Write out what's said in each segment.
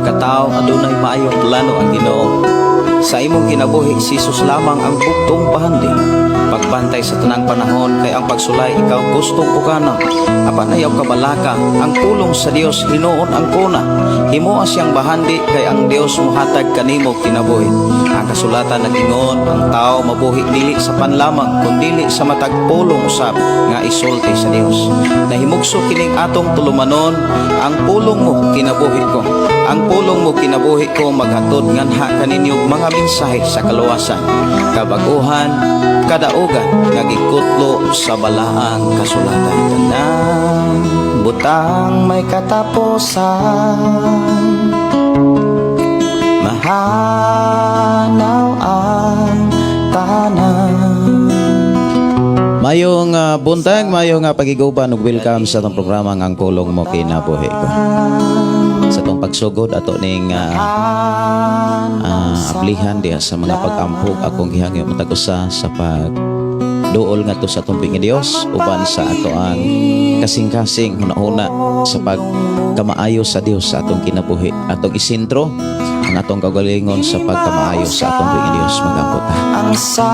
pagkatao, adunay maayong plano ang Ginoo. Sa imong kinabuhi, si Jesus lamang ang bugtong bahandi. Pagbantay sa tanang panahon kay ang pagsulay ikaw gustong ukanon. Apan ayaw kabalaka, ang pulong sa Dios hinuon ang kuna. Himoa siyang bahandi kay ang Dios muhatag kanimo kinabuhi. Ang kasulatan nag-ingon, ang tao mabuhi dili sa pan lamang kundili sa matag pulong usab nga isulti sa Dios. Nahimugso kining atong tulumanon, ang pulong mo kinabuhi ko. Ang pulong mo kinabuhi ko maghatod nganha kaninyo mga mensahe sa kaluwasan, kabaguhan, kadaugan nga gikutlo sa balaang kasulatan. Tanang butang may katapusan, mahanaw ang tanan. Mayong buntag, mayong pagiguban ug welcome sa atong programa nga Ang Pulong Mo Kinabuhi Ko. Sa atong pagsugod, ato ning ablihan diha sa mga pag-ampo, akong gihangyo matag usa sa pag duol ngadto sa atong nga Dios uban sa ato ang kasing-kasing hunahuna sa pagkamaayo sa Dios sa atong kinabuhi. Atong isentro ang atong kaugalingon sa pagkamaayo sa atong nga Dios. Magampo ta. Ang sa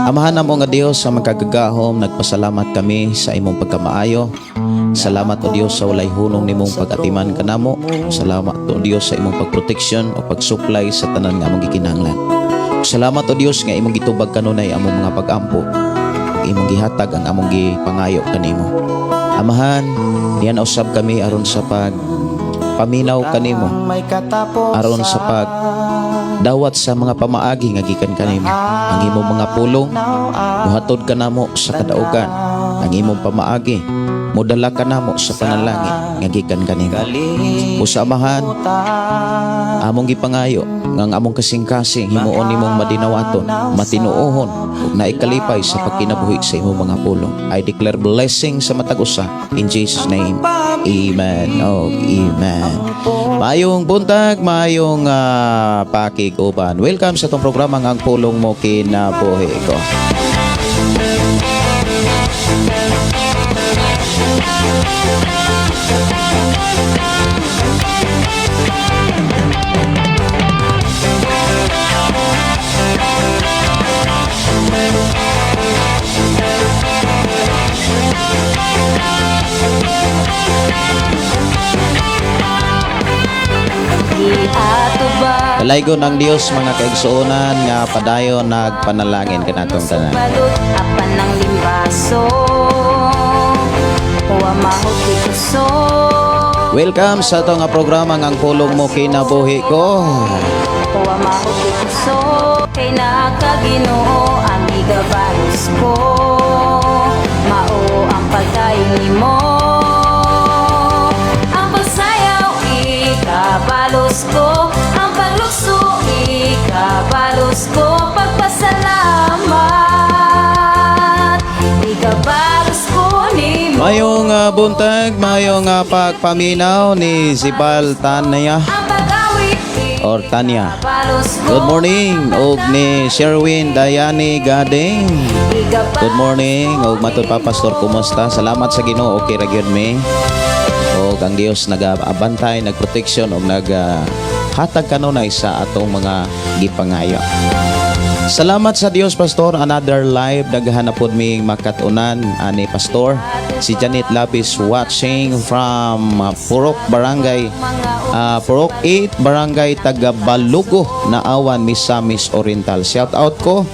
Amahan namo nga Dios sa makagagahom, nagpasalamat kami sa imong pagkamaayo. Salamat, O Dios, sa walay hunong nimong pag-atiman kanamo. Salamat, O Dios, sa imong pagproteksyon o pag-supply sa tanan nga among gikinahanglan. Salamat, O Dios, nga imong gitubag kanunay among mga pag-ampo ug imong gihatag ang among gipangayo kanimo. Amahan, niana usab kami aron sa pag paminaw kanimo may katapusan aron sa pag dawat sa mga pamaagi nga gikan kanimo. Ang imong mga pulong muhatod kanamo sa kadaugan. Ang imong pamaagi modala kanamo sa panalangin nga gikan kanimo. Usa, Amahan, among gipangayo nga ang among kasing-kasing himuon nimong madinawaton, matinuohon ug naikalipay sa pagkinabuhi sa imong mga pulong. I declare blessing sa matag usa in Jesus' name. Amen. Oh, amen. Maayong buntag, maayong pakig-uban. Welcome sa atong programa nga Ang Pulong Mo Kinabuhi Ko. Giatubang Dalaygon ang Dios, mga kaigsuonan, nga padayon nagpanalangin kanatong tanan. Balot apan ng limbaso. Wa mahuti kusog. Welcome sa atong nga programa nga Ang Pulong Mo Kinabuhi Ko. Wa mahuti kusog. Kay nakaginoo ang igabalos ko. Mao ang pagdayon nimo. Ang pagsayaw ikabalos ko. Ang paglukso ikabalos ko. Pagpasalamat ikabalos ko nimo. Mayong buntag, mayong pagpaminaw ni Zibal Tanaya Ang pag-awit or Tanya. ikabalos ko. Good morning og ni Sherwin Dayani Gading. Good morning og matud pa, Pastor, kumusta? Salamat sa Ginoo, okay ra gyud mi. Og ang Dios nagaabantay, nagproteksyon og nag hatag kanunay sa atong mga gipangayo. Salamat sa Dios, Pastor. Another live. Daghan na pod ming makatunan ani, Pastor. Si Janet Lapis watching from Purok Barangay Purok 8, Barangay Tagabalugo, Naawan, Misamis Oriental. Shout out ko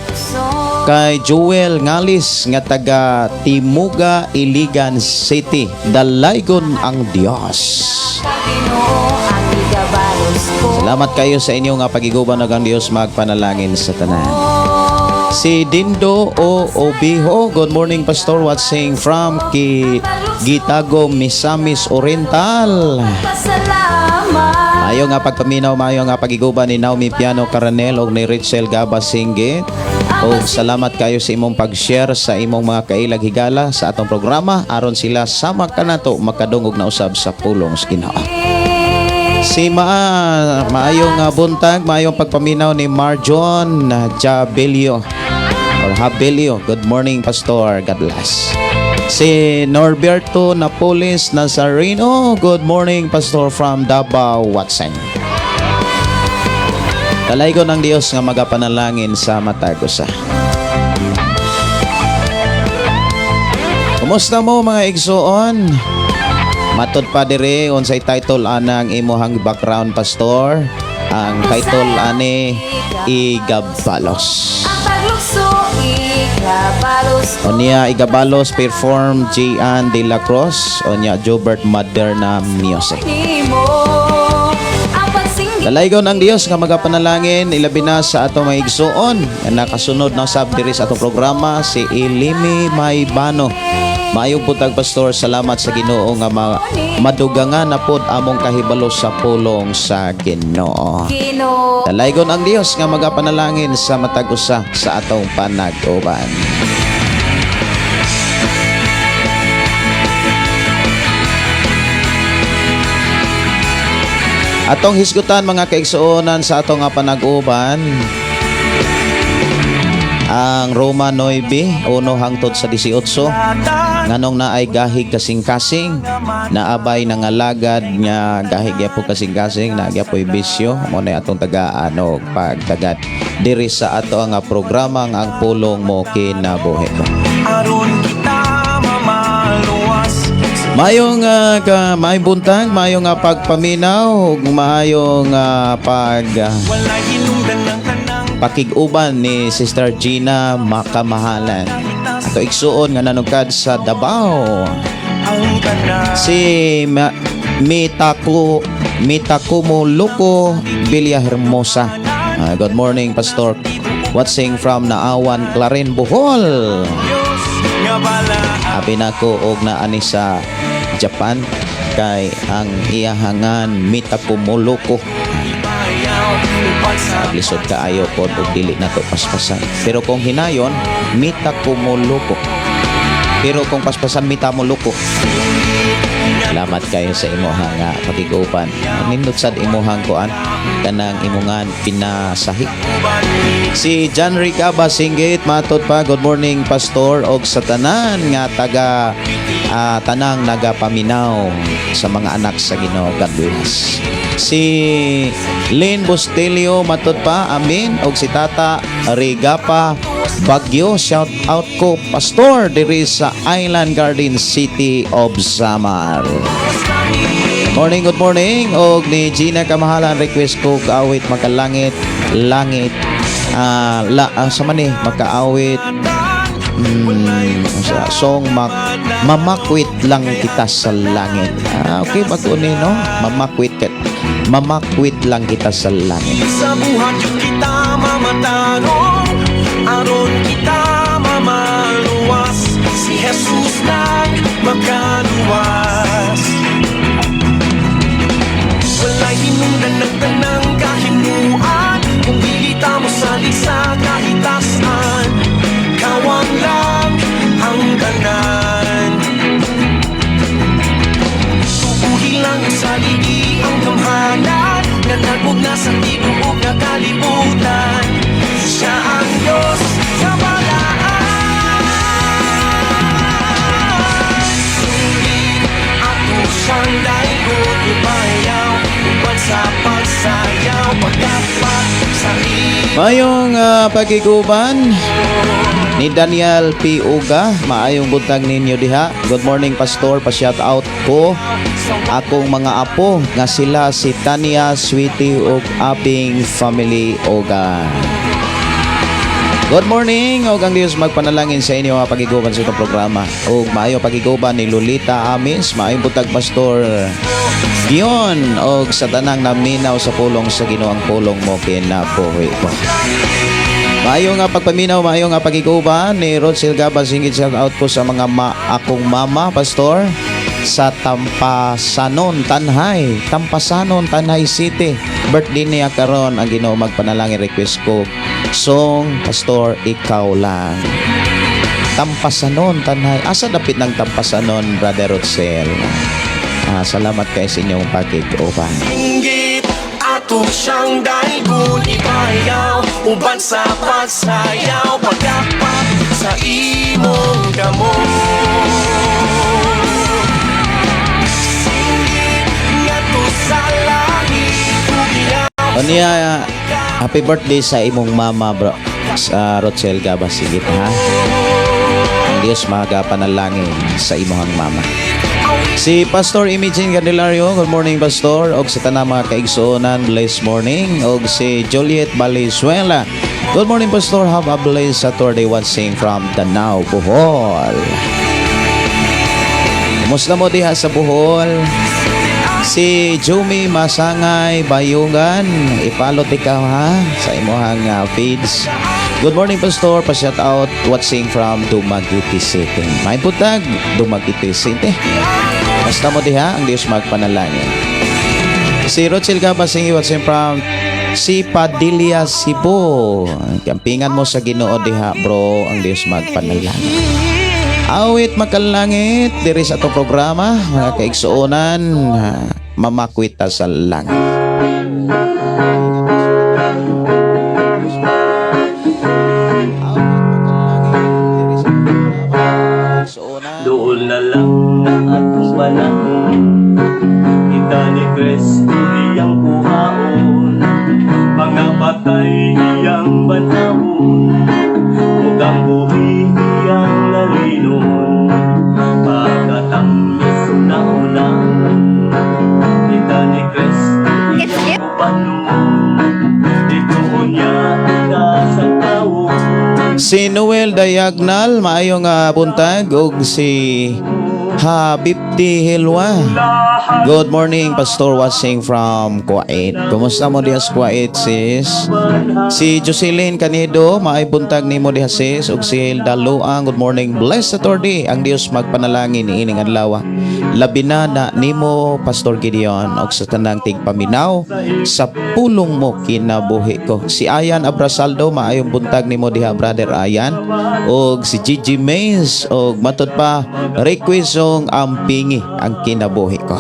kay Joel Ngalis nga taga Timuga, Iligan City. Dalaygon ang Dios. Ginoo ang igabalos ko. Salamat kayo sa inyong nga pagiguban ug ang Dios magpanalangin sa tanan. Si Dindo O Obiho, good morning, Pastor, watching from Ki Gitago, Misamis Oriental. Pasalamat. Maayo nga pagpaminaw, maayo nga pagiguban ni Naomi Piano Caranel og ni Rachel Gaba Singgit. Og salamat kayo sa imong pag-share sa imong mga kailag higala sa atong programa aron sila sama kanato makadungog na usab sa pulong sa Ginoo. Si maayong buntag, maayong pagpaminaw ni Marjon Jabelio or Habelio. Good morning, Pastor. God bless. Si Norberto Napoles Nazareno. Good morning, Pastor, from Davao, Watson. Dalaygon ang Dios nga magapanalangin sa matag usa. Kumusta mo, mga igsuon? Matod pa dire, unsay title anang imuhang background, Pastor? Ang title ani, Igabalos. Ang paglukso, igabalos ko. Unya Igabalos perform Gian De La Cruz, unya Jobert Maderna Music. Nimo ang pagsinggit. Dalaygon ang Dios nga magapanalangin, ilabi na sa atong mga igsuon nga nakasunod na sab diri sa atong programa, si Ilimi Maybano. Maayong buntag, Pastor, salamat sa Ginoo nga madugangan na pod among kahibalo sa pulong sa Ginoo. Ginoo. Dalaygon ang Dios nga magapanalangin sa matag usa sa atong panag-uban. Atong hisgutan, mga kaigsuonan, sa atong nga panag-uban ang Roma 9:1 hangtod sa 18. Nganong naay gahig kasing-kasing, naabay nangalagad nga gahig gyapon kasing-kasing, naa gyapoy bisyo? Mo na atong tagaan og pagtagad diri sa ato nga programa nga Ang Pulong Mo Kinabuhi Ko. Aron kita mamaluwas. Maayong ka maayong buntag, maayong pagpaminaw ug maayong pag Walay hinungdan ng tanang pakig-uban ni Sister Gina Makamahalan. Ato igsuon nga nanugkad sa Davao. Ang kanan. Si Mitako Mitakumuluko Villahermosa. Good morning, Pastor. Watching from Naawan, Clarin, Bohol. Diyos nga balaan. Abi nako og naani sa Japan kay ang iyahangan Mitakumuluko. Bayaw uban sa Lisod kaayo pod og dili nato paspasan. Pero kung hinayon, Mitakumuluko. Pero kung paspasan, Mitamuluko. Salamat kayo sa imuhang nga pakiguban. Nindot sad imuhang kuan kanang imungan pinasahi. Si John Rica Basinggit, matod pa, good morning, Pastor, og sa tanan nga taga tanang nagapaminaw sa mga anak sa Ginoo. God bless. Si Lynn Bustilio, matod pa, amin, og si Tata Rigapa Bagyo, shout out ko, Pastor, diri sa Island Garden City of Samar. Morning, good morning. Og ni Gina Kamahalan, request ko kaawit Makalangit, Langit. La, sa man ni makaawit sa song Mamakwit Lang Kita sa Langit. Okay, bago ni, no? Mamakwit Lang Kita sa Langit. Sa buhat yun kita mamatanong aron kita mamaluwas. Si Jesus nang makaluwas. Walay hinungdan ng tanang kahimuan kung dili ta mo salig sa kahitasan. Kawang lang ang tanan. Tubuhi lang sa ligi ang gamhanan nga nagmugna sa tibuok nga kalibutan. Siya ang Diyos sa balaan. Sulit ato siyang daygon, ibayaw uban sa pagsayaw, pagdapat sa Mayong pagkiguban ni Daniel P. Uga, maayong buntag ninyo diha. Good morning, Pastor, pa-shout out ko akong mga apo nga sila si Tania, Sweetie ug aping family Uga. Good morning ug ang Dios magpanalangin sa inyo mga pagiguban sa itong programa. Ug maayo pagiguban ni Lolita Amis, maayong buntag, Pastor Gion, og sa tanang naminaw sa pulong sa Ginoo, Ang Pulong Mo Kinabuhi Ko. Maayo nga pagpaminaw, maayo nga pagiguban ni Rod Silgaba Singit, shout out po sa mga akong mama, Pastor, sa Tampasanon, Tanjay. Tampasanon, Tanjay City. Birthday niya karon, ang Ginoo magpanalangin, request ko song, Pastor, Ikaw Lang. Tampasanon, Tanjay. Asa dapit ng Tampasanon, Brother Rosel? Salamat kay sa inyong pakig-uban. Inggit ato siyang daygon, ibayaw uban sa pagsayaw, pagdapat sa imong kamot. Singgit ngadto sa langit, ugiyaw. Unya. Happy birthday sa imong mama, bro. Sa Rochelle Gabas, sige ha. Ang Diyos magapanalangin sa imong mama. Si Pastor Imogene Candelario, good morning, Pastor. Og sa tanang mga kaigsuonan, blessed morning. Og si Juliet Valenzuela. Good morning, Pastor. Have a blessed Saturday, watching from Danao, Bohol. Kumusta mo diha sa Bohol? Si Jumi Masangay Bayungan, i-follow ikaw ha sa imuhang feeds. Good morning, Pastor. Pa-shout out, watching from Dumaguete City. May butag, Dumaguete City. Basta mo diha, ang Diyos magpanalangin. Si Rochel Gabasing, watching from si Padilla, Cebu. Kampingan mo sa Ginoo diha, bro, ang Diyos magpanalangin. Awit makalangit diri sa atong programa, mga kaigsuonan, mamakwit ta sa langit. Doon na lang na atong panahon. Kita ni Kristo iyang kuhaon. Mga patay iyang banhawon. Ug ang buhi iyang lalinon. Pagkatamis una-unaon. Kita ni Kristo iyang ubanon. Dito niya kita sa tawon. Si Noel Dayagnal, maayong buntag, ug si Habibti Hilwa. Good morning, Pastor, watching from Kuwait. Kumusta mo diha sa Kuwait, sis? Si Jocelyn Canido, maay buntag nimo diha, sis. Ug si Hilda Luang, good morning. Blessed Saturday. Ang Dios magpanalangin niining adlaw. Labi na na nimo, Pastor Gideon, ug sa tanang tigpaminaw sa pulong mo kinabuhi ko. Si Ayan Abrasaldo, maayong buntag nimo diha, brother Ayan. Og si Gigi Mays, og matod pa, request song Ampingi ang Kinabuhi Ko.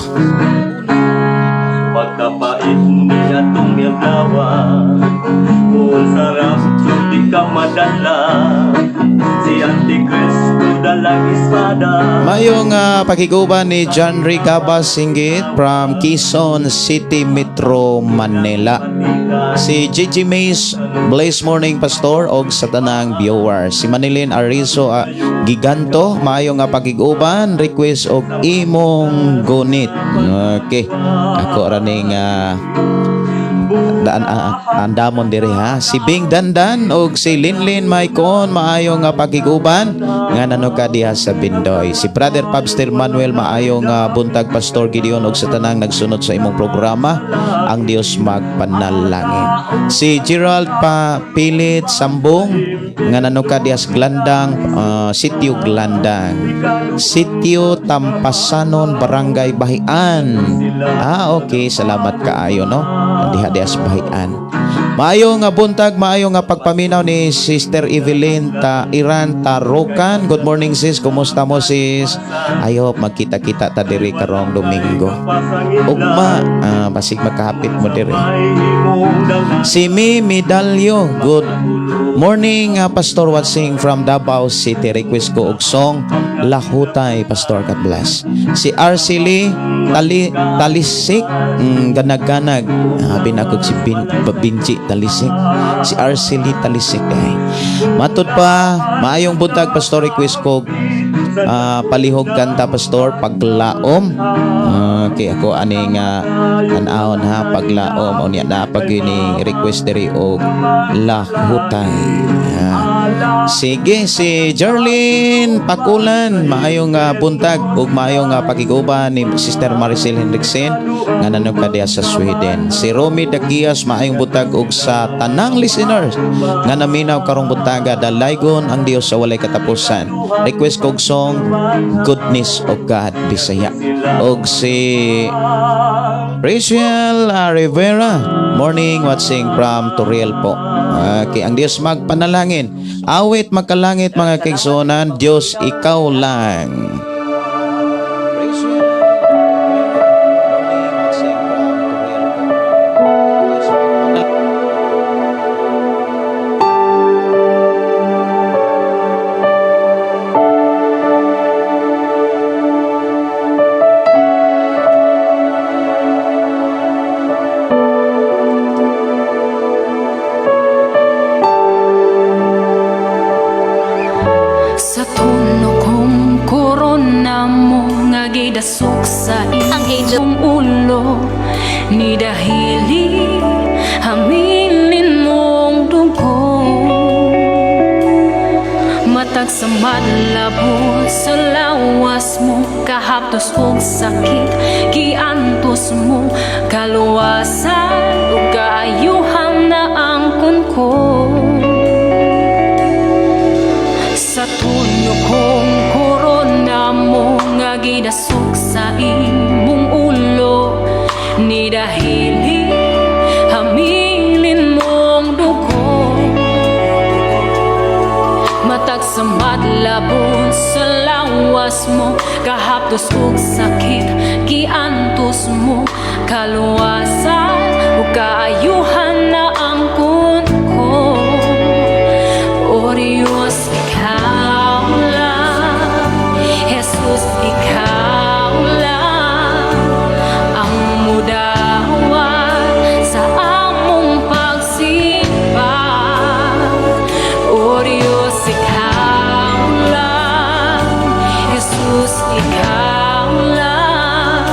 Pagkapait niya itong adlaw. Kung sa rapture di ka madala. Si Antikristo dalang espada. Mayong pakiguban ni John Ray Gabas Singgit from Quezon City, Metro Manila. Si Gigi Mays, blessed morning, Pastor, og sa tanang viewer. Si Manilin Arizo Giganto, maayong nga pakiguban, request og Imong Gunit. Okay. Ako ra ning daan andamon diri ha. Si Bing Dandan og si Linlin Maicon, maayo nga pakiguban nga nano ka diha sa Bindoy. Si Brother Pabster Manuel, maayo nga buntag, Pastor Gideon, og sa tanang nagsunod sa imong programa. Ang Dios magpanalangin. Si Gerald Pa Pilit Sambong nga nano ka diha sa Glandang, Sitio Glandang, Sitio Tampasanon, Barangay Bahian. Ah, okay, salamat kaayo, no, diha diha sa Bahian. Maayo nga buntag, maayo nga pagpaminaw ni Sister Evelyn Ta Iran Tarokan. Good morning, sis, kumusta mo, sis? I hope magkita-kita ta diri karong Domingo. Ugma, basig makahapit mo diri. Si Mi Medalyo, good morning, Pastor, watching from Davao City. Request ko og song Lahutay, Pastor. God bless. Si Arcely Tali Talisik, ganag-ganag. Binagog si Binji Talisik. Si Arcely Talisik ay. Matud pa, maayong buntag, Pastor, request ko palihog kanta, Pastor, Paglaom. Okay, ako aning tan-awon ha, Paglaom, unya na pag ni request diri og Lahutay. Sige, si Jerlyn Pakulan, maayong buntag ug maayong pakiguban ni Sister Maricel Hendrickson nga nanog ka diha sa Sweden. Si Romy Dagias, maayong buntag ug sa tanang listeners nga naminaw karong buntaga, dalaygon ang Dios sa walay katapusan. Request kog song Goodness of God Bisaya. Og si Rachel Rivera, morning, watching from Torreal po. Okay, ang Diyos magpanalangin. Awit makalangit, mga kaigsuonan, Diyos ikaw lang. Rachel Rivera, morning, watching from Torreal po. Diyos magpanalangin. gidasok sa Ang angel. Imong ulo ni dahili hamilin mong dugo. Matag sa madlabot sa lawas mo, kahaptos og sakit giantos mo, kaluwasan ug kaayuhan na angkon ko. Sa tunyo kong korona mo nga gidasok sa imong ulo ni dahili hamilin mong dugo. Matag sa madlabon sa lawas mo, kahaptos og sakit giantos mo, kaluwasan ug kaayuhan na angkon ko. O Diyos, ikaw lang. Jesus, ikaw lang ang mudawat sa among pagsimba. O Diyos, ikaw lang. Jesus, ikaw lang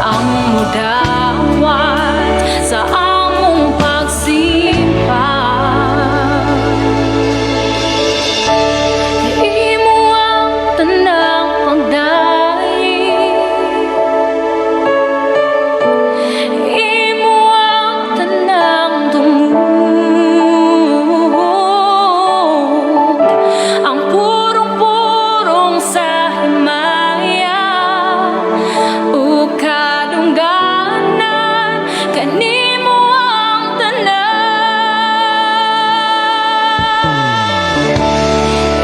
ang mudawat sa among pagsimba. Imo ang tanang pagdaig, Imo ang tanang tungod, ang purong-purong sa himaya ug kadungganan, kanimo ang tanan.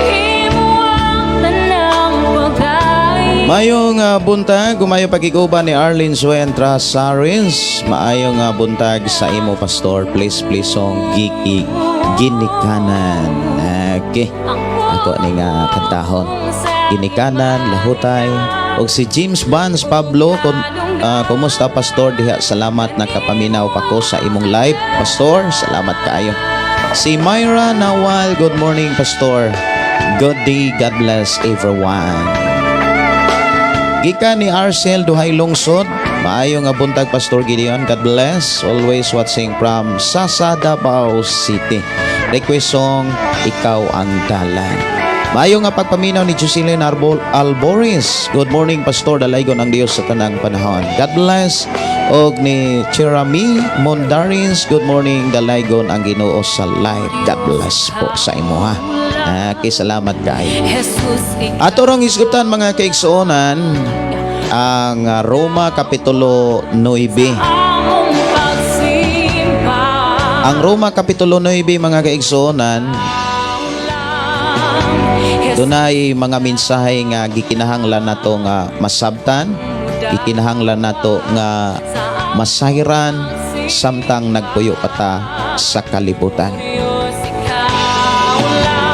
Imo ang tanang pagdaig. Mayong buntag, gumayo pagkiguban ni Arlene Suentra Saris. Maayong buntag sa imo, Pastor. Please, please song Giki Ginikanan. Okay. Ako ni nga kantahon. Ginikanan, Lahutay. Og si James Vance Pablo, kumusta, Pastor, diha? Salamat nakapaminaw pa ko sa imong live, Pastor. Salamat kaayo. Si Myra Nawal, good morning, Pastor. Good day, God bless everyone. Gikan ni Arcel Duhay Lungsod, maayo nga buntag, Pastor Gideon. God bless. Always watching from Sasa, Davao City. Request song, Ikaw ang Dalan. Maayo nga pagpaminaw ni Jocelyn Alboris. Good morning, Pastor. Dalaygon ang Dios sa tanang panahon. God bless. Og ni Cherami Mondarins, good morning. Dalaygon ang Ginoo sa live. God bless po sa imo ha. Okay, salamat kaayo. Jesus, ikaw Ato rong hisgutan, mga kaigsuonan, ang Roma Kapitulo 9. Among pagsimba. Ang Roma Kapitulo 9, mga kaigsuonan, dunay mga mensahe nga gikinahanglan nato nga masabtan, gikinahanglan nato nga masayran samtang nagpuyo pa ta sa kalibutan. Diyos, ikaw lang.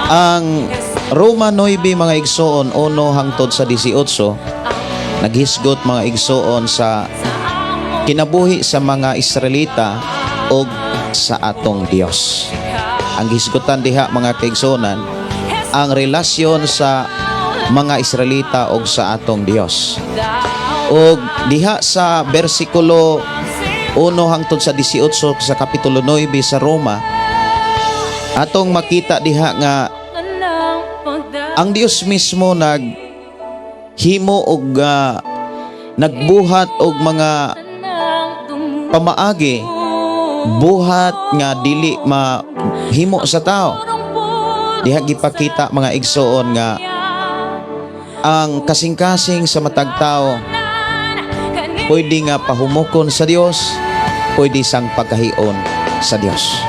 Ang Roma 9, mga igsoon, 1 hangtod sa 18, naghisgot, mga igsoon, sa kinabuhi sa mga Israelita og sa atong Dios. Ang hisgutan diha, mga kaigsuonan, ang relasyon sa mga Israelita og sa atong Dios. Og diha sa bersikulo 1 hangtod sa 18 sa kapitulo 9 sa Roma, atong makita diha nga Tanang pagdaig. Ang Dios mismo nag himo og nagbuhat og mga Tanang tungod. Pamaagi, buhat nga dili mahimo sa tao. Diha gipakita, mga igsoon, nga ang kasing-kasing sa matag tao pwede nga pahumokon sa Dios, pwede sang pagkahion sa Dios.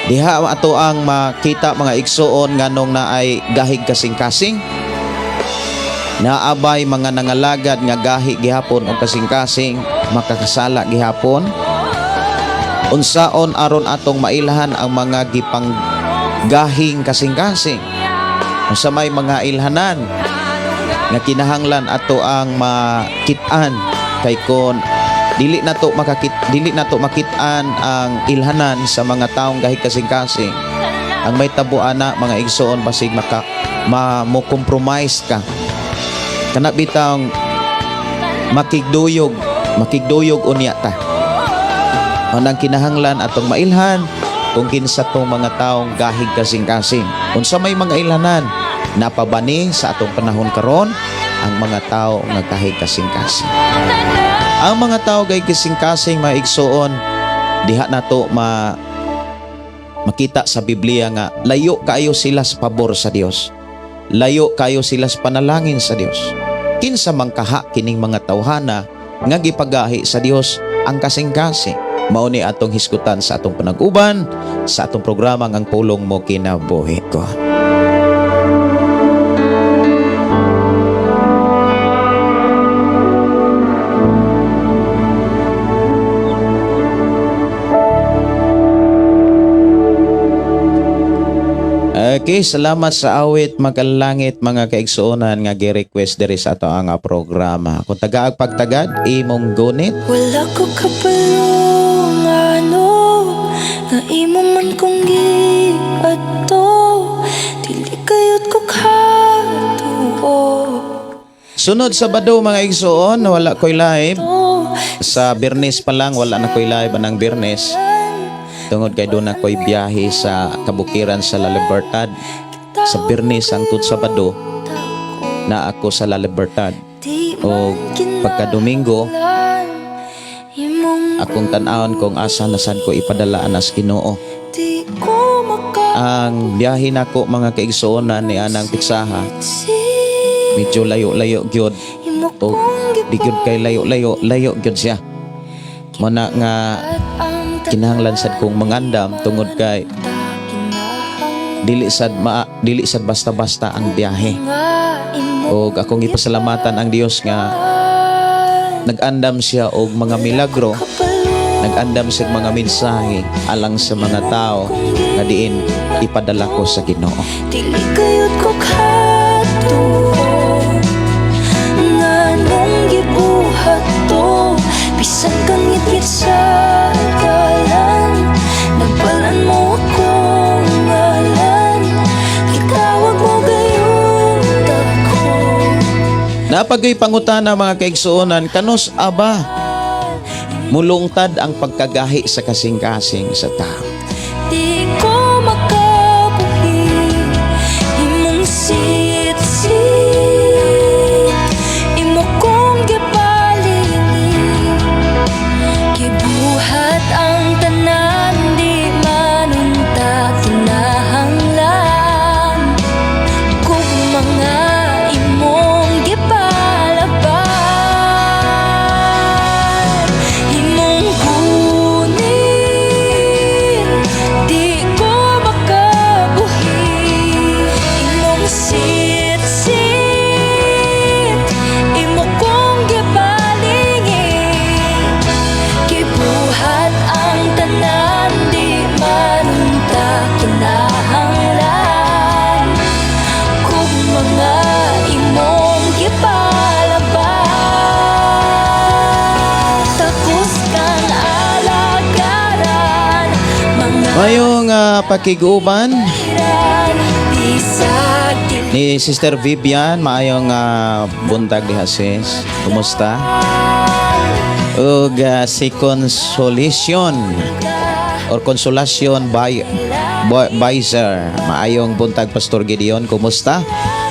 Diha ato ang makita, mga igsoon, nganong naay gahig kasing-kasing, naabay mga nangalagad nga gahi gihapon og kasing-kasing, makakasala gihapon. Unsaon aron atong mailhan ang mga gipang gahing kasing-kasing? Unsa may mga ilhanan nga kinahanglan ato ang makit-an? Kay kon dili nato makit-an ang ilhanan sa mga taong gahig kasing-kasing, ang may tabo ana, mga igsoon, basig maka ma mo compromise ka. Kana bitawng makigduyog, makigduyog unya ta. Anang kinahanglan atong mailhan kung kinsa tong mga taong gahig kasing-kasing. Unsa may mga ilhanan, napabani sa atong panahon karon ang mga tao nga gahig kasing-kasing. Ang mga tao gahig kasing-kasing, mga igsuon, diha nato makita sa Biblia nga layo kaayo sila sa pabor sa Dios. Layo kaayo sila sa panalangin sa Dios. Kinsa man kaha kining mga tawhana nga gipagahi sa Dios ang kasing-kasing? Mao ni atong hisgutan sa atong panag-uban sa atong programa Ang Pulong Mo Kinabuhi Ko. Okay, salamat sa awit Magalangit, mga kaigsuonan, nga gi-request diri sa ato ang programa. Kung tagaag pagtagad imong gunit. Wala ko kabalo ngano nga imo man kong giadto. Dili kayot ko katuo. Sunod Sabado, mga igsuon, wala ko'y live. Sa Birnes pa lang, wala na ko'y live anang Birnes. Tungod kay doon na ko'y biyahe sa kabukiran sa La Libertad. Sa Birnes hangtod Sabado, na ako sa La Libertad. Di O man pagka Domingo, kinahanglan imong akong tan-awon kung asa na sad ko ipadala anas Ginoo. Di ko maka Ang biyahe nako, mga kaigsuonan, ni anang piksaha, medyo layo-layo gyud. Imo O kong di gyud kay layo-layo, layo gyud siya. Muna nga kinahanglan sad kong mangandam tungod kay dili sad basta-basta ang biyahe. Og akong ipasalamatan ang Dios nga nag-andam siya og mga milagro, nag-andam siya og mga mensahe alang sa mga tao nga diin ipadala ko sa Ginoo. Dili kayot ko katuo nganong gibuhat to. Bisan kang ngitngit sa dalan, Nagbalan mo akong ngalan. Gitawag mo gayud ako. Napagay pangutana, mga kaigsuonan, kanus aba mulungtad ang pagkagahi sa kasing-kasing sa tao? Di ko makabuhi imong sitsit. Imo kong gipalingi. Gibuhat ang tanan. Di man unta kinahanglan kung mga imong gipalaban. Imong gunit. Di ko makabuhi imong sitsit. Imo kong gipalingi. Gibuhat ang tanan. Di man unta kinahanglan kung mga imong gipalaban. Takos kang alagaran. Mga Mayong pakiguban iran. Bisag dili ni Sister Vivian, maayong buntag diha, sis. Kumusta? Ug si Consolation or Consolacion by Bizer. Maayong buntag, Pastor Gideon, kumusta?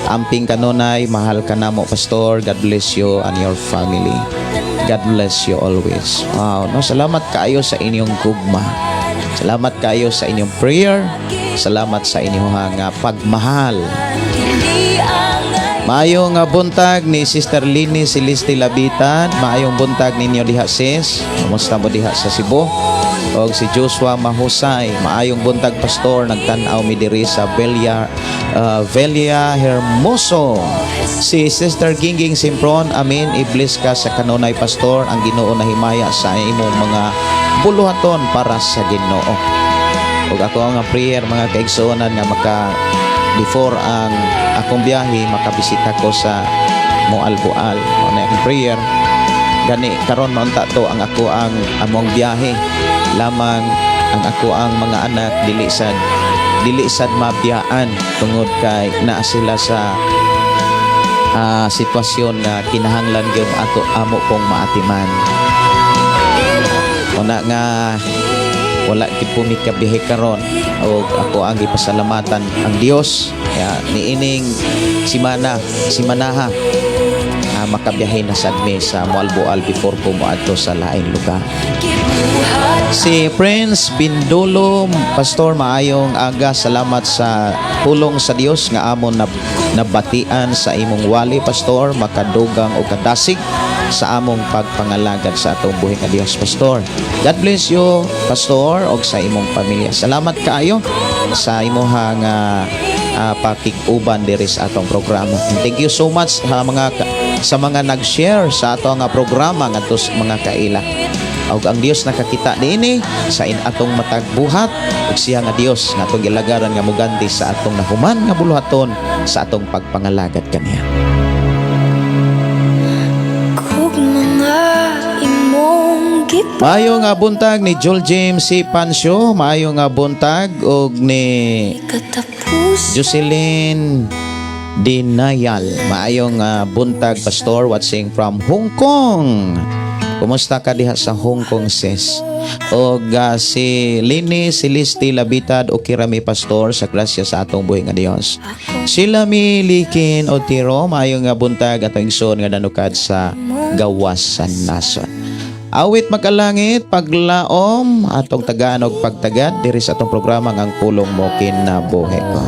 Amping kanunay, mahal ka namo, Pastor. God bless you and your family. God bless you always. Wow, no, salamat kaayo sa inyong gugma. Salamat kaayo sa inyong prayer. Salamat sa inyong nga pagmahal. Dili angay. Maayong buntag ni Sister Lini Celeste Labitan. Maayong buntag ninyo diha, sis. Kumusta mo diha sa Cebu? Og si Joshua Mahusay. Maayong buntag, Pastor, nagtan-aw mi diri sa Velia Hermoso. Si Sister Gingging Simpron, amin, i-bless ka sa kanunay, Pastor. Ang Ginoo na himaya sa imong mga buluhaton para sa Ginoo. Ug ako ang prayer, mga kaigsuonan, nga maka before ang akong biyahe makabisita ko sa Moalboal. Mao na akong prayer. Gani karon maunta to ang ako ang among biyahe. Lamang ang ako ang mga anak dili sad mabiyaan tungod kay naa sila sa Sitwasyon nga kinahanglan gyud ato amo pong maatiman. Una nga wala gid po mi kabiyahe karon og ako ang gipasalamatan ang Dios ya, niining simana simanaha makabiyahe na sad mi sa Moalboal before ko moadto sa laing lugar. Si Prince Bindolo, Pastor, maayong aga. Salamat sa pulong sa Dios nga amon na nabatian sa imong wali, Pastor, makadugang o kadasig sa among pagpangalagad sa atong buhi nga Dios, Pastor. God bless you, Pastor, og sa imong pamilya. Salamat kaayo sa imuhang pakig-uban diri sa atong programa. And thank you so much sa mga nag-share sa atong nga programa ngadto sa mga kaila. Og ang Dios nakakita niini sa in atong matag buhat ug siya nga Dios nga atong gilagaran nga muganti sa atong nahuman nga buluhaton sa atong pagpangalagad kaniya. Kug mga imong Maayo nga buntag ni Joel James C. Pancio, maayo nga buntag og ni gikatapos. Jocelyn Dinayal. Maayong buntag, Pastor, watching from Hong Kong. Kumusta ka diha sa Hong Kong, sis? Og si Lini Celeste Labitad, okay rami, Pastor, sa grasya sa atong buhi nga Dios. Sila mi Likin Otiro, maayong nga buntag atong igsoon nga nanukad sa gawas sa nason. Awit makalangit, paglaom, atong tagaan og pagtagad diri sa atong programa nga Ang Pulong Mo Kinabuhi Ko.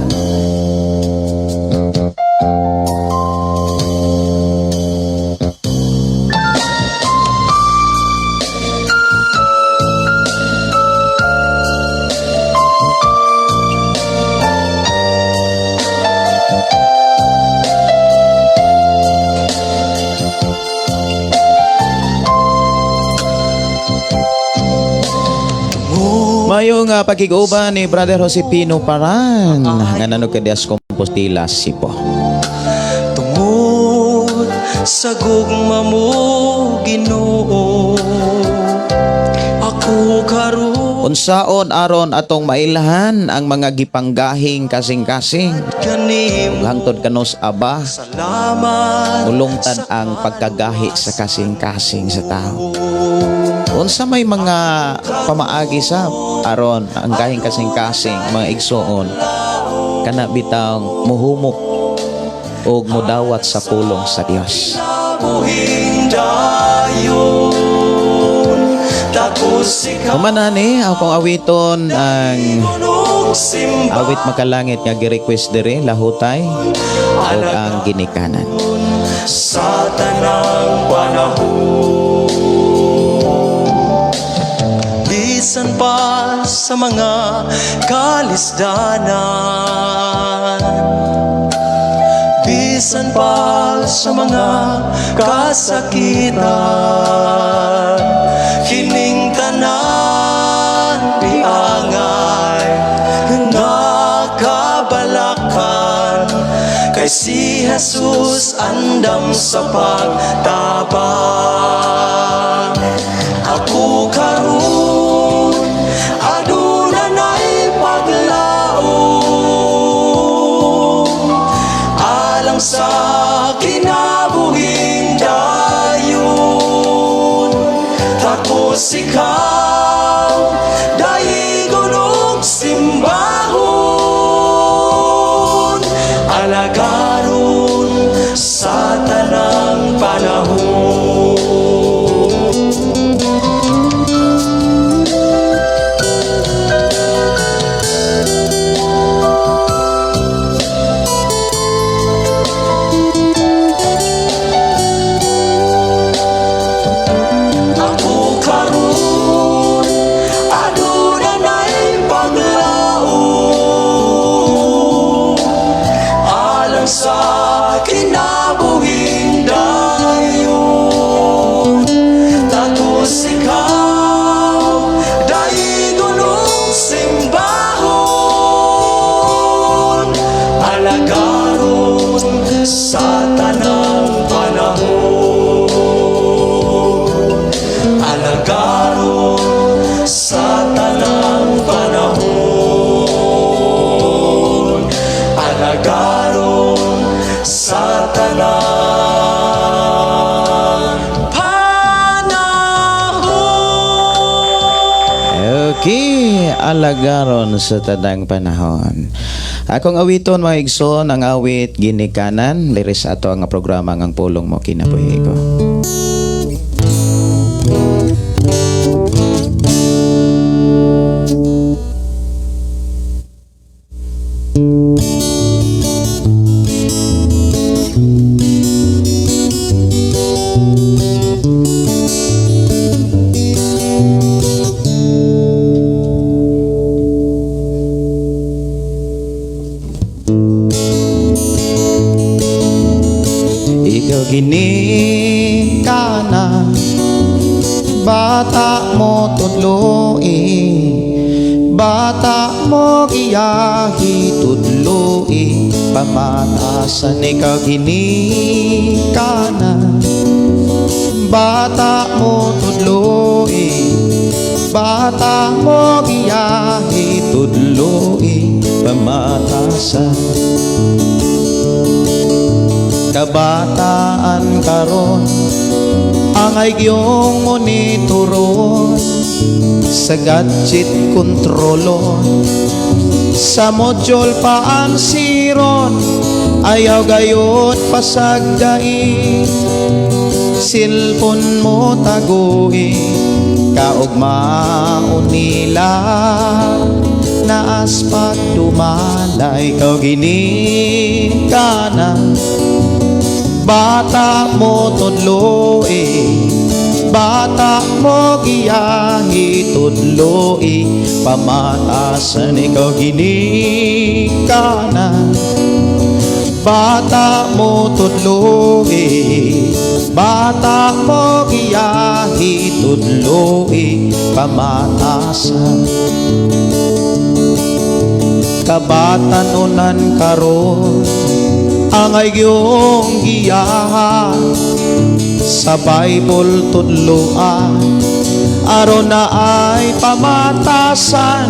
Mayo nga pakig-uban ni Brother Josepino Paran nga nanog kadias Compostela, Cebu. Tungod sa gugma mo, Ginoo, ako karon Unsaon aron atong mailhan ang mga gipanggahing kasing-kasing kanimo. Ug hangtod kanus aba Salamat mulungtad ang pagkagahi sa kasing-kasing sa tao. Unsa may mga pamaagi sa aron ang gahing kasing-kasing, mga igsoon, kana bitang muhumok og mudawat sa pulong sa Dios. Buhing dayon Takos ikaw Human ni akong awiton ang Ug simba Awit Makalangit nga gi-request diri, Lahutay ug ang Ginikanan. Sa tanang panahon, bisan pa sa mga kalisdanan, bisan pa sa mga kasakitan, kining tanan piangay nga kabalakan, kay si Jesus andam sa pagtabang. Ako karon aduna na'y paglaom alang sa kinabuhing dayon. Takos ikaw daigon og simbahon, alagaron sa tanang panahon. Ako karon aduna na'y paglaom alang sa kinabuhing dayon. Takos ikaw daigon og simbahon, alagaron sa tanang panahon, alagaron sa tanang panahon, alagaron sa tanang Okay, alagaron sa tanang panahon. Akong awiton, mga igsoon, ang awit "Ginikanan", diri sa ato ang programa ng Pulong Mo Kinabuhi Ko. Ikaw ginikanan, bata mo tudloi, bata mo giyahi, tudloi pamatasan. Ikaw ginikanan, bata mo tudloi, bata mo giyahi, tudloi pamatasan. Kabataan karon angay gyung monitoron, sa gadget kontrolon, sa module paansiron. Ayaw gayod pasagdai, cellphone mo tagui, kaugmaon nila naas pagdumala. Ikaw ginikanan, bata mo tudloi, bata mo giyahi, tudloi pamatasan. Ikaw ginikanan, bata mo tudloi, bata mo giyahi, tudloi pamatasan. Kabatanunan karon angay gyung giyahan, sa Bible tudloan, aron na ay pamatasan.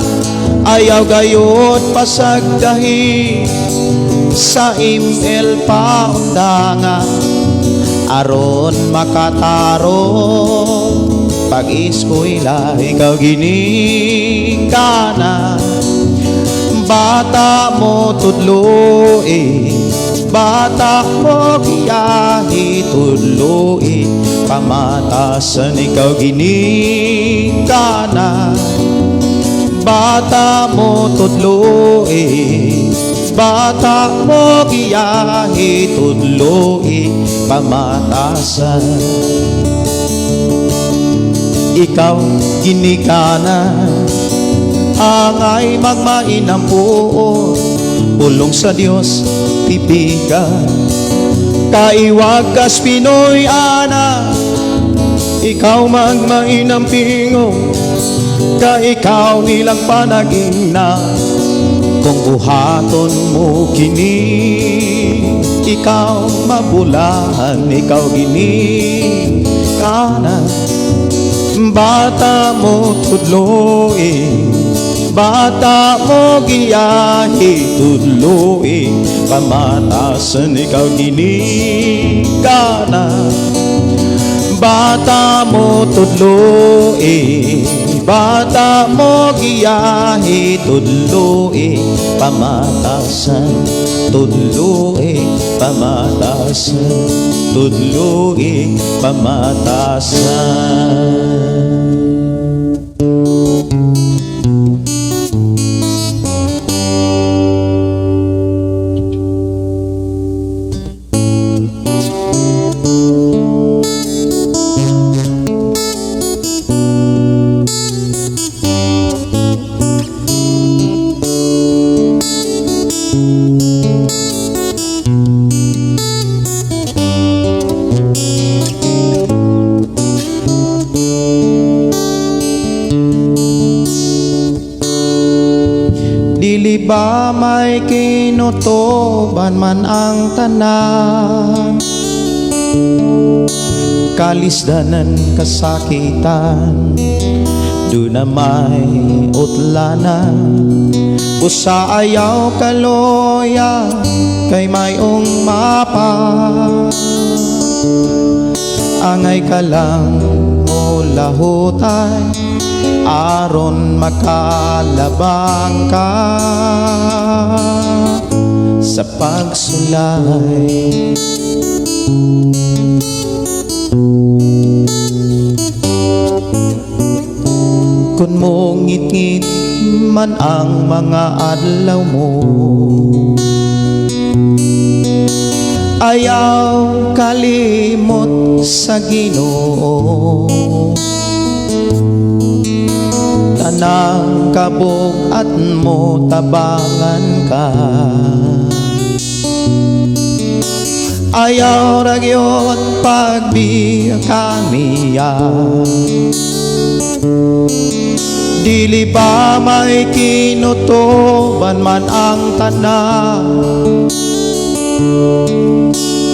Ayaw gayod pasagdahi, sa ML paundangan, aron makatarong pag-eskwela. Ikaw ginikanan, bata mo tudloi, bata mo giyahi, tudloi pamatasan. Ikaw ginikanan, bata mo tudloi, bata mo giyahi, tudloi pamatasan. Ikaw ginikanan, angay magmainang puot, pulong sa Dios tipikan, kaiwag kas Pinoy ana. Ikaw magmainang pingo, ka ikaw ilang panagingna. Kung buhaton mo kini, ikaw mabulahan. Ikaw ginikanan, bata mo tudloi, bata mo giyahi, tudloi pamatasan. Ikaw ginikanan, bata mo tudloi, bata mo giyahi, tudloi pamatasan, tudloi pamatasan, tudloi pamatasan. Dili ba may kinutuban man ang tanan? Kalisdanan, kasakitan, duna may utlanan. Busa ayaw kaloya, kay mayong mapa. Angay ka lang mo mulahutay aron makalabang ka sa pagsulay. Kung mongit-ngit man ang mga adlaw mo, ayaw kalimot sa Ginoo. Tanang kabug-at mo tabangan ka. Ayaw ra gyud pagbiya kaniya. Dili ba may kinutuban man ang tanan,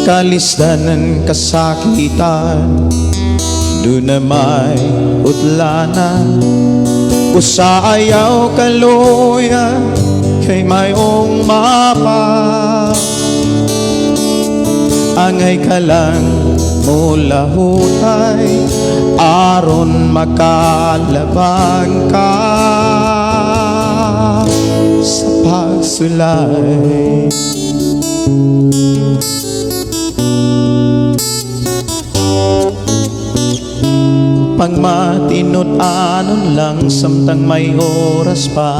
kalisdanan, kasakitan, doon na may utlanan. Usa ayaw kaluya kay mayong mapa. Angay ka lang mulahutay aron makalabang ka sa pagsulay. Pagmatinud-anon lang samtang may oras pa,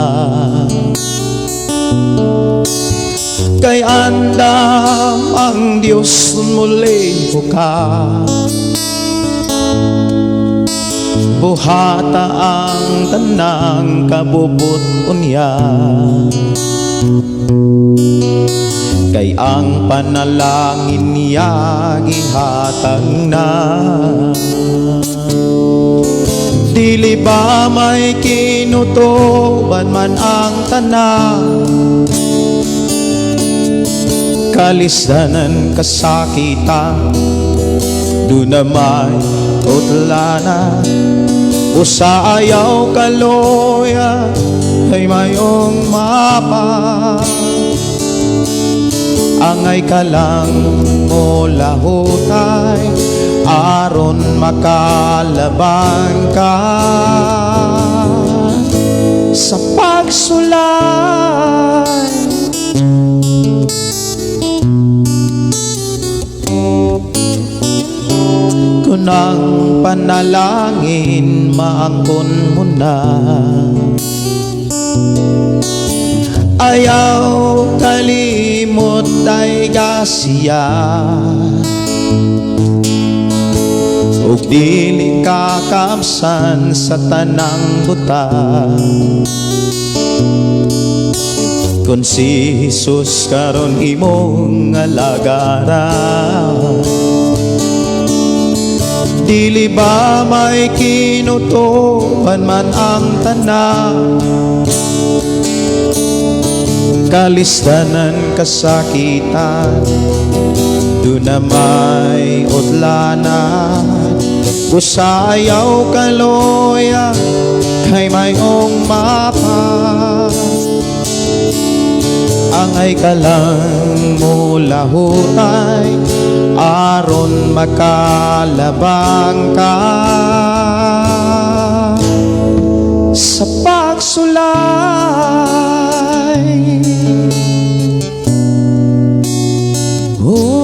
kay andam ang Diyos muli ka. Buhata ang tanang kabubut unya, kay ang panalangin niya gihatag na. Dili ba may kinutuban man ang tanan, kalisdanan, kasakitan, doon na may utlanan. Usa ayaw kaluya ay mayong mapa. Angay ka lang mulahutay aron makalabang ka sa pagsulay. Kung ang panalangin maangkon mo na, ayaw kalimot ay gasiya. Ug dili ka kaabsan sa tanang buta, kung si Jesus karon imong alagaran. Dili ba may kinutuban man ang tanan, kalisdanan, kasakitan, doon na may utlanan. Usa ayaw kaluya kay mayong mapa. Angay ka lang mulahutay aron makalabang ka sa pagsulay. Oh.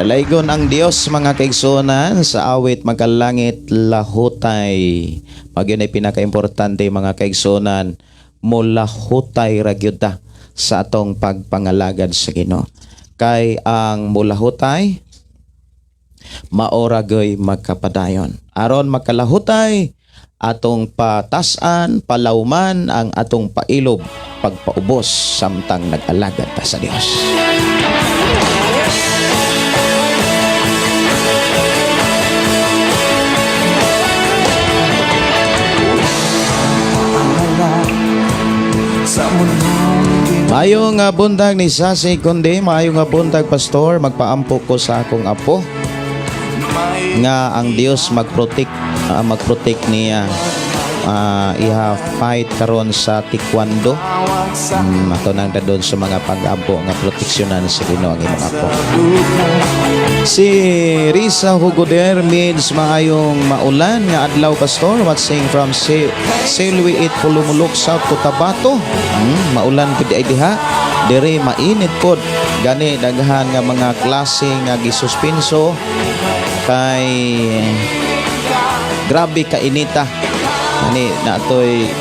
Dalaygon ang Dios mga kaigsuonan sa awit Magkalangit Lahutay. Pag yun ay pinakaimportante mga kaigsuonan, mulahutay ra gyud ta sa atong pagpangalagad sa Ginoo. Kay ang mulahutay maora goy magkapadayon. Aron makalahutay, atong patasan, palawman ang atong pailob, pagpaubos samtang nag-alagad ta sa Dios. Maayong buntag ni Sasi Kundi, maayong buntag pastor, magpaampo ko sa akong apo nga ang Dios magprotect niya. iha fight karon sa taekwondo. Ato nang doon sa mga pag-ampo nga proteksyonan sa Ginoo ang imong apo. Si Risa Hugoder Mids, maayong maulan nga adlaw, Pastor, watching from Silwi 8, Pulumulok, South Cotabato. Maulan pud ay diha. Dire mainit pod. Gani daghan nga mga klase nga gisuspenso kay grabe ka inita. Ani naatoy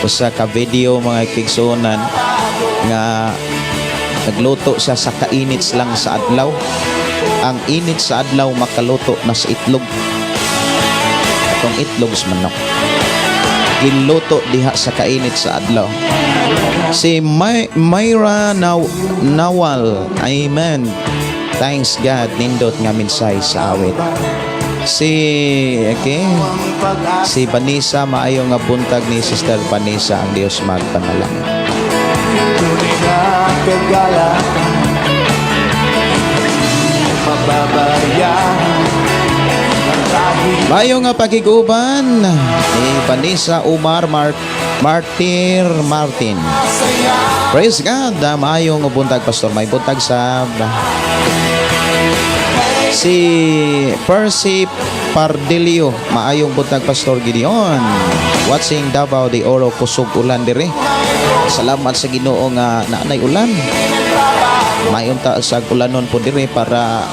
usa ka video, mga kaigsuonan, nga nagluto siya sa kainit lang sa adlaw. Ang init sa adlaw, makaluto na sa itlog. Atong itlog sa manok. Giluto diha sa kainit sa adlaw. Si Myra Nawal, amen. Thanks God, nindot nga minsay sa awit. Si, okay, si Vanessa, maayo nga buntag ni Sister Vanessa, ang Dios magpanalangin. Tunay na kagalakan, mababayahan kahit Maayo nga pakiguban ni Vanessa Umar Martir Martin. Praise God. Maayo nga buntag, Pastor. May buntag sa si Percy Pardilio. Maayong buntag, Pastor Gideon. Watching Davao de Oro, kusog ulan dire. Salamat sa Ginoo nga naanay ulan. Mayon ta sa ulanon po dire para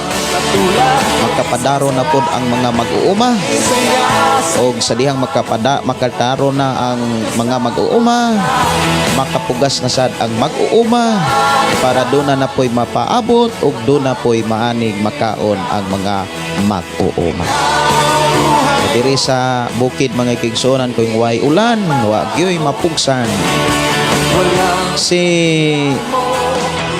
makapadaro na pod ang mga mag-uuma. Og sa dihang makataro na ang mga mag-uuma, makapugas na sad ang mag-uuma para doon na po'y mapaabot ug doon na po'y maanig makaon ang mga mag-uuma. Diri sa bukid, mga kaigsuonan, kung way ulan, wa gyoy mapugsan. Si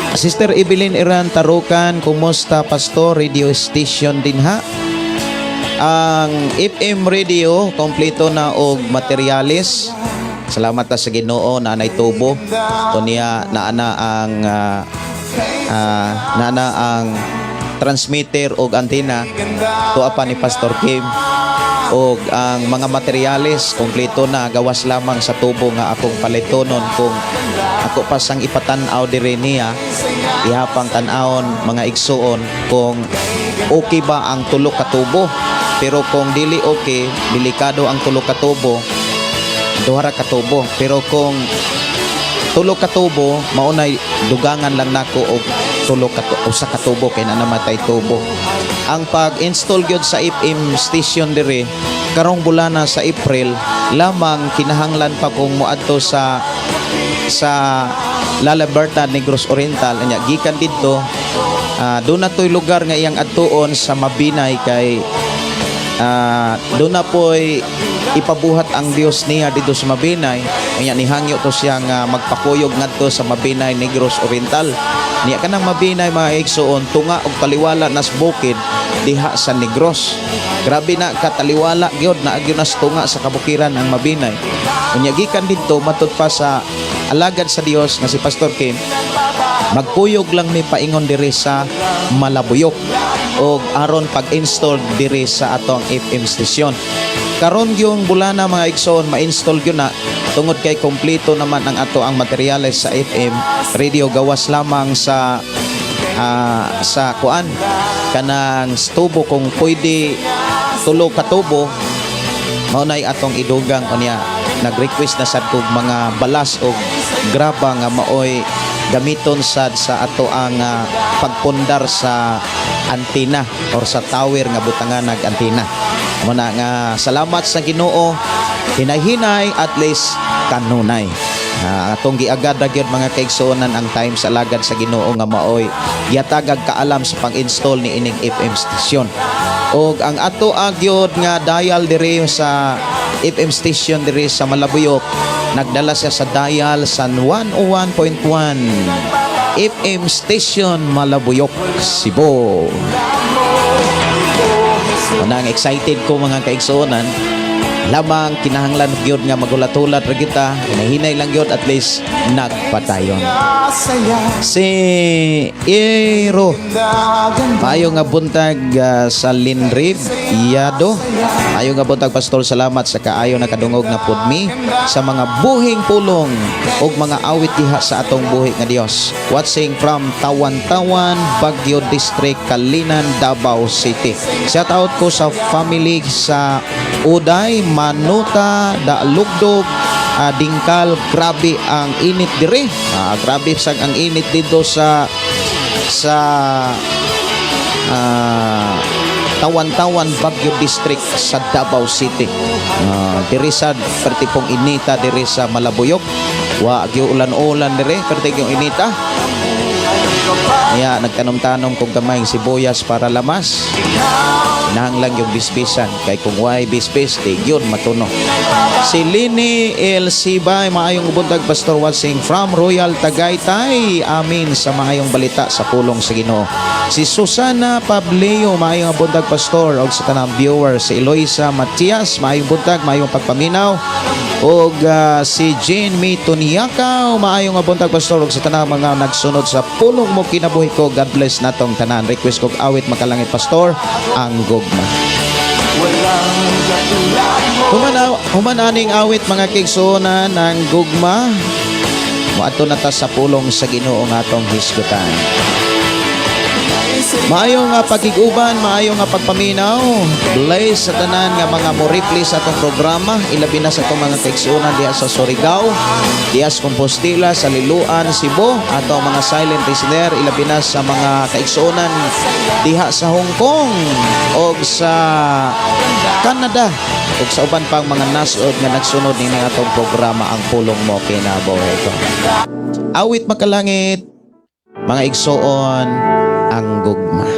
Sister Evelyn Iran Tarukan, kumusta, Pastor, radio station dinha? Ang FM radio kompleto na og materyales. Salamat ta sa Ginoo na anay tubo. Unya naana ang transmitter og antenna tuwa pa ni Pastor Kim. Og ang mga materyales kompleto na, gawas lamang sa tubo nga akong palitonon. Kung ako pa sang ipatan-aw diri niya, ihapang tan-awon, mga igsuon, kung okay ba ang tulo ka tubo. Pero kung dili okay, delikado ang tulo ka tubo, duha ra ka tubo. Pero kung tulo ka tubo, maunay dugangan lang nako og tulo ka usa ka tubo kay na namatay tubo. Ang pag-install gyud sa FM station dire karong bulana sa April lamang, kinahanglan pa kung moadto sa La Libertad, Negros Oriental. Anya gikan didto, doon na to'y lugar nga iyang adtuon sa Mabinay kay doon na po'y ipabuhat ang Dios niya dito sa Mabinay. Kanya nihangyo to siya nga magpakuyog ngadto sa Mabinay, Negros Oriental. Niya kanang Mabinay, mga igsuon, tunga og taliwala nas bukid diha sa Negros. Grabe na kataliwala gyud na gyud nas tunga sa kabukiran ang Mabinay. Unya gikan didto, matud pa sa alagad sa Dios nga si Pastor Kim, magkuyog lang mi paingon diri sa Malabuyok og aron pag-install diri sa atong FM station. Karon yung bulana, mga igsoon, ma-install gyud na tungod kay kompleto naman ang ato ang materyales sa FM radio, gawas lamang sa kuan, kanang tubo. Kung pwede tulo ka tubo, mao nay atong idugang. Unya nag-request na sad kog mga balas og graba nga maoy gamiton sad sa ato ang pagpundar sa antenna or sa tower nga butangan nag antenna. Mo na nga salamat sa Ginoo, hinay-hinay, at least kanunay. Atong giagad ra gyud, mga kaigsuonan, ang time sa alagad sa Ginoo nga maoy gihatagag kaalam sa pang-install ni ining FM station. Og ang ato agyod nga dial diri sa FM station diri sa Malabuyok, nagdala siya sa dial sa 101.1 FM station, Malabuyok, Cebu. Manang excited ko, mga kaigsuonan, lamang kinahanglan gyud nga magulat-ulat ra kita, hinahinay lang gyud, at least nagpatayon. Si Iro, maayo nga buntag sa Linrib, Yado. Maayo nga buntag, Pastor, salamat sa kaayo nakadungog na pud mi sa mga buhing pulong ug mga awit diha sa atong buhi nga Dios. Watching from Tawan-Tawan, Baguio District, Calinan, Davao City. Shout out ko sa family sa Uday, Manuta, Dalugdog, Dingkal. Grabe ang init dire. Grabe sag ang init dito sa sa Tawan-Tawan, Baguio District sa Davao City. Diri sa perti pong inita diri sa Malabuyok. Wa gyud ulan-ulan diri, perti gyud inita. Niya nagtanom-tanom kog gamay sibuyas para lamas. Kinahanglan yung bisbisan kay kung way bisbis di gyud matuno. Si Lini El Sibay, maayong buntag, Pastor, watching from Royal Tagaytay. Amin sa maayong balita sa pulong sa Ginoo. Si Susana Pableo, maayong buntag, Pastor, og sa tanang viewers. Si Eloisa Matias, maayong buntag, maayong pagpaminaw. Og si Jane Mitoniakaw, maayong buntag, Pastor, og sa tanang mga nagsunod sa pulong mo kinabuhi ko. God bless natong tanan. Request kog awit makalangit, Pastor, ang gugma. Human, human aning awit, mga kaigsuonan, ang gugma. Moadto na ta sa pulong sa Ginoo nga atong hisgutan. Maayo nga pagkig-uban, maayo nga pagpaminaw. Bless sa tanan nga mga mo-replay sa atong programa, ilabi na sa atong mga kaigsuonan diha sa Surigao, diha sa Compostela, sa Liloan, Cebu, ato ang mga silent listener, ilabi na sa mga kaigsuonan diha sa Hong Kong og sa Canada ug sa uban pang mga nasod nga nagsunod nini atong programa, ang pulong mo kinabuhi ko. Awit makalangit, mga igsoon, ang gugma.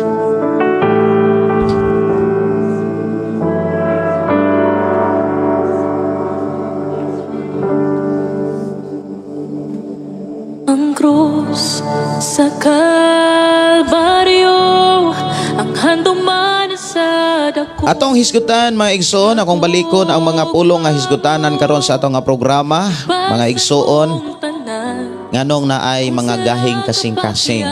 Ang krus sa Kalbaryo ang handuman sa dako. Atong hisgutan, mga igsoon, akong balikon ang mga pulong nga hisgutanan karon sa atong nga programa, mga igsoon, nganong naay mga gahing kasing-kasing?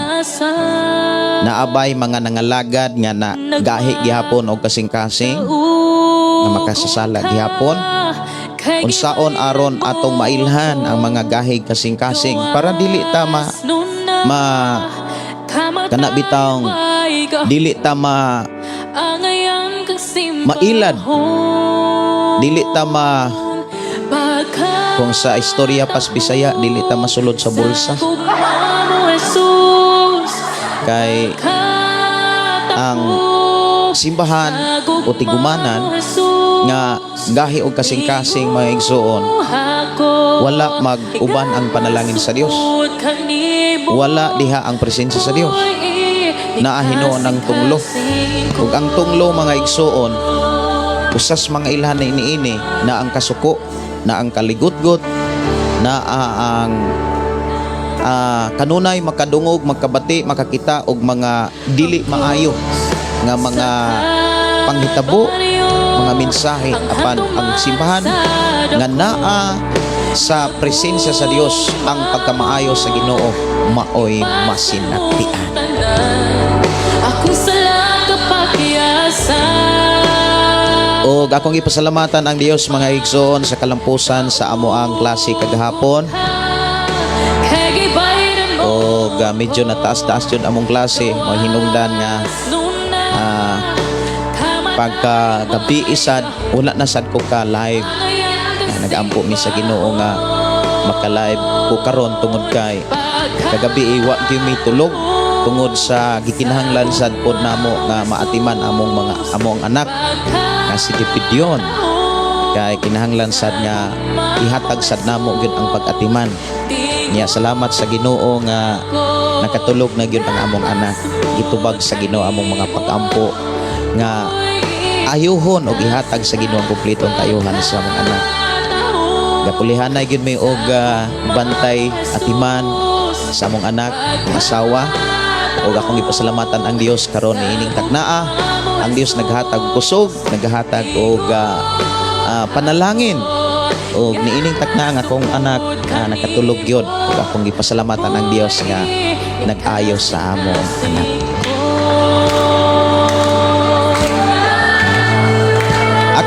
Naabay mga nangalagad nga na gahi gihapon og kasing-kasing nga makasasala gihapon? Unsaon aron atong mailhan ang mga gahig kasing-kasing para dili ta ma, ma kana bitawng dili ta ma mailad, dili ta ma, kung sa istorya pas Bisaya, dili ta masulod sa bulsa kay ang simbahan o tigumanan nga gahi og kasing-kasing, mga igsoon, wala mag-uban ang panalangin sa Dios, wala diha ang presensya sa Dios. Naa hinuon ang tunglo, ug ang tunglo, mga igsoon, usas mga ilhan na iniini na ang kasuko, na ang kaligutgot, na ang kanunay makadungog, makabati, makakita og mga dili maayo nga mga panghitabo, mga mensahe. Apan ang simbahan nga naa sa presensya sa Dios, ang pagkamaayo sa Ginoo maoy masinatian. Akong sala kapakyasan. Og akong ipasalamatan ang Dios, mga igsoon, sa kalampusan sa amo ang klase kagahapon. Kay gibayran mo. Og medyo nataas-taas yun among klase, mahinungdan nga pagka gabi isad wala na sad ko ka live. Nagampo mi sa Ginoo nga maka-live ko karon tungod kay kagabi wa gyud mi tulog tungod sa gikinahanglan sad pod namo nga maatiman among mga among anak nga si Dipidyon kay kinahanglan sad nga ihatag sad namo gyud ang pag-atiman niya. Salamat sa Ginoo nga nakatulog na gyud ang among anak. Gitubag sa Ginoo among mga pag-ampo nga ayuhon og ihatag sa Ginoo ang kumpletong kaayuhan sa among anak. Gapulihanay gyud mi og bantay atiman sa among anak, ang asawa, ug akong gipasalamatan ang Dios karon niining taknaa. Ang Dios naghatag og kusog, naghatag og panalangin, ug niining taknaa ang akong anak nakatulog gyud, ug akong gipasalamatan ang Dios nga nag-ayo sa among anak.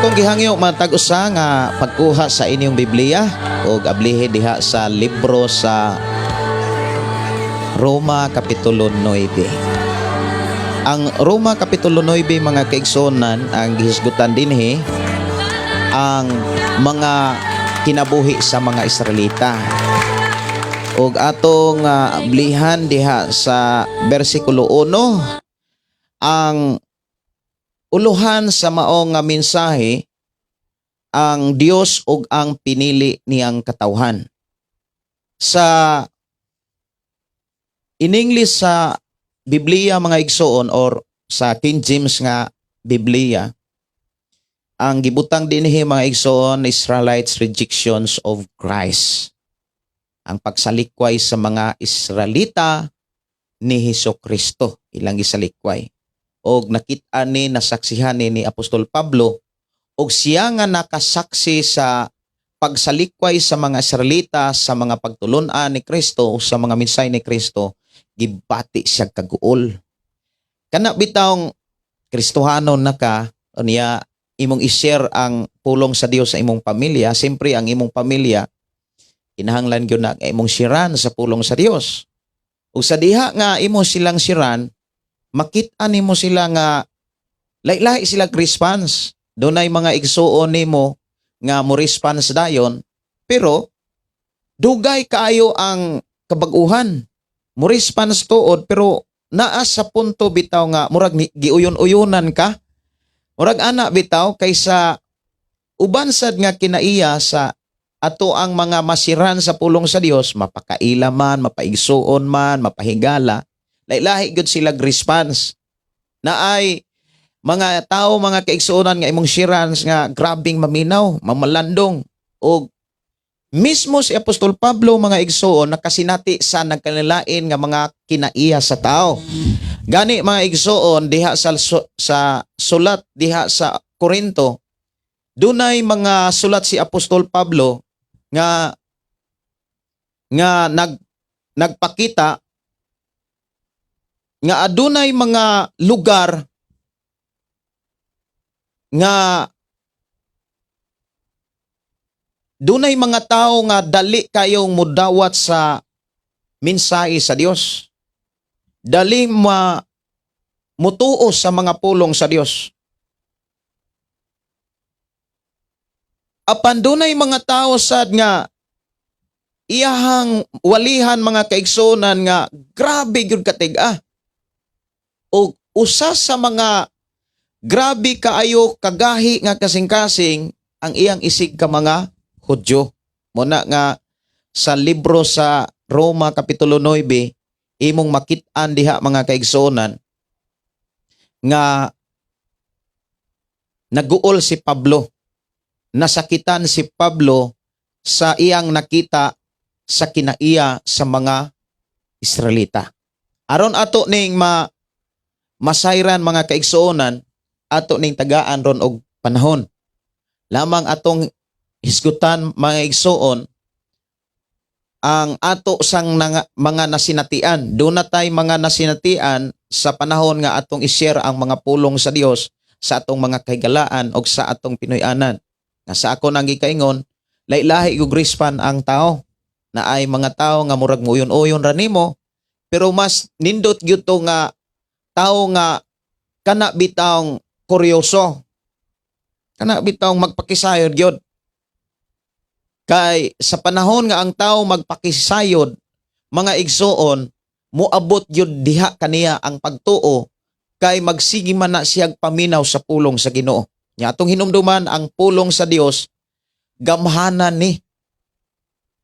Akong gihangyo matag usa nga pagkuha sa inyong Biblia ug ablihi diha sa libro sa Roma Kapitulo 9. Ang Roma Kapitulo 9, mga kaigsuonan, ang gihisgutan dinhi ang mga kinabuhi sa mga Israelita. Ug atong ablihan diha sa bersikulo 1. Ang uluhan sa mao nga mensahe, ang Dios ug ang pinili niyang katawhan. Sa in English sa Biblia, mga igsoon, or sa King James nga Biblia, ang gibutang dinhi, mga igsoon, Israelites' rejections of Christ. Ang pagsalikway sa mga Israelita ni Hesus Kristo, ilang gisalikway og nakit-an ni, nasaksihan ni Apostol Pablo, og siya nga nakasaksi sa pagsalikway sa mga Israelita sa mga pagtulun-an ni Kristo o sa mga mensahe ni Kristo, gibati siya kaguol. Kana bitawng Kristohanon na ka, unya imong i-share ang pulong sa Dios sa imong pamilya, siyempre ang imong pamilya kinahanglan gyud na imong share-an sa pulong sa Dios. Ug sa diha nga imo silang share-an, makita nimo sila nga lahi-lahi sila response. Dunay mga igsuon nimo nga mo response dayon, pero dugay kaayo ang kabag-uhan. Mo response tuod, pero naa sa punto bitaw nga murag giuyon-uyunan ka. Murag ana bitaw, kaysa uban sad nga kinaiya sa ato ang mga ma-share-an sa pulong sa Dios, mapakaila man, mapaigsuon man, mapahigala, lahi-lahi gyud sila response. Naay mga tao, mga kaigsuonan, nga imong share-an nga grabing maminaw, mamalandong, og mismo si Apostol Pablo, mga igsuon, nakasinati sa nagkanilain nga mga kinaiya sa tao. Gani, mga igsuon, diha sa sulat diha sa Korinto, dunay mga sulat si Apostol Pablo nga nga nagpakita nga adunay mga lugar nga dunay mga tao nga dali kayong mudawat sa mensahe sa Dios. Dali ma mutuo sa mga pulong sa Dios. Apan dunay mga tao sad nga iyahang walihan, mga kaigsuonan, nga grabe gyud katig-a. O usa sa mga grabe kaayo kagahi nga kasing-kasing ang iyang isig ka mga Hudyo. Muna nga sa libro sa Roma Kapitulo 9, imong makit-an diha, mga kaigsuonan, nga naguol si Pablo. Nasakitan si Pablo sa iyang nakita sa kinaiya sa mga Israelita. Aron ato ning masayran, mga kaigsuonan, ato ning tagaan ron og panahon. Lamang atong hisgutan, mga igsuon, ang ato sang mga nasinatian. Duna tay mga nasinatian sa panahon nga atong i-share ang mga pulong sa Dios sa atong mga kahigalaan o sa atong Pinoy-anan. Nga sa ako nang gikaingon, lahi-lahi og response ang tao. Naay mga tao nga murag muyon-uyon ra nimo, pero mas nindot gyud to nga tao nga kana bitawng kuryoso. Kana bitawng magpakisayod gyud. Kay sa panahon nga ang tao magpakisayod, mga igsuon, moabot gyud diha kaniya ang pagtuo kay magsige man na siyag paminaw sa pulong sa Ginoo. Nya atong hinumduman, ang pulong sa Dios gamhanan ni.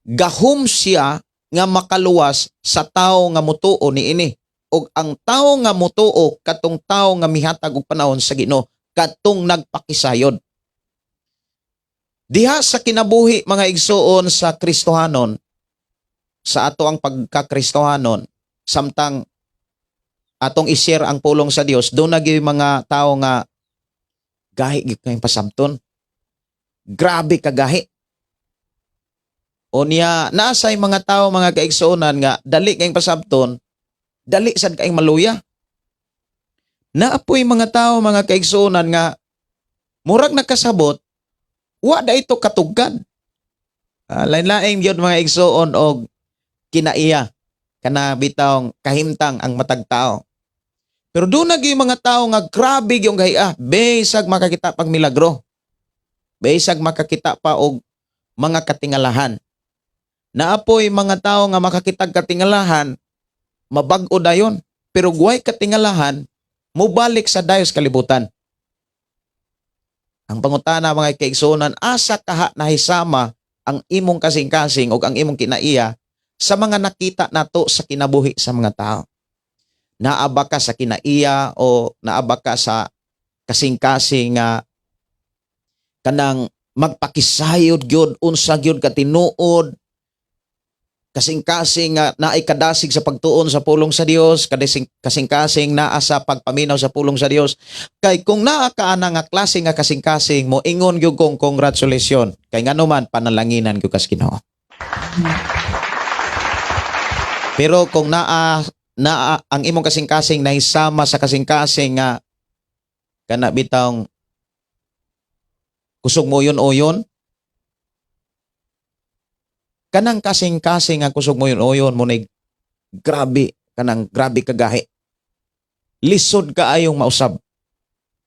Gahom siya nga makaluwas sa tao nga mutuo niini. Og ang tao nga mutuo, katong tao nga mihatag og panahon sa Ginoo, katong nagpakisayod. Diha sa kinabuhi, mga igsuon, sa Kristohanon, sa ato ang pagkakristohanon, samtang atong i-share ang pulong sa Dios, duna gyud mga tao nga gahi gyud kayong pasabton. Grabe kagahi. O niya, naasay mga tao, mga kaigsuonan, nga dali kayong pasabton, dali sad kayong maluya. Naapoy mga tao, mga kaigsuonan, nga Murag nakasabot, wa da ito katugkad. Lain-lain gyud, mga igsuon, og kinaiya kana bitawng kahimtang ang matag tao. Pero doon na gyud mga tao nga grabe gyud gahia, bisag makakita pag milagro. Bisag makakita pa og mga katingalahan. Naapoy mga tao nga makakitag katingalahan, mabag-o dayon. Pero guway katingalahan, mubalik sa dayos kalibutan. Ang pangutana, mga kaigsuonan, asa kaha nahisama ang imong kasing-kasing o ang imong kinaiya sa mga nakita nato sa kinabuhi sa mga tao? Naa ba ka sa kinaiya o naa ba ka sa kasing-kasing nga kanang magpakisayod gyud unsa gyud ka tinuod, kasing-kasing nga naay kadasig sa pagtuon sa pulong sa Dios, kadasing kasing-kasing naa sa pagpaminaw sa pulong sa Dios? Kay kung naa ka ana nga klase nga kasing-kasing, mo ingon gyud kong congratulations, kay ngano man panalanginan gyud kas Ginoo. Pero kung naa naa ang imong kasing-kasing nahisama sa kasing-kasing nga kana bitawng kusog mo yun o yun, kanang kasing-kasing nga kusog mo yun o yun mo na, grabe, kanang grabe kagahi, lisod kaayong mausab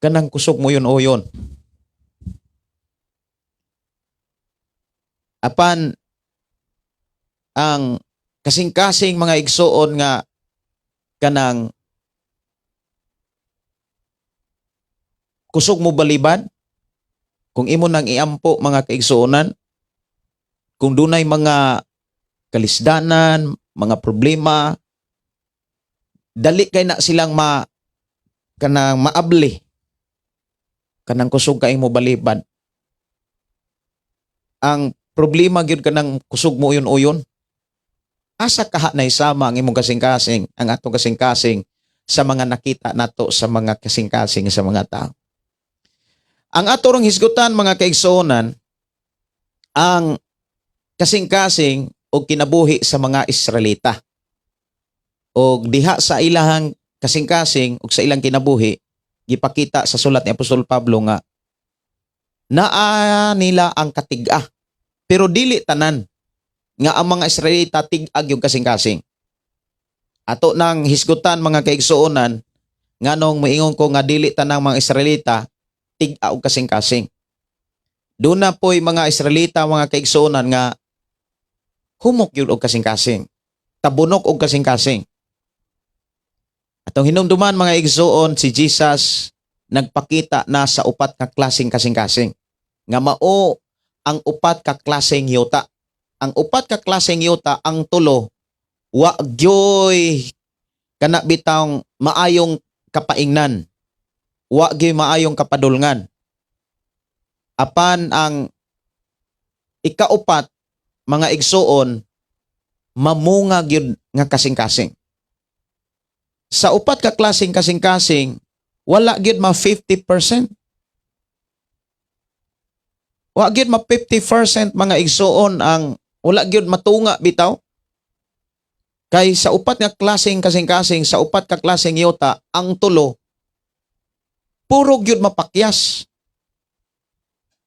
kanang kusog mo yun o yun. Apan ang kasing-kasing, mga igsuon, nga kanang kusog mo balibad, kung imo nang iampo, mga kaigsuonan, kung dunay mga kalisdanan, mga problema, dali kay na silang ma kanang maabli, kanang kusog kay mo balibad. Ang problema gyud kanang kusog mo uyon-uyon. Asa kaha na isama ang imong kasing-kasing, ang atong kasing-kasing sa mga nakita nato sa mga kasing-kasing sa mga tao? Ang ato rong hisgutan, mga kaigsuonan, ang kasing-kasing o kinabuhi sa mga Israelita. O diha sa ilahang kasing-kasing o sa ilang kinabuhi, gipakita sa sulat ni Apostol Pablo nga naa nila ang katig-a. Pero dili tanan nga ang mga Israelita tig-ag yung kasing-kasing. Ato nang hisgutan, mga kaigsuonan, nganong moingon ko nga dili tanang mga Israelita tig-a og kasing-kasing. Doon na po'y mga Israelita, mga kaigsuonan, nga humok yun og kasing-kasing. Tabunok og kasing-kasing. Atong hinumduman, mga igsuon, si Jesus nagpakita na sa upat ka klaseng kasing-kasing. Nga mao ang upat ka klaseng yuta. Ang upat ka klaseng yuta, ang tulo, wa gyoy kana bitawng maayong kapaingnan. Wa gyoy maayong kapadulngan. Apan ang ikaupat, mga igsuon, mamunga gyud nga kasing-kasing. Sa upat ka klaseng kasing-kasing, wala gyud ma 50%. Wa gyud ma 50%, mga igsuon, ang wala gyud matunga bitaw. Kay sa upat nga klaseng kasing-kasing, sa upat ka klaseng yuta, ang tulo puro gyud mapakyas.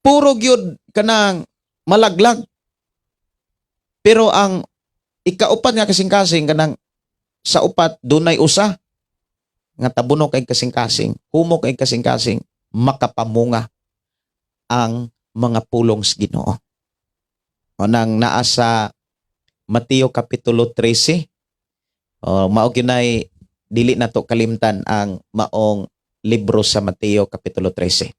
Puro gyud kanang malaglag. Pero ang ikaupat nga kasing-kasing, kanang sa upat dunay usa nga tabunok kay kasing-kasing, humok kay kasing-kasing, makapamunga ang mga pulong sa Ginoo. O nang naa sa Mateo Kapitulo 13. O mao ginay dili na to kalimtan ang maong libro sa Mateo Kapitulo 13.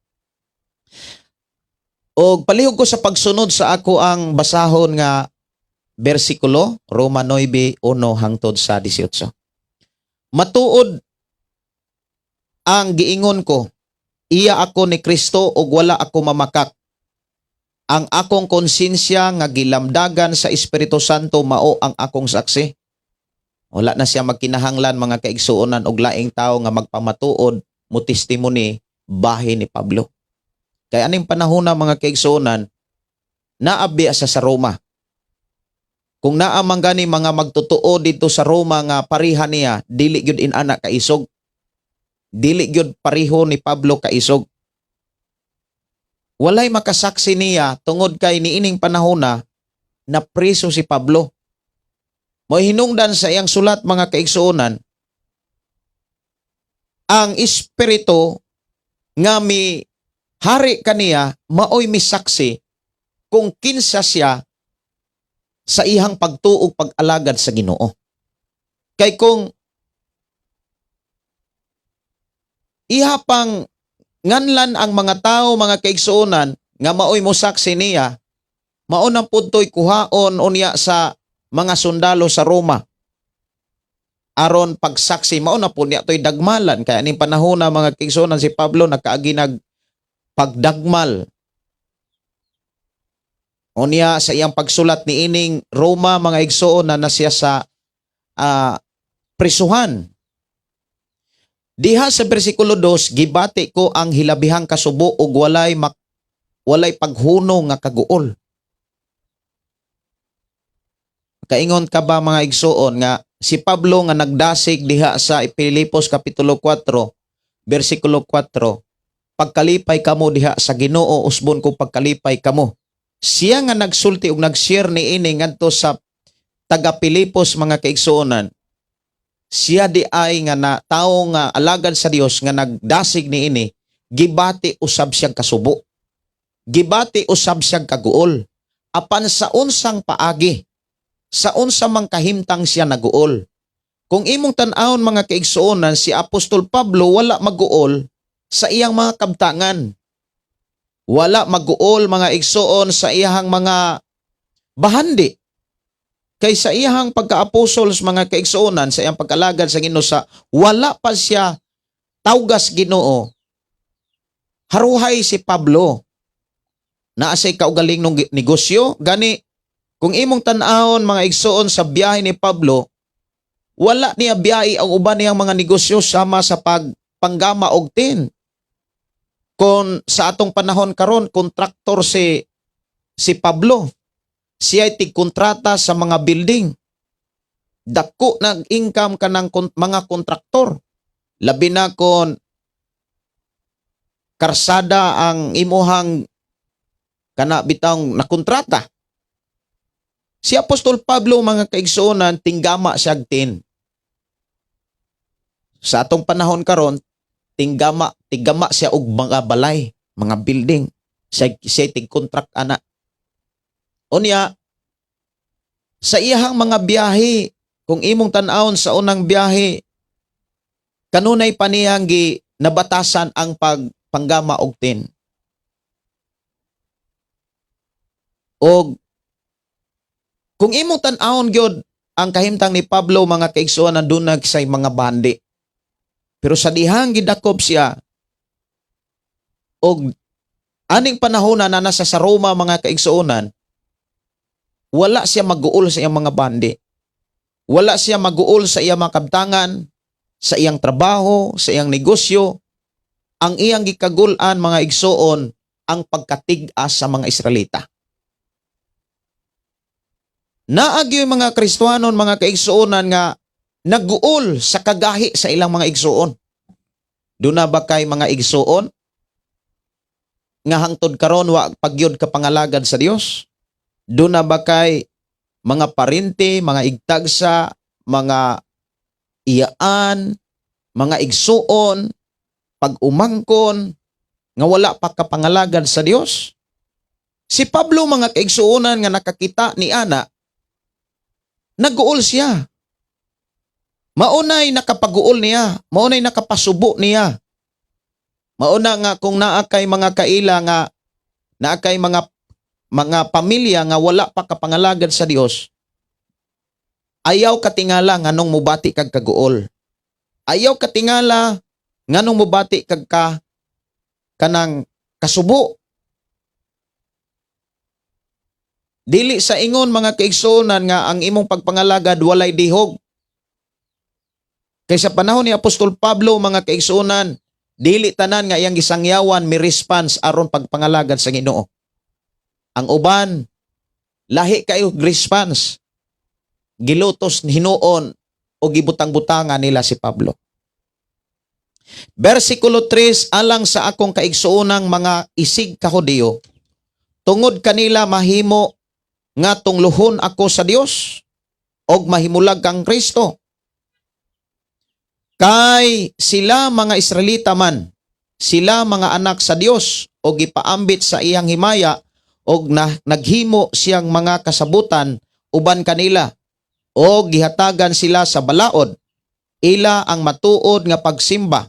Og palihog ko sa pagsunod sa ako ang basahon nga bersikulo, Roma 9:1 hangtod sa 18. Matuod ang giingon ko, iya ako ni Kristo ug wala ako mamakak. Ang akong konsensya nga gilamdagan sa Espiritu Santo mao ang akong saksi. Wala na siya magkinahanglan, mga kaigsuonan, og laing tao nga magpamatuod, mo testimony bahin ni Pablo. Kay aning panahon na, mga kaigsuonan, naabi sa Roma. Kung naa man gani mga magtotoo dito sa Roma nga pareha niya, dili gyud inana kaisog. Dili gyud pareho ni Pablo kaisog. Walay makasaksi niya tungod kay niining panahona na preso si Pablo. Mo hinungdan sa iyang sulat, mga kaigsuonan, ang espiritu nga mi hari kaniya maoy misaksi kung kinsa siya sa iyang pagtuo ug pag-alagad sa Ginoo. Kay kung iha pang nganlan ang mga tao, mga kaigsuonan, nga maoy mosaksi niya, mao nang pudtoy kuhaon unya sa mga sundalo sa Roma aron pagsaksi. Mao na po niya to'y dagmalan. Kaya aning panahon na, mga kaigsuonan, si Pablo nakaagi nag pagdagmal. Unya sa iyang pagsulat ni ining Roma, mga igsoon, na siya sa prisuhan. Diha sa bersikulo 2, "Gibati ko ang hilabihang kasubo ug walay paghunong nga kaguol." Kaingon ka ba, mga igsoon, nga si Pablo nga nagdasig diha sa Pilipos kapitulo 4 bersikulo 4, "Pagkalipay kamo diha sa Ginoo, usbon ko pagkalipay kamo." Siya nga nagsulti ug nag-share ni ini ngadto sa taga Pilipos, mga kaigsuonan, siya di ay nga na tao nga alagad sa Dios nga nagdasig ni ini, gibati usab siyang kasubo. Gibati usab siyang kaguol. Apan sa unsang paagi, sa unsa mang kahimtang siya naguol? Kung imong tan-awon, mga kaigsuonan, si Apostol Pablo wala maguol sa iyang mga kabtangan. Wala maguol, mga igsoon, sa iyang mga bahandi. Kay sa iyang pagka-apostols, mga kaigsuonan, sa iyang pagkalagad sa Ginoo sa wala pa siya tawgas Ginoo. Haruhay si Pablo. Naa siya'y kaugaling ng negosyo, gani kung imong tan-awon, mga igsoon, sa biyahe ni Pablo, wala niya biyahe ang uban niyang mga negosyo sama sa pagpanggama og tin. Kung sa atong panahon karon, kontraktor si si Pablo. Siya ay tigkontrata sa mga building. Dako nag income ka ng mga kontraktor. Labi na kon karsada ang imuhang kana bitang nakontrata. Si Apostol Pablo, mga kaigsuonan, tinggama siya tin. Sa atong panahon karon, tinggama siya og mga balay, mga building. Siya tig-contract ana. Unya, sa iyahang mga biyahe, kung imong tan-awon sa unang biyahe, kanunay pa niyang gi nabatasan ang pagpanggama og tin. Og kung imong tan-awon gyud ang kahimtang ni Pablo, mga kaigsuonan, nandunag sa mga bandi. Pero sa dihang gidakop siya og aning panahon na nasa sa Roma, mga kaigsuonan, wala siya maguol sa iyang mga bandi. Wala siya maguol sa iyang mga kabtangan, sa iyang trabaho, sa iyang negosyo. Ang iyang gikagul-an, mga igsoon, ang pagkatig-as sa mga Israelita. Naagyo yung mga Kristuhanon, mga kaigsuonan, nga naguol sa kagahi sa ilang mga igsuon. Duna ba kay mga igsuon nga hangtod karon wa pagyod ka pangalagad sa Dios? Duna ba kay mga parente, mga igtagsa, mga iyaan, mga igsuon, pag-umangkon nga wala pa kapangalagad sa Dios? Si Pablo, mga kaigsuonan, nga nakakita ni ana, naguol siya. Maunay nakapaguol niya, maunay nakapasubo niya. Mauna nga kung naa kay mga kaila nga naa kay mga pamilya nga wala pa kapangalagad sa Dios, ayaw katingala nganong mubati kag kaguol. Ayaw katingala nganong mubati kag ka kanang kasubo. Dili sa ingon, mga kaigsuonan, nga ang imong pagpangalagad walay dihog. Kay sa panahon ni Apostol Pablo, mga kaigsuonan, dili tanan nga iyang gisangyawan mi response aron pagpangalagad sa Ginoo. Ang uban lahi kayo response. Gilutos hinuon o gibutang-butangan nila si Pablo. Versikulo 3, alang sa akong kaigsuonang mga isig kahudiyo, tungod kanila mahimo nga tungluhon ako sa Dios og mahimulag kang Kristo. Kay sila mga Israelita man, sila mga anak sa Dios og gipaambit sa iyang himaya og na, naghimo siyang mga kasabutan uban kanila og gihatagan sila sa balaod, ila ang matuod nga pagsimba.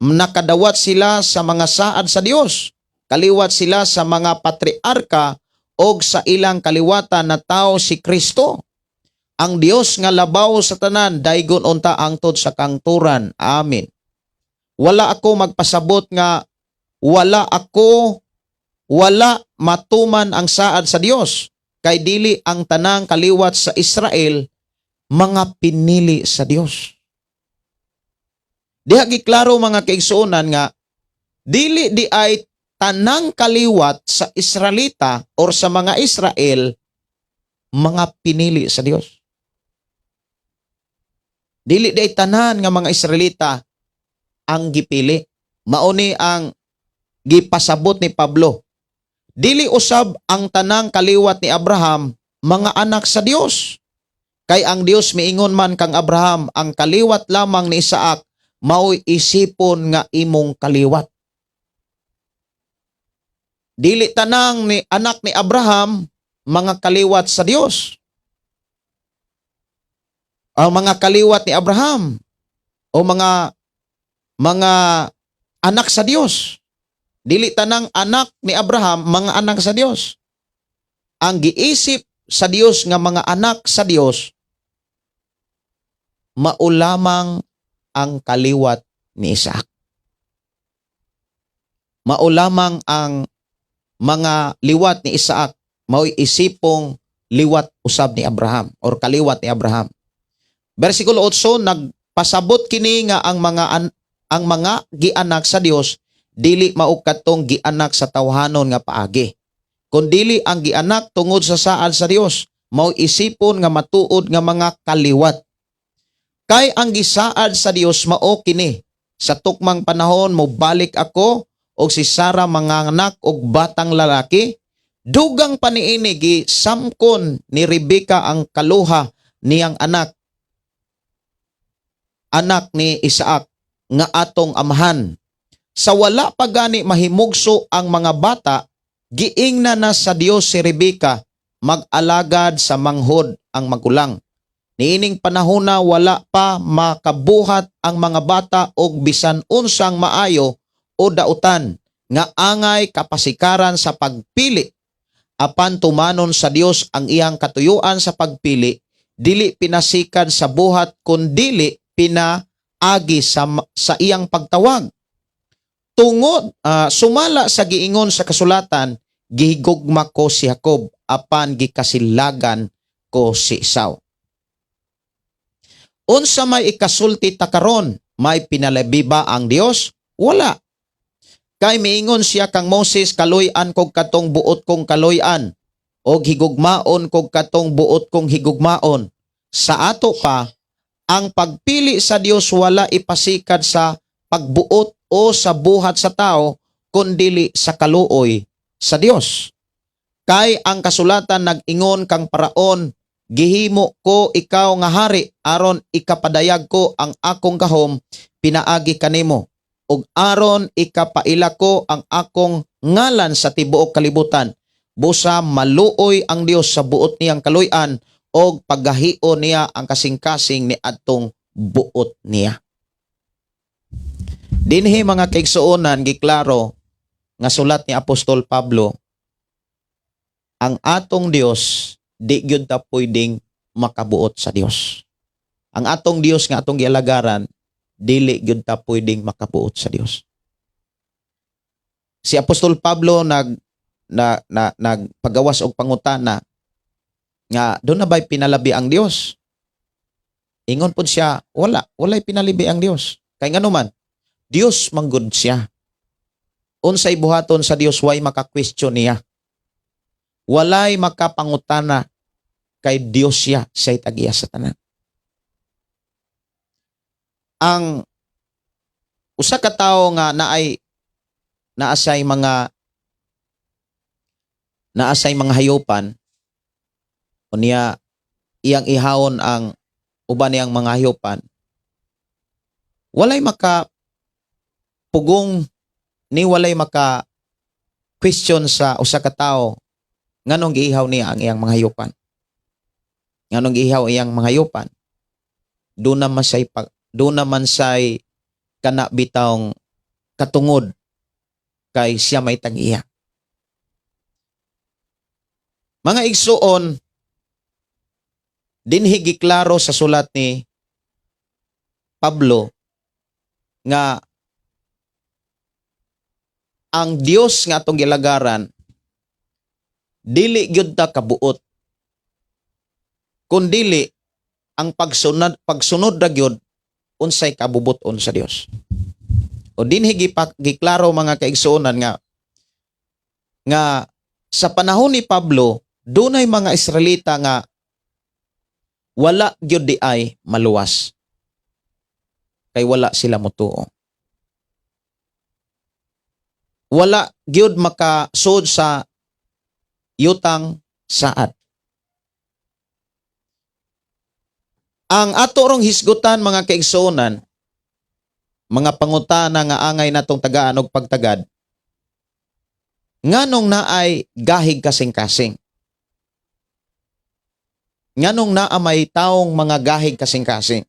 Nakadawat sila sa mga saad sa Dios, kaliwat sila sa mga patriarka og sa ilang kaliwatan na tao si Kristo. Ang Dios nga labaw sa tanan, daygon unta angtod sa kangturan. Amen. Wala ako magpasabot nga wala matuman ang saad sa Dios, kay dili ang tanang kaliwat sa Israel mga pinili sa Dios. Diha giklaro, mga kaigsuonan, nga dili diay tanang kaliwat sa Israelita or sa mga Israel mga pinili sa Dios. Dili diay tanan nga mga Israelita ang gipili. Mao ni ang gipasabot ni Pablo. Dili usab ang tanang kaliwat ni Abraham mga anak sa Dios. Kay ang Dios miingon man kang Abraham, ang kaliwat lamang ni Isaac mao'y isipon nga imong kaliwat. Dili tanang ni anak ni Abraham mga kaliwat sa Dios. Ang mga kaliwat ni Abraham o mga anak sa Dios. Dili tanang anak ni Abraham mga anak sa Dios. Ang giisip sa Dios nga mga anak sa Dios mao lamang ang kaliwat ni Isaac. Mao lamang ang mga liwat ni Isaac mao'y isipong liwat usab ni Abraham or kaliwat ni Abraham. Versikulo 8, nagpasabot kini nga ang mga gianak sa Dios dili mao katong gianak sa tawhanon nga paagi, kundili ang gianak tungod sa saad sa Dios mao isipon nga matuod nga mga kaliwat. Kay ang gisaad sa Dios mao kini: "Sa tukmang panahon mobalik ako og si Sara manganak og batang lalaki." Dugang pa niini, gisamkon ni Rebeka ang kaluha niyang anak, anak ni Isaac nga atong amahan. Sa wala pa gani mahimugso ang mga bata, giingna na sa Dios si Rebeka mag-alagad sa manghod ang magulang. Niining panahona wala pa makabuhat ang mga bata og bisan unsang maayo o dautan nga angay kapasikaran sa pagpili. Apan tumanon sa Dios ang iyang katuyuan sa pagpili, dili pinasikad sa buhat kundili pinaagi sa iyang pagtawag. Tungod sumala sa giingon sa kasulatan, "Gihigugma ko si Jacob apan gikasilagan ko si Esau." Unsa may ikasulti ta karon? May pinalabi ba ang Dios? Wala. Kay miingon siya kang Moses, "Kaluy-an kog katong buot kong kaluy-an og higugmaon kog katong buot kong higugmaon." Sa ato pa, ang pagpili sa Dios wala ipasikad sa pagbuot o sa buhat sa tao, kundili sa kaluoy sa Dios. Kay ang kasulatan nag-ingon kang Paraon, "Gihimo ko ikaw nga hari aron ikapadayag ko ang akong gahom pinaagi kanimo ug aron ikapaila ko ang akong ngalan sa tibuok kalibutan." Busa maluoy ang Dios sa buot niyang kaluy-an og paggahio niya ang kasing-kasing ni adtong buot niya. Dinhi, mga kaigsuonan, giklaro nga sulat ni Apostol Pablo, ang atong Dios, di gyud ta pwedeng makabuot sa Dios. Ang atong Dios nga atong gialagaran, dili gyud ta pwedeng makabuot sa Dios. Si Apostol Pablo nag na, na nagpagawas og pangutana nga duna ba'y pinalabi ang Dios? Ingon pud siya, wala, walay pinalibi ang Dios. Kay ngano man, Dios manggod siya. Unsay buhaton sa Dios, way maka-question niya. Walay makapangutana kay Dios siya, siya'y tag-iya sa tanan. Ang Usa ka tawo nga naay naa say mga hayupan, unya iyang ihawon ang uban niyang mga hayupan, walay maka pugong ni walay maka question sa usa ka tawo nganong giihaw niya ang iyang mga hayupan. Nganong giihaw iyang mga hayupan, doon naman say kana bitawng katungod kay siya may tag-iya. Mga igsuon, dinhi giklaro sa sulat ni Pablo nga ang Dios nga atong gilagaran, dili gyud ta kabuot, kun dili ang pagsunod pagsunod ra gyud unsay kabubut-on sa Dios. O dinhi giklaro, mga kaigsuonan, nga nga sa panahon ni Pablo dunay mga Israelita nga wala gyud di ay maluwas kay wala sila motuo. Wala gyud makasud sa yutang saad. Ang ato rong hisgutan, mga kaigsuonan, mga pangutana nga angay natong tagaan og pagtagad, nganong naay gahig kasing-kasing? Nganong naa may taong mga gahig kasing-kasing?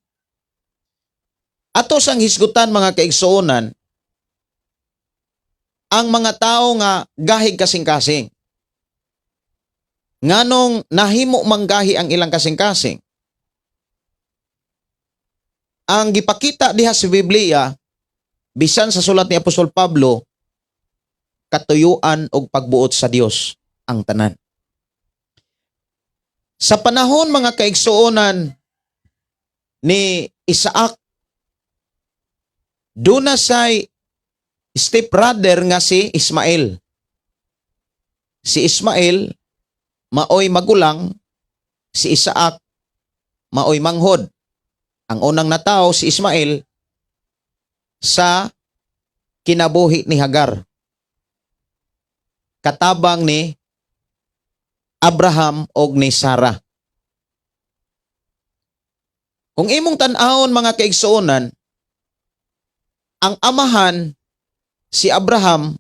Ato sang hisgutan, mga kaigsuonan, ang mga tao nga gahig kasing-kasing. Nganong nahimo manggahi ang ilang kasing-kasing? Ang gipakita diha sa Biblia, bisan sa sulat ni Apostol Pablo, katuyuan og pagbuot sa Dios ang tanan. Sa panahon, mga kaigsuonan, ni Isaac, duna say step brother nga si Ismael. Si Ismael maoy magulang, si Isaac maoy manghod. Ang unang natao si Ismael sa kinabuhi ni Hagar, katabang ni Abraham og ni Sarah. Kung imong tan-awon, mga kaigsuonan, ang amahan si Abraham,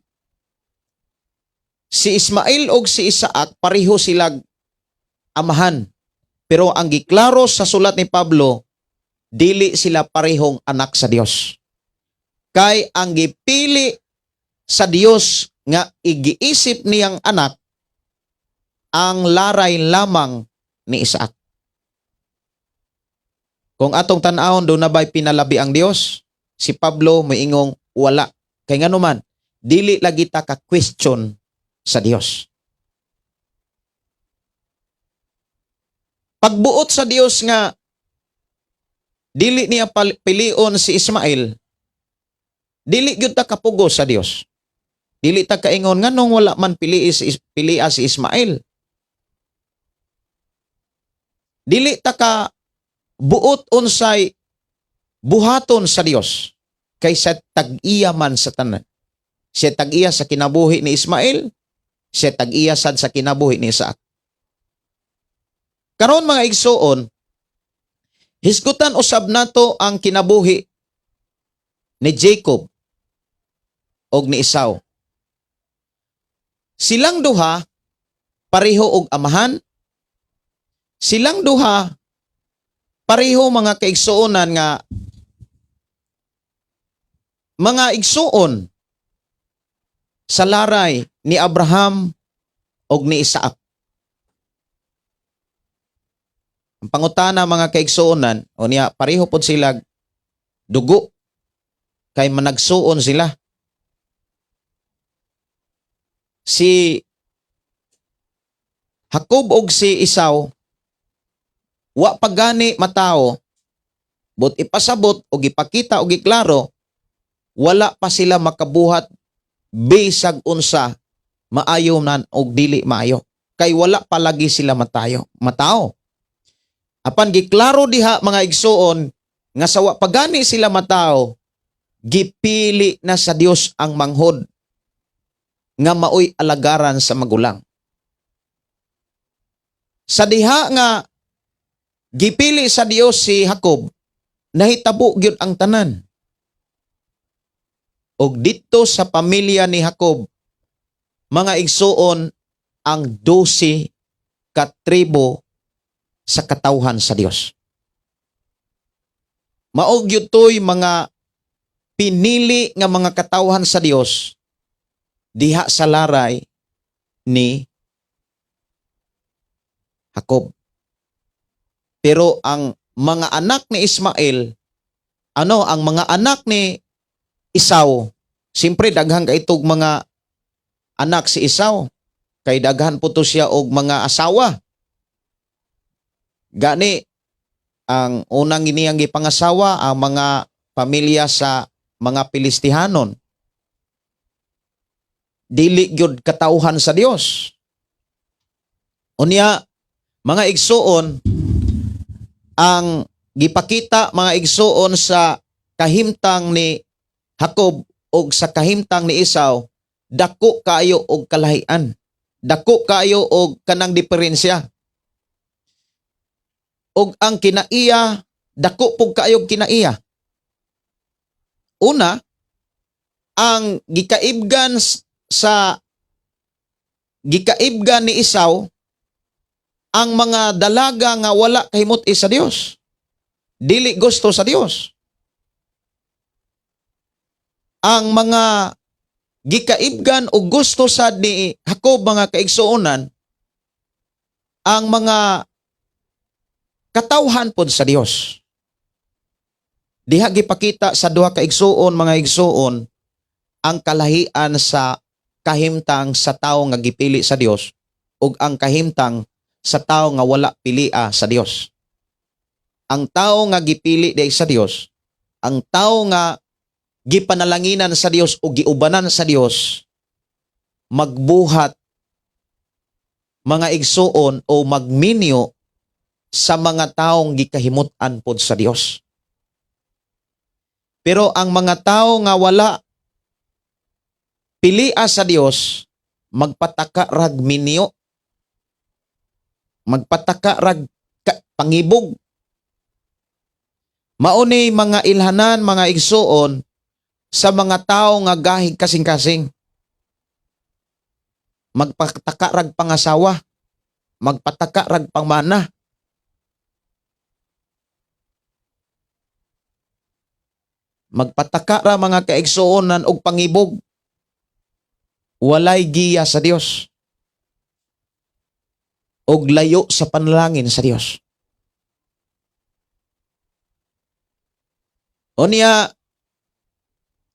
si Ismael og si Isaac pareho silag amahan. Pero ang giklaro sa sulat ni Pablo, dili sila parehong anak sa Dios. Kay ang gipili sa Dios nga igiisip niyang anak ang laray lamang ni Isaac. Kung atong tan-awon, duna ba'y pinalabi ang Dios? Si Pablo moingong wala. Kay nganuman, dili lagi ta ka question sa Dios. Pagbuot sa Dios nga dili niya pilion si Ismael, dili gyud ta kapugos sa Dios. Dili ta kaingon nganong wala man pilia si Ismael. Dili ta ka buot unsay buhaton sa Dios kay sa tag-iya man sa tanan. Siya tag-iya sa kinabuhi ni Ismael, siya tag-iya sad sa kinabuhi ni Isaac. Karon, mga igsuon, hisgutan usab nato ang kinabuhi ni Jacob og ni Esau. Silang duha pareho og amahan. Silang duha pareho, mga kaigsuonan, nga mga igsuon sa laray ni Abraham og ni Isaac. Ang pangutana, mga kaigsuonan, o niya pareho pod sila dugo kay managsuon sila. Si Jacob og si Esau wa pa gani matao, but ipasabot og ipakita og giklaro wala pa sila makabuhat bisag unsa, maayo man og dili maayo, kay wala pa lagi sila matayo matao. Apan giklaro diha, mga igsuon, nga sa wa pa gani sila matao. Gipili na sa Dios ang manghod nga maoy alagaran sa magulang. Sa diha nga gipili sa Dios si Jacob, nahitabo gyud ang tanan. Og didto sa pamilya ni Jacob, mga igsuon, ang 12 ka tribo sa katawhan sa Dios. Mao gyud to'y mga pinili nga mga katawhan sa Dios diha sa laray ni Jacob. Pero ang mga anak ni Ismael, ano, ang mga anak ni Esau, siyempre daghan kay itog mga anak si Esau. Kay daghan po to siya og mga asawa. Gani, ang unang iniyang gipangasawa ang mga pamilya sa mga Pilistihanon. Dili gyud katawhan sa Dios. Unya, mga igsuon, ang gipakita, mga igsuon, sa kahimtang ni Jacob og sa kahimtang ni Esau, dako kaayo og kalahian. Dako kaayo og kanang diferensya. Og ang kinaiya, dako pug kaayo og kinaiya. Una, ang gikaibgan sa gikaibgan ni Esau ang mga dalaga nga wala kahimut-i sa Dios. Dili gusto sa Dios. Ang mga gikaibgan o gusto sad ni Jacob, mga kaigsuonan, ang mga katawhan pod sa Dios. Diha gipakita sa duha ka igsuon, mga igsuon, ang kalahian sa kahimtang sa tawo nga gipili sa Dios ug ang kahimtang sa tawo nga wala pilia sa Dios. Ang tawo nga gipili diay sa Dios, ang tawo nga gipanalanginan sa Dios o giubanan sa Dios, magbuhat, mga igsuon, o magminyo sa mga taong gikahimut-an pod sa Dios. Pero ang mga tao nga wala pilia sa Dios, magpataka rag minyo, magpataka rag pangibog. Mao ni mga ilhanan, mga igsuon, sa mga tao nga gahig kasing-kasing. Magpataka rag pangasawa, magpataka rag pangmana. Magpataka ra, mga kaigsuonan, og pangibog. Walay giya sa Dios. Og layo sa panalangin sa Dios. Unya,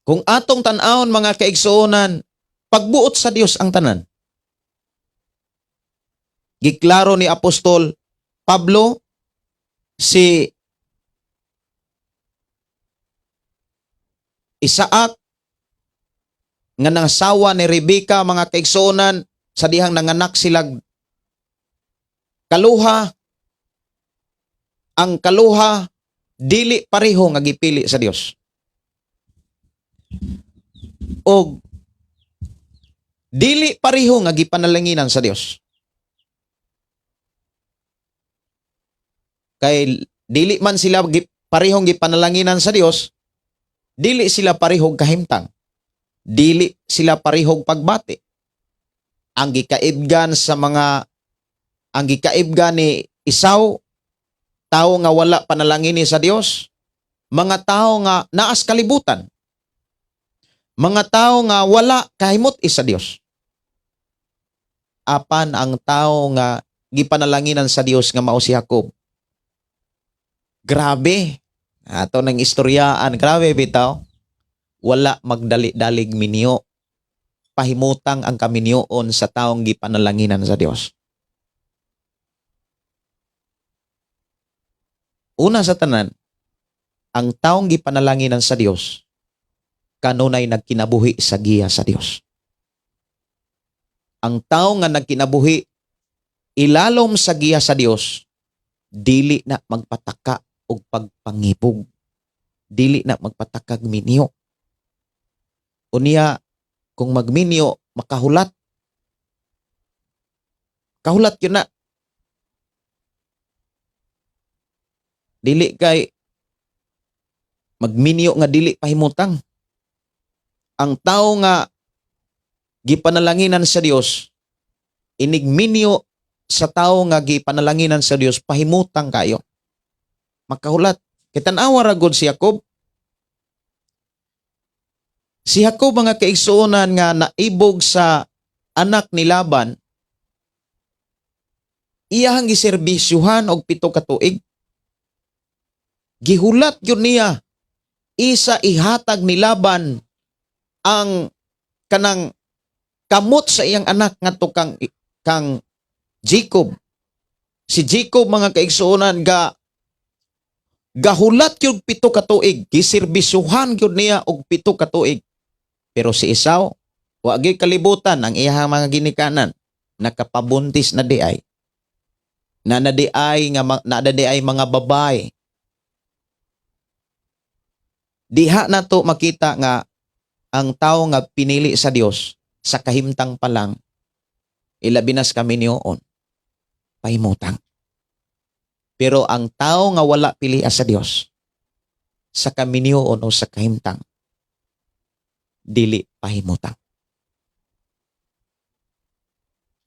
kung atong tan-awon, mga kaigsuonan, pagbuot sa Dios ang tanan. Giklaro ni Apostol Pablo si Isaac nga nangasawa ni Rebecca, mga kaigsuonan, sa dihang nanganak sila kaluha, ang kaluha dili pareho nga gipili sa Dios. Og dili pareho nga gipanalanginan sa Dios. Kay dili man sila parehong gipanalanginan sa Dios, dili sila parehong kahimtang. Dili sila parehong pagbati. Ang gikaibgan ni Esau, tao nga wala panalangini sa Dios, mga tao nga naas kalibutan. Mga tao nga wala kahimut sa Dios. Apan ang tao nga gipanalanginan sa Dios nga mao si Jacob. Grabe. Ato nang istoryaan, grabe bitaw. Wala magdali-dalig minyo. Pahimutang ang kaminyoon sa taong gipanalanginan sa Dios. Una sa tanan, ang taong gipanalanginan sa Dios kanunay nagkinabuhi sa giya sa Dios. Ang tao nga nagkinabuhi ilalom sa giya sa Dios, dili na magpataka og pagpangibog. Dili na magpatakag minyo. Unya kung magminyo makahulat. Kahulat yun na. Dili kay magminyo nga dili pahimutang. Ang tao nga gipanalanginan sa Dios, inigminyo sa tao nga gipanalanginan sa Dios, pahimutang kayo. Makahulat. Kay tan-awa ra gud si Jacob. Si Jacob, mga kaigsuonan, nga naibog sa anak ni Laban, iyahang giserbisyuhan og 7 ka tuig. Gihulat yun niya isa ihatag ni Laban ang kanang kamot sa iyang anak ngadto kang Jacob. Si Jacob, mga kaigsuonan, gahulat yun 7 ka tuig, giserbisyuhan gyud niya og 7 ka tuig. Pero si Esau, wa gyud kalibutan ang iyang mga ginikanan, nakapabuntis na di ay. Na di ay nga na di ay mga babae. Diha nato makita nga ang tao nga pinili sa Dios sa kahimtang pa lang, ilabi na sa kaminyoon, pahimutang. Pero ang tao nga wala pili sa Dios sa kaminyoon o sa kahimtang, dili pahimutang.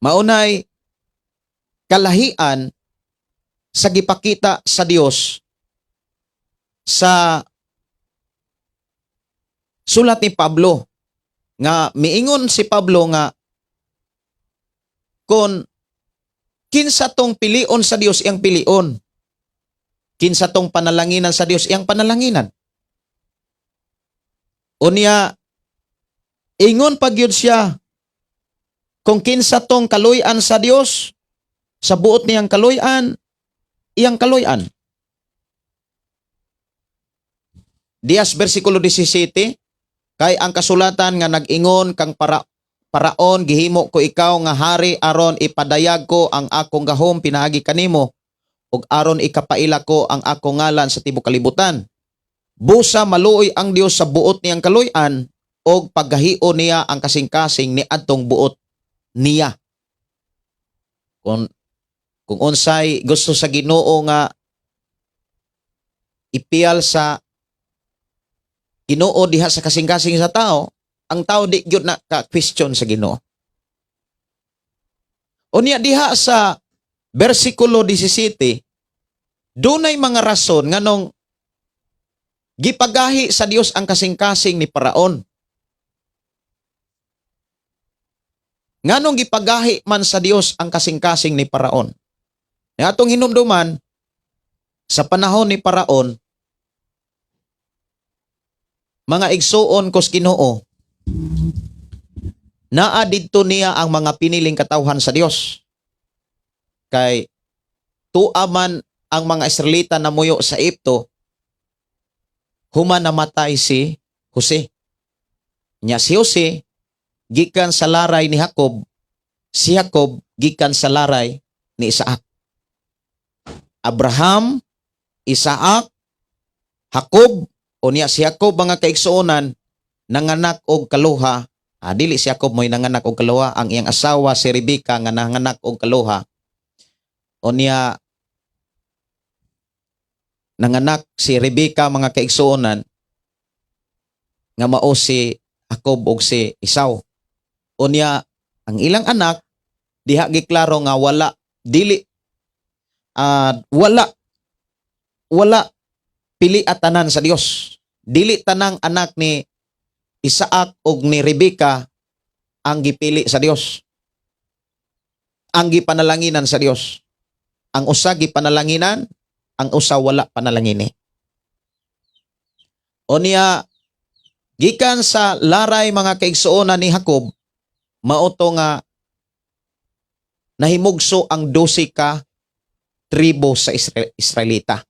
Maunay kalahian sa gipakita sa Dios sa sulat ni Pablo nga miingon si Pablo nga kon kinsa tong pilion sa Dios, iyang pilion, kinsa tong panalanginan sa Dios, iyang panalanginan. Unya ingon pa gyud siya kung kinsa tong kaluy-an sa Dios sa buot niyang kaluy-an, iyang kaluy-an. Dias versikulo 17, kay ang kasulatan nga nag-ingon kang Paraon, "Gihimo ko ikaw nga hari aron ipadayag ko ang akong gahom pinaagi kanimo ug aron ikapaila ko ang akong ngalan sa tibuok kalibutan." Busa maluoy ang Dios sa buot niyang kaluy-an og paggahio niya ang kasing-kasing ni adtong buot niya. Kung unsay gusto sa Ginoo nga ipiyal sa Ginoo diha sa kasing-kasing sa tao, ang tao di gyud na ka question sa Ginoo. Unya diha sa versikulo 17, dunay mga rason nganong gipagahi sa Dios ang kasing-kasing ni Paraon. Nganong gipagahi man sa Dios ang kasing-kasing ni Paraon? Nga atong hinumduman, sa panahon ni Paraon, mga igsuon kos Ginoo, naa didto niya ang mga piniling katawhan sa Dios. Kay tua man ang mga Israelita na muyo sa Egypto human namatay si Jose. Nya si Jose gikan sa laray ni Jacob, si Jacob gikan sa laray ni Isaac. Abraham, Isaac, Jacob. Unya si Jacob, mga kaigsuonan, nanganak og kaluha. Ah, dili si Jacob mo'y nanganak og kaluha, ang iyang asawa si Rebecca nga nanganak og kaluha. Unya nanganak si Rebecca, mga kaigsuonan, nga mao si Jacob ug si Esau. Unya ang ilang anak diha giklaro nga wala dili wala wala pili at tanan sa Dios. Dili tanang anak ni Isaac ug ni Rebecca ang gipili sa Dios. Ang gipanalanginan sa Dios. Ang usa gipanalanginan, ang usa wala panalangini. Unya gikan sa laray, mga kaigsuonan, ni Jacob, mao to nga nahimugso ang 12 ka tribo sa Israelita.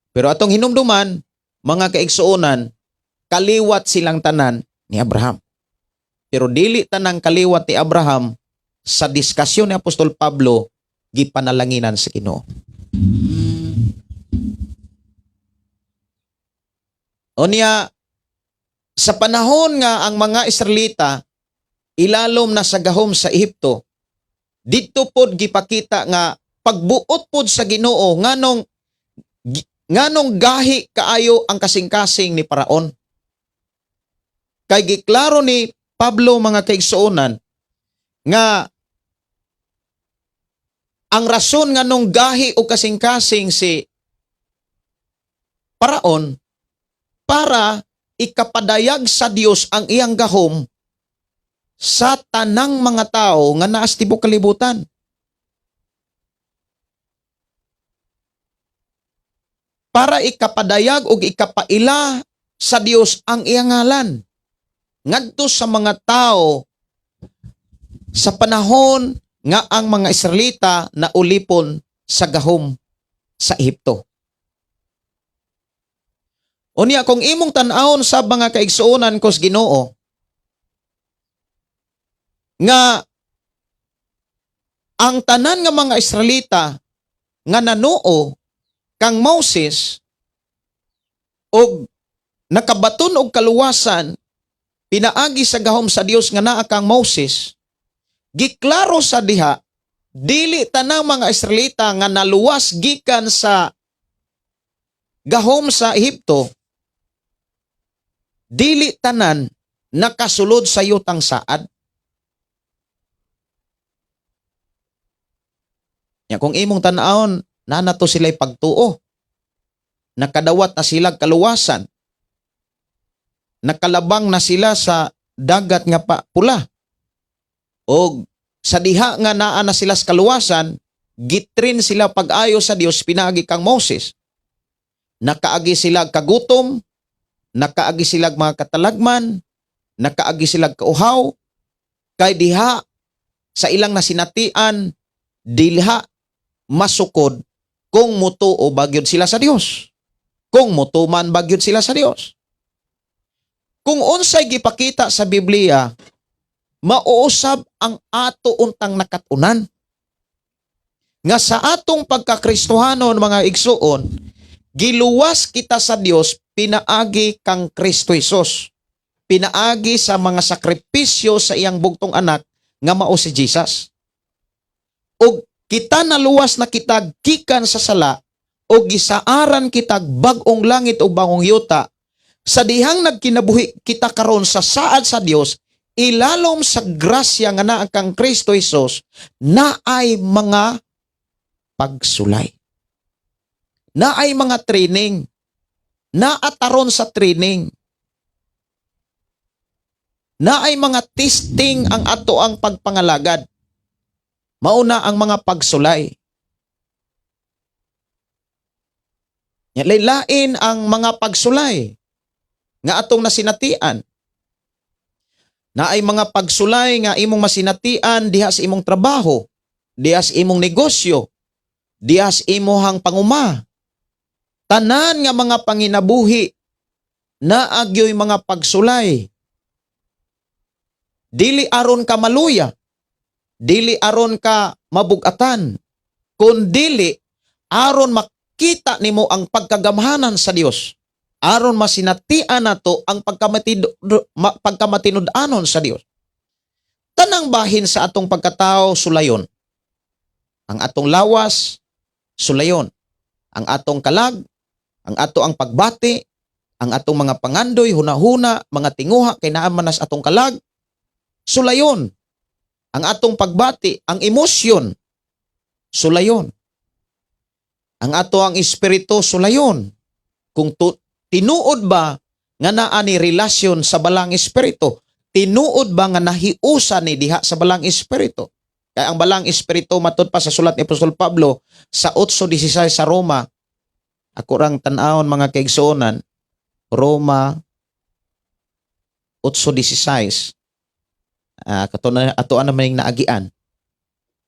Pero atong hinumduman, mga kaigsuonan, kaliwat silang tanan ni Abraham. Pero dili tanang kaliwat ni Abraham sa diskasyon ni Apostol Pablo gipanalanginan sa Ginoo. Unya Sa panahon nga ang mga Israelita ilalom na sa gahom sa Ehipto, didto pod gipakita nga pagbuot pod sa Ginoo nganong gahi kaayo ang kasing-kasing ni Paraon. Kay giklaro ni Pablo, mga kaigsuonan, nga ang rason nganong gahi o kasing-kasing si Paraon para ikapadayag sa Dios ang iyang gahom sa tanang mga tao nga naa sa tibuok kalibutan. Para ikapadayag og ikapaila sa Dios ang iyang ngalan ngadto sa mga tao sa panahon nga ang mga Israelita na ulipon sa gahom sa Ehipto. Unya, kung imong tan-awon sa mga kaigsuonan kos Ginoo nga ang tanan nga mga Israelita nga nanuo kang Moses og nakabaton og kaluwasan pinaagi sa gahom sa Dios nga naa kang Moses, giklaro sa diha, dili tanang mga Israelita nga naluwas gikan sa gahom sa Ehipto, dili tanan nakasulod sa yutang saad. Ya, kung imong tan-awon, naa na to sila'y pagtuo. Nakadawat na sila kaluwasan. Nakalabang na sila sa Dagat nga pa Pula. Og sa diha nga naa na sila sa kaluwasan, gi-train sila pag-ayo sa Dios pinaagi kang Moses. Nakaagi sila kagutom, nakaagi sila mga katalagman, nakaagi sila kauhaw, kay diha sa ilang nasinatian, dilha masukod kung mutuo ba gyud sila sa Dios. Kung mutuman ba gyud sila sa Dios. Kung unsay gipakita sa Biblia, mauusab ang ato untang nakatunan. Nga sa atong pagkakristohanon, mga igsuon, giluwas kita sa Dios pinaagi kang Kristo Jesus. Pinaagi sa mga sakripisyo sa iyang bugtong anak nga mao si Jesus. Og kita naluwas na kita gikan sa sala o gisaaran kita bag-ong langit o bagong yuta sa dihang nagkinabuhi kita karon sa saad sa Dios ilalom sa grasya nga naa kang Kristo Jesus, naay mga pagsulay. Naay mga training. Naataron sa training. Naay mga testing ang ato ang pagpangalagad. Mauna ang mga pagsulay. Lain ang mga pagsulay nga atong nasinatian. Naay mga pagsulay nga imong masinatian diha sa imong trabaho, diha sa imong negosyo, diha sa imuhang panguma. Tanan nga mga panginabuhi naa gyoy mga pagsulay. Dili aron ka maluya, dili aron ka mabugatan, kun dili aron makita nimo ang pagkagamhanan sa Dios, aron masinatian nato ang pagkamatinud-anon sa Dios. Tanang bahin sa atong pagkatao, sulayon. Ang atong lawas, sulayon. Ang atong kalag, ang ato ang pagbati, ang atong mga pangandoy, hunahuna, mga tinguha kay naa man nas atong kalag, sulayon. Ang atong pagbati, ang emosyon, sulayon. Ang ato ang espiritu, sulayon. Kung tinuod ba nga naa ni relasyon sa Balang Espiritu? Tinuod ba nga nahiusa ni diha sa Balang Espiritu? Kaya ang Balang Espiritu, matud pa sa sulat ni Apostol Pablo sa 8:16 sa Roma, ako rang tan-awon, mga kaigsuonan, Roma 8:16. Kato na ato na may naagian.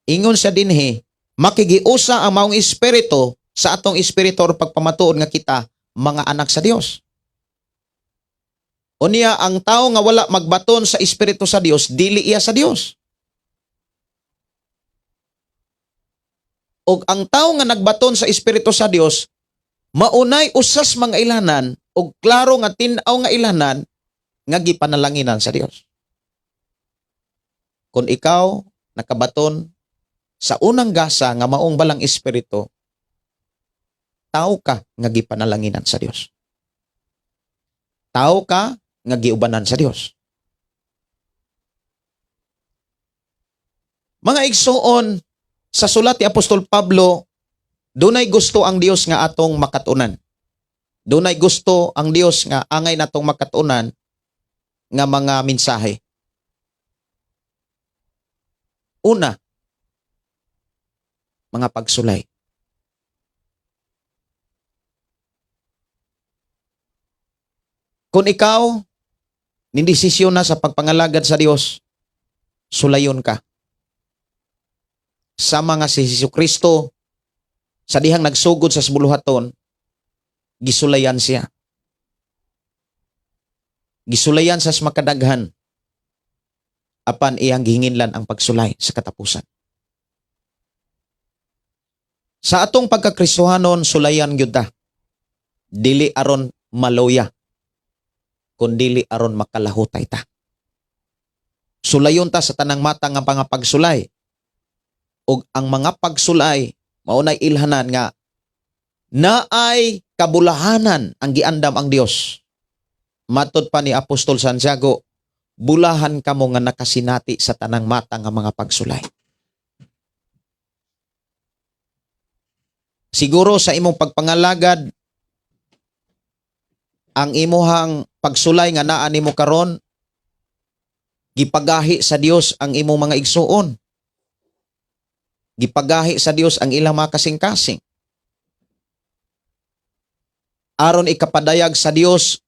Ingon siya dinhi, makigiusa ang maong espiritu sa atong espiritu or pagpamatuod nga kita mga anak sa Dios. Unya, ang tao nga wala magbaton sa espiritu sa Dios, dili iya sa Dios. Og ang tao nga nagbaton sa espiritu sa Dios, maunay usas mga ilanan og klaro nga tin-aw nga ilanan nga gipanalanginan sa Dios. Kung ikaw nakabaton sa unang gasa nga maong balang espiritu, tao ka nga gipanalanginan sa Dios. Tao ka nga giubanan sa Dios. Mga igsoon, sa sulat ni Apostol Pablo, dunay gusto ang Dios nga atong makatunan. Dunay gusto ang Dios nga angay natong makatunan nga mga mensahe. Una, mga pagsulay. Kung ikaw nindesisyon na sa pagpangalagad sa Dios, sulayon ka. Sama nga si Hesus Kristo sa dihang nagsugod sa buluhaton, gisulayan siya. Gisulayan sa makadaghan apan iyang gihinginlan ang pagsulay sa katapusan. Sa atong pagkakristohanon, sulayan gyud ta. Dili aron maloya, kundili aron makalahutay ta. Sulayon ta sa tanang mata nga mga pagsulay. Ug ang mga pagsulay mao nay ilhanan nga naay kabulahanan ang giandam ang Dios. Matod pa ni Apostol Santiago, bulahan kamo nga nakasinati sa tanang mata nga mga pagsulay. Siguro sa imong pagpangalagad, ang imuhang pagsulay nga naa nimo karon, gipagahi sa Dios ang imong mga igsuon. Gipagahi sa Dios ang ilang mga kasing-kasing. Aron ikapadayag sa Dios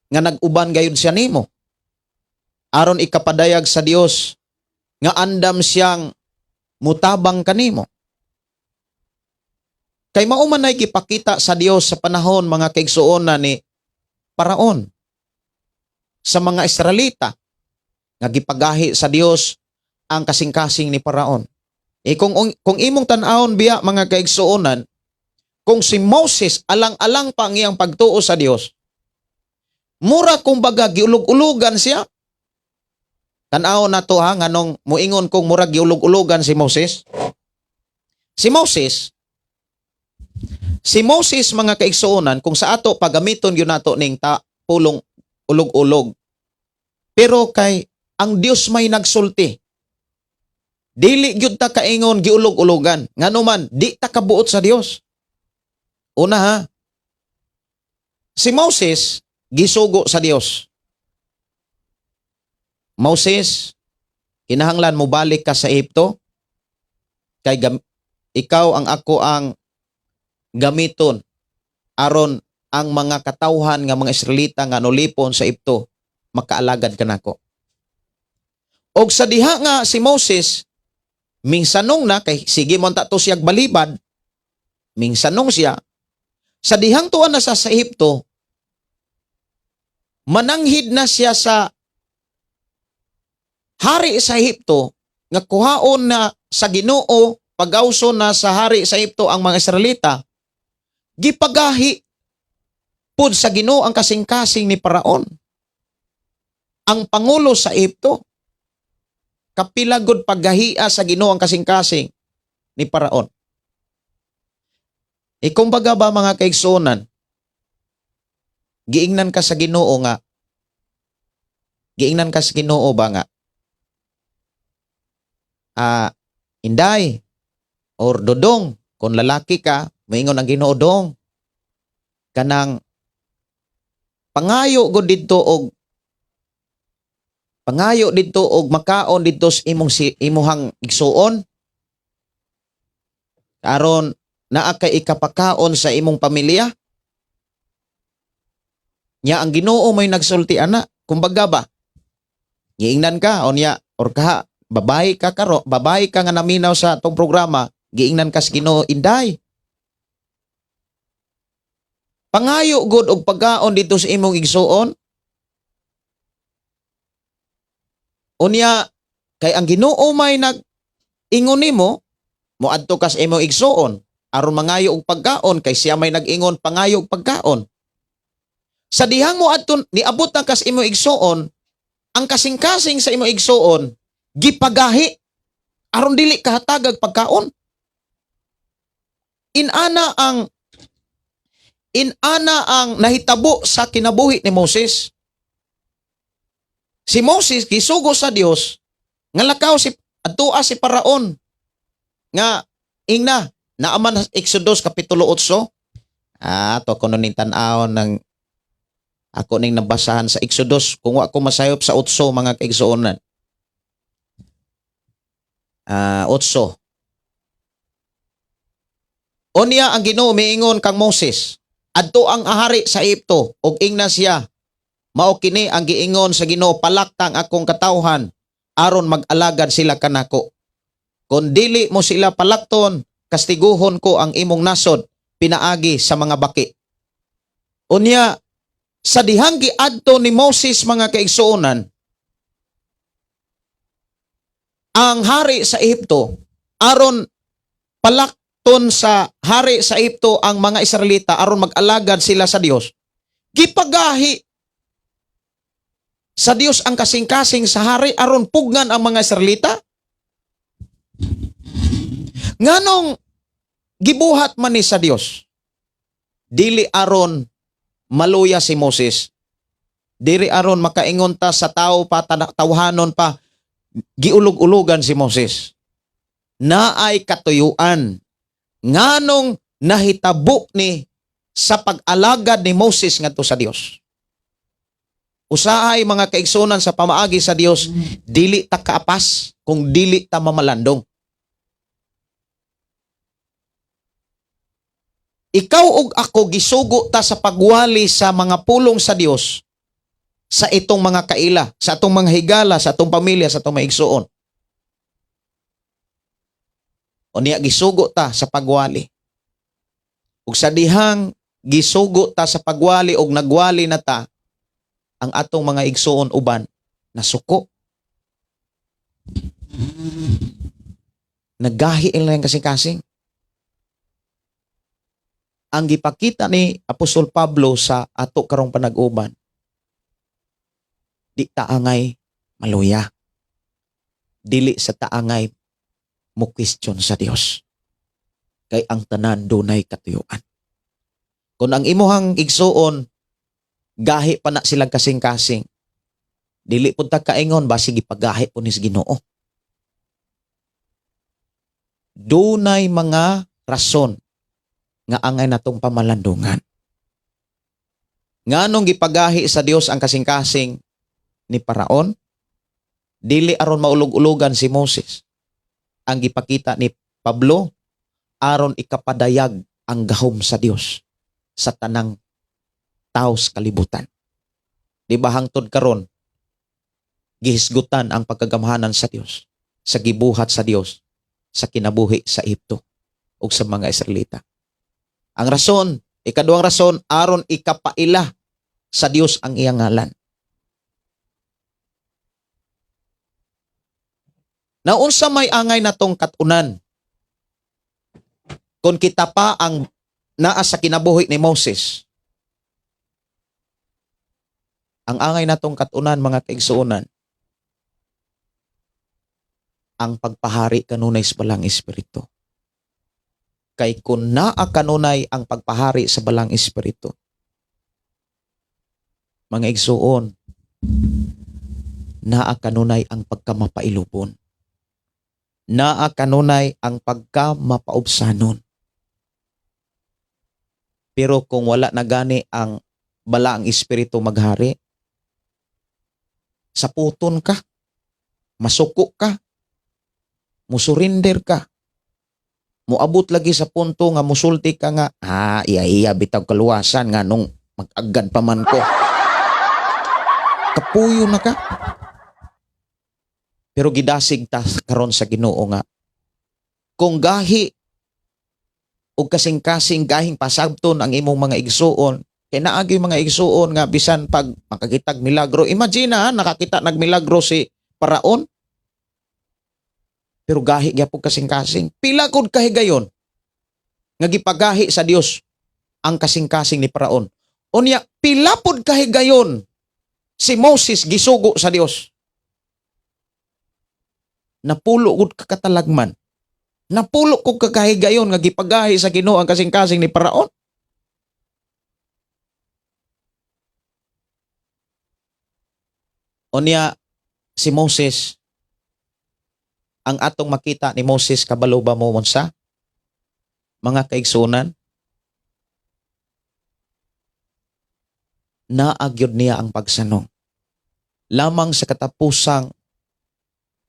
nga nag-uban gayud siya nimo. Aron ikapadayag sa Dios nga andam siyang mutabang kanimo. Kay mao man ay gipakita sa Dios sa panahon, mga kaigsuonan, ni Paraon sa mga Israelita nga gipagahi sa Dios ang kasing-kasing ni Paraon. Eh kung imong tan-awon biya, mga kaigsuonan, kung si Moses alang-alang pa ang iyang pagtuo sa Dios, mura kumbaga giulog-ulugan siya. Tan-awon na to ha, nganong muingon kong mura giulog-ulugan si Moses. Si Moses, mga kaigsuonan, kung sa ato pagamiton yun nato ning ta pulong ulog-ulog. Pero kay ang Dios may nagsulti. Dili gyud ta kaingon giulog-ulugan. Ngano man di ta kabuot sa Dios. Una ha. Si Moses gisugo sa Dios. Moses, kinahanglan mo balik ka sa Ehipto kay ikaw ang ako ang gamiton aron ang mga katawhan nga mga Israelita nga nolipon sa Ehipto makaalagad kanako. Og sa diha nga si Moses mingsanong na kay sige mo ta to siyag balibad, mingsanong siya sa dihang tuan na sa Ehipto, mananghid na siya sa hari sa Ehipto nga kuhaon na sa Ginoo, pagawso na sa hari sa Ehipto ang mga Israelita. Gipagahi pud sa Ginoo ang kasing-kasing ni Paraon, ang pangulo sa Ehipto. Kapilagod paggahia sa Ginoo ang kasing-kasing ni Paraon. E kumbaga ba, mga kaigsuonan, giingnan ka sa Ginoo ba nga inday or dodong, kung lalaki ka, moingon ang Ginoo, "Dong, kanang pangayo didto og makaon didto sa imong si imuhang igsuon aron naa kay ikapakaon sa imong pamilya." Nya ang Ginoo may nagsulti ana. Kumbaga ba, giingnan ka unya or kaha babae ka karo, babae ka nga naminaw sa atong programa, giingnan ka sa Ginoo, "Inday, pangayo gud og pagkaon dito sa imong igsuon." Unya kay ang Ginoo may nag ingon nimo, moadto ka sa imong igsuon aron mangayo og pagkaon kay siya may nag-ingon pangayo og pagkaon. Sa dihang mo adto niabot na kas imo igsuon, ang kasing-kasing sa imo igsuon gipagahi aron dili kahatagag pagkaon. Inana ang nahitabo sa kinabuhi ni Moses. Si Moses gisugo sa Dios nga lakaw si adtua si Paraon nga ingna naaman sa Exodus kapitulo 8. To kuno ning tan-awon ng ako ning nabasahan sa Exodus, kung wa ko masayop, sa 8, mga kaigsuonan. 8. Unya ang Ginoo miingon kang Moses, "Adto ang ahari sa Ehipto ug ingna siya, 'Mao kini ang giingon sa Ginoo: Palaktang akong katawhan aron mag-alagad sila kanako. Kung dili mo sila palakton, kastiguhon ko ang imong nasod pinaagi sa mga baki.'" Unya sa dihang giadto ni Moses, mga kaigsuonan, ang hari sa Ehipto aron palakton sa hari sa Ehipto ang mga Israelita aron mag-alagad sila sa Dios, gipagahi sa Dios ang kasing-kasing sa hari aron pugnan ang mga Israelita. Nganong gibuhat man ni sa Dios? Dili aron maluya si Moses. Dili aron makaingon ta sa tao pa, tawhanon pa, giulog-ulugan si Moses. Naay katuyuan nganong nahitabo ni sa pag-alagad ni Moses ngadto sa Dios. Usahay, mga kaigsunan, sa pamaagi sa Dios, dili ta kaapas kung dili ta mamalandong. Ikaw ug ako, gisugo ta sa pagwali sa mga pulong sa Dios sa itong mga kaila, sa atong mga higala, sa atong pamilya, sa atong mga igsuon. Unya gisugo ta sa pagwali. Ug sa dihang gisugo ta sa pagwali og nagwali na ta, ang atong mga igsuon uban nasuko. Nagahi ilang kasing-kasing. Ang gipakita ni Apostol Pablo sa ato karong panag-uban, di taangay maluya. Dili sa taangay mo question sa Dios. Kay ang tanan dunay katuyuan. Kung ang imuhang igsuon gahi pa na silang kasing-kasing, dili pud ta kaingon basi gipagahi po ni sa Ginoo. Dunay mga rason nga angay natong pamalandungan. Nganong gipagahi sa Dios ang kasing-kasing ni Paraon? Dili aron maulog-ulogan si Moses. Ang gipakita ni Pablo, aron ikapadayag ang gahom sa Dios sa tanang tao sa kalibutan. Di ba hangtod karon gihisgutan ang pagkagamhanan sa Dios sa gibuhat sa Dios sa kinabuhi sa Ehipto ug sa mga Israelita? Ang rason, ikaduhang rason, aron ikapaila sa Dios ang iyang ngalan. Naunsa may angay natong katunan kung kita pa ang naa sa kinabuhi ni Moses? Ang angay natong katunan, mga kaigsuonan, ang pagpahari kanunay sa Balang Espiritu. Kay kung naa kanunay ang pagpahari sa Balang Espiritu, mga igsuon, naa kanunay ang pagkamapailubon. Naa kanunay ang pagkamapaubsanon. Pero kung wala na gani ang Balaang Espiritu maghari, saputon ka, masuko ka, musurrender ka, muabot lagi sa punto nga musulti ka nga, "Ah, iya iya bitaw kaluwasan, nga nung mag-agad pa man ko." Kapuyo na ka. Pero gidasig ta karon sa Ginoo nga kung gahi og kasing-kasing, gahing pasabton ang imong mga igsuon, kay naagi mga igsuon nga bisan pag makakitag milagro, imagine ha, nakakita nagmilagro si Paraon pero gahi gyapon kasing-kasing. Pila kud kahigayon nga gipagahi sa Dios ang kasing-kasing ni Paraon? Unya, pila pod kahigayon si Moses gisugo sa Dios? Napulo gud ka katalagman. Napulo ko kakahigayon nga gipagahi sa Ginoo ang kasing-kasing ni Paraon. Unya, si Moses, ang atong makita ni Moses, kabalo ba mo unsa? Mga kaigsunan, naagyod niya ang pagsanong. Lamang sa katapusang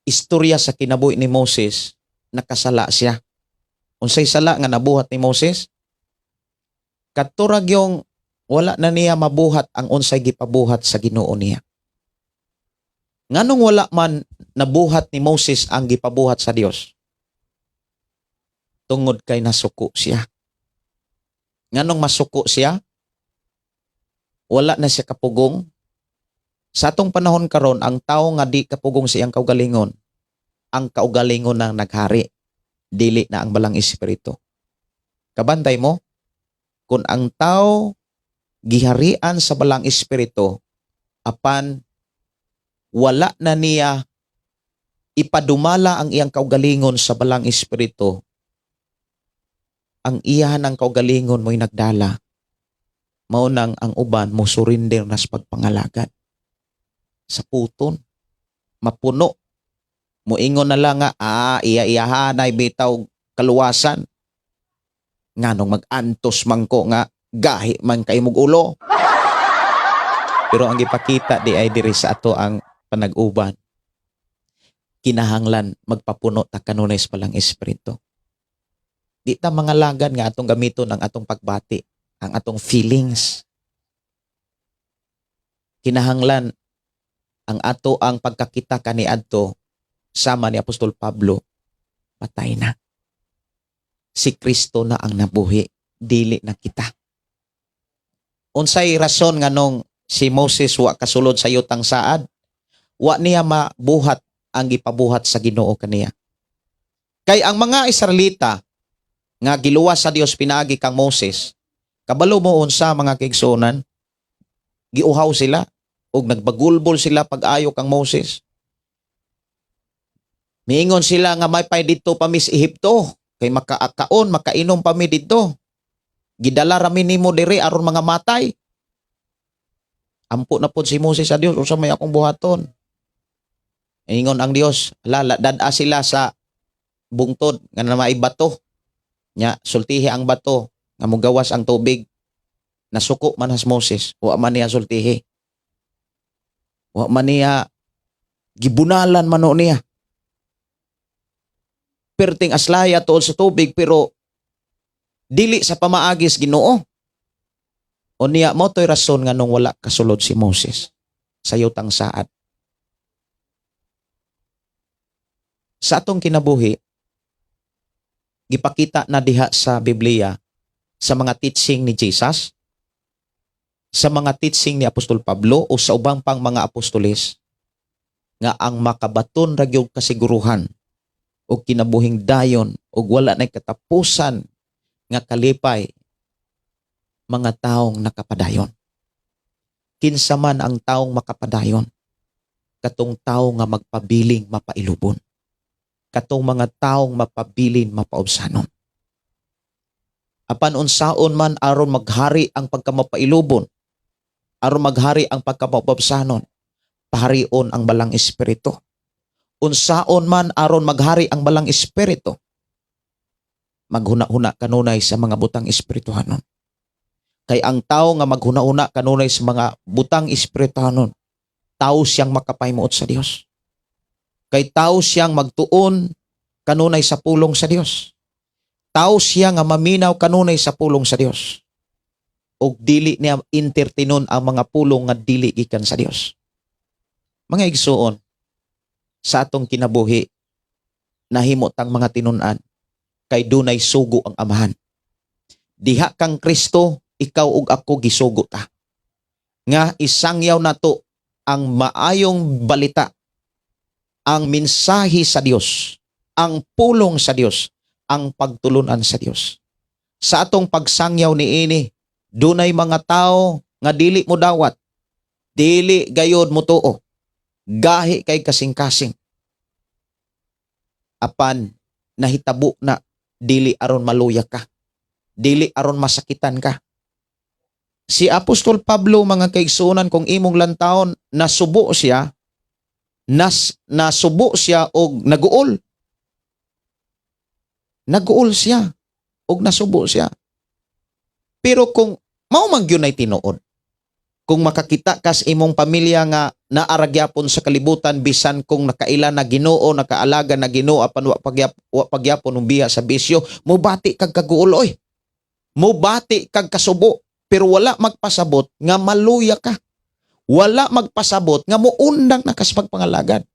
istorya sa kinabuhi ni Moses, nakasala siya. Unsay sala nga nabuhat ni Moses? Katurag yung wala na niya mabuhat ang unsay gipabuhat sa Ginoo niya. Nganong wala man nabuhat ni Moses ang gipabuhat sa Dios? Tungod kay nasuko siya. Nganong masuko siya? Wala na siya kapugong. Sa atong panahon karon, ang tao nga di kapugong sa iyang kaugalingon, ang kaugalingon na naghari, dili na ang balang espiritu. Kabantay mo, kung ang tao giharian sa balang espiritu, apan wala na niya ipadumala ang iyang kaugalingon sa balang espiritu, ang iyahan ng kaugalingon mo'y nagdala. Mao nang ang uban mo surrender na sa pagpangalagad. Sa puton. Mapuno. Muingon na lang nga, iya-iyahanay bitaw kaluwasan. Nganong mag-antos man ko nga gahi man kay mog ulo. Pero ang gipakita di ay diri sa ato ang panag-uban. Kinahanglan magpapuno ta kanunay sa palang espiritu. Di ta mangalagan nga atong gamiton ang atong pagbati, ang atong feelings. Kinahanglan ang ato ang pagkakita kaniadto sama ni Apostol Pablo, patay na. Si Kristo na ang nabuhi, dili na kita. Unsay rason nganong si Moses wa kasulod sa yutang saad? Wa niya mabuhat ang gipabuhat sa Ginoo kaniya. Kay ang mga Israelita nga giluwas sa Dios pinaagi kang Moses, kabalo mo unsa, mga kaigsuonan, giuhaw sila ug nagbagulbol sila pag-ayo kang Moses. Miingon sila nga may pay didto pa mi sa Ehipto kay makaakaon, makainom pa mi didto. Gidala ra mi nimo diri aron mga matay. Ampo na pod si Moses sa Dios, unsa may akong buhaton? Ingon ang Dios, lala dad-a sila sa bungtod nga na may bato. Nya sultihi ang bato nga mugawas ang tubig. Nasuko man has Moses, wa man niya sultihi. Wa man niya gibunalan man niya. Perting aslaya tuod sa tubig pero dili sa pamaagis Ginoo. O niya mo to'y rason nga nung wala kasulod si Moses sa yutang saad. Sa atong kinabuhi, gipakita na diha sa Biblia sa mga teaching ni Jesus, sa mga teaching ni Apostol Pablo o sa ubang pang mga apostoles nga ang makabaton ra gyud kasiguruhan og kinabuhing dayon og wala nay katapusan nga kalipay, mga taong nakapadayon. Kinsa man ang taong makapadayon? Katong tao nga magpabiling mapailubon. Katong mga taong mapabilin mapaubsanon. Apan unsaon man aron maghari ang pagkamapailubon, aron maghari ang pagkamapaubsanon, paharion ang balang espiritu. Unsaon man aron maghari ang balang espiritu, maghuna-huna kanunay sa mga butang espirituhanon. Kay ang tao nga maghuna-huna kanunay sa mga butang espirituhanon, tao siyang makapahimuot sa Dios. Kay tao siyang magtuon kanunay sa pulong sa Dios. Tao siya nga maminaw kanunay sa pulong sa Dios. Og dili niya entertainon ang mga pulong nga dili gikan sa Dios. Mga igsuon, sa atong kinabuhi, nahimo tang mga tinun-an kay dunay sugo ang Amahan. Diha kang Kristo, ikaw ug ako gisugo ta. Nga isangyaw nato ang maayong balita, ang mensahe sa Dios, ang pulong sa Dios, ang pagtulunan sa Dios. Sa atong pagsangyaw niini, dunay mga tao Nga dili mo dawat, dili gayod mo tuo, gahi kay kasing-kasing. Apan nahitabo na dili aron maluya ka, dili aron masakitan ka. Si Apostol Pablo, mga kaigsuonan, kung imong lantawon, nasubo siya, nasubo siya og naguol. Naguol siya og nasubo siya. Pero kung mao man gyud nay tinuod, kung makakita kas imong pamilya nga naa ra gyapon sa kalibutan, bisan kung nakaila na Ginoo, nakaalaga na Ginoo, apan wa pagyapon biya sa bisyo, mubati kag kaguol oy. Mubati kag kasubo, pero wala magpasabot nga maluya ka. Wala magpasabot nga muundang na kas pagpangalagad.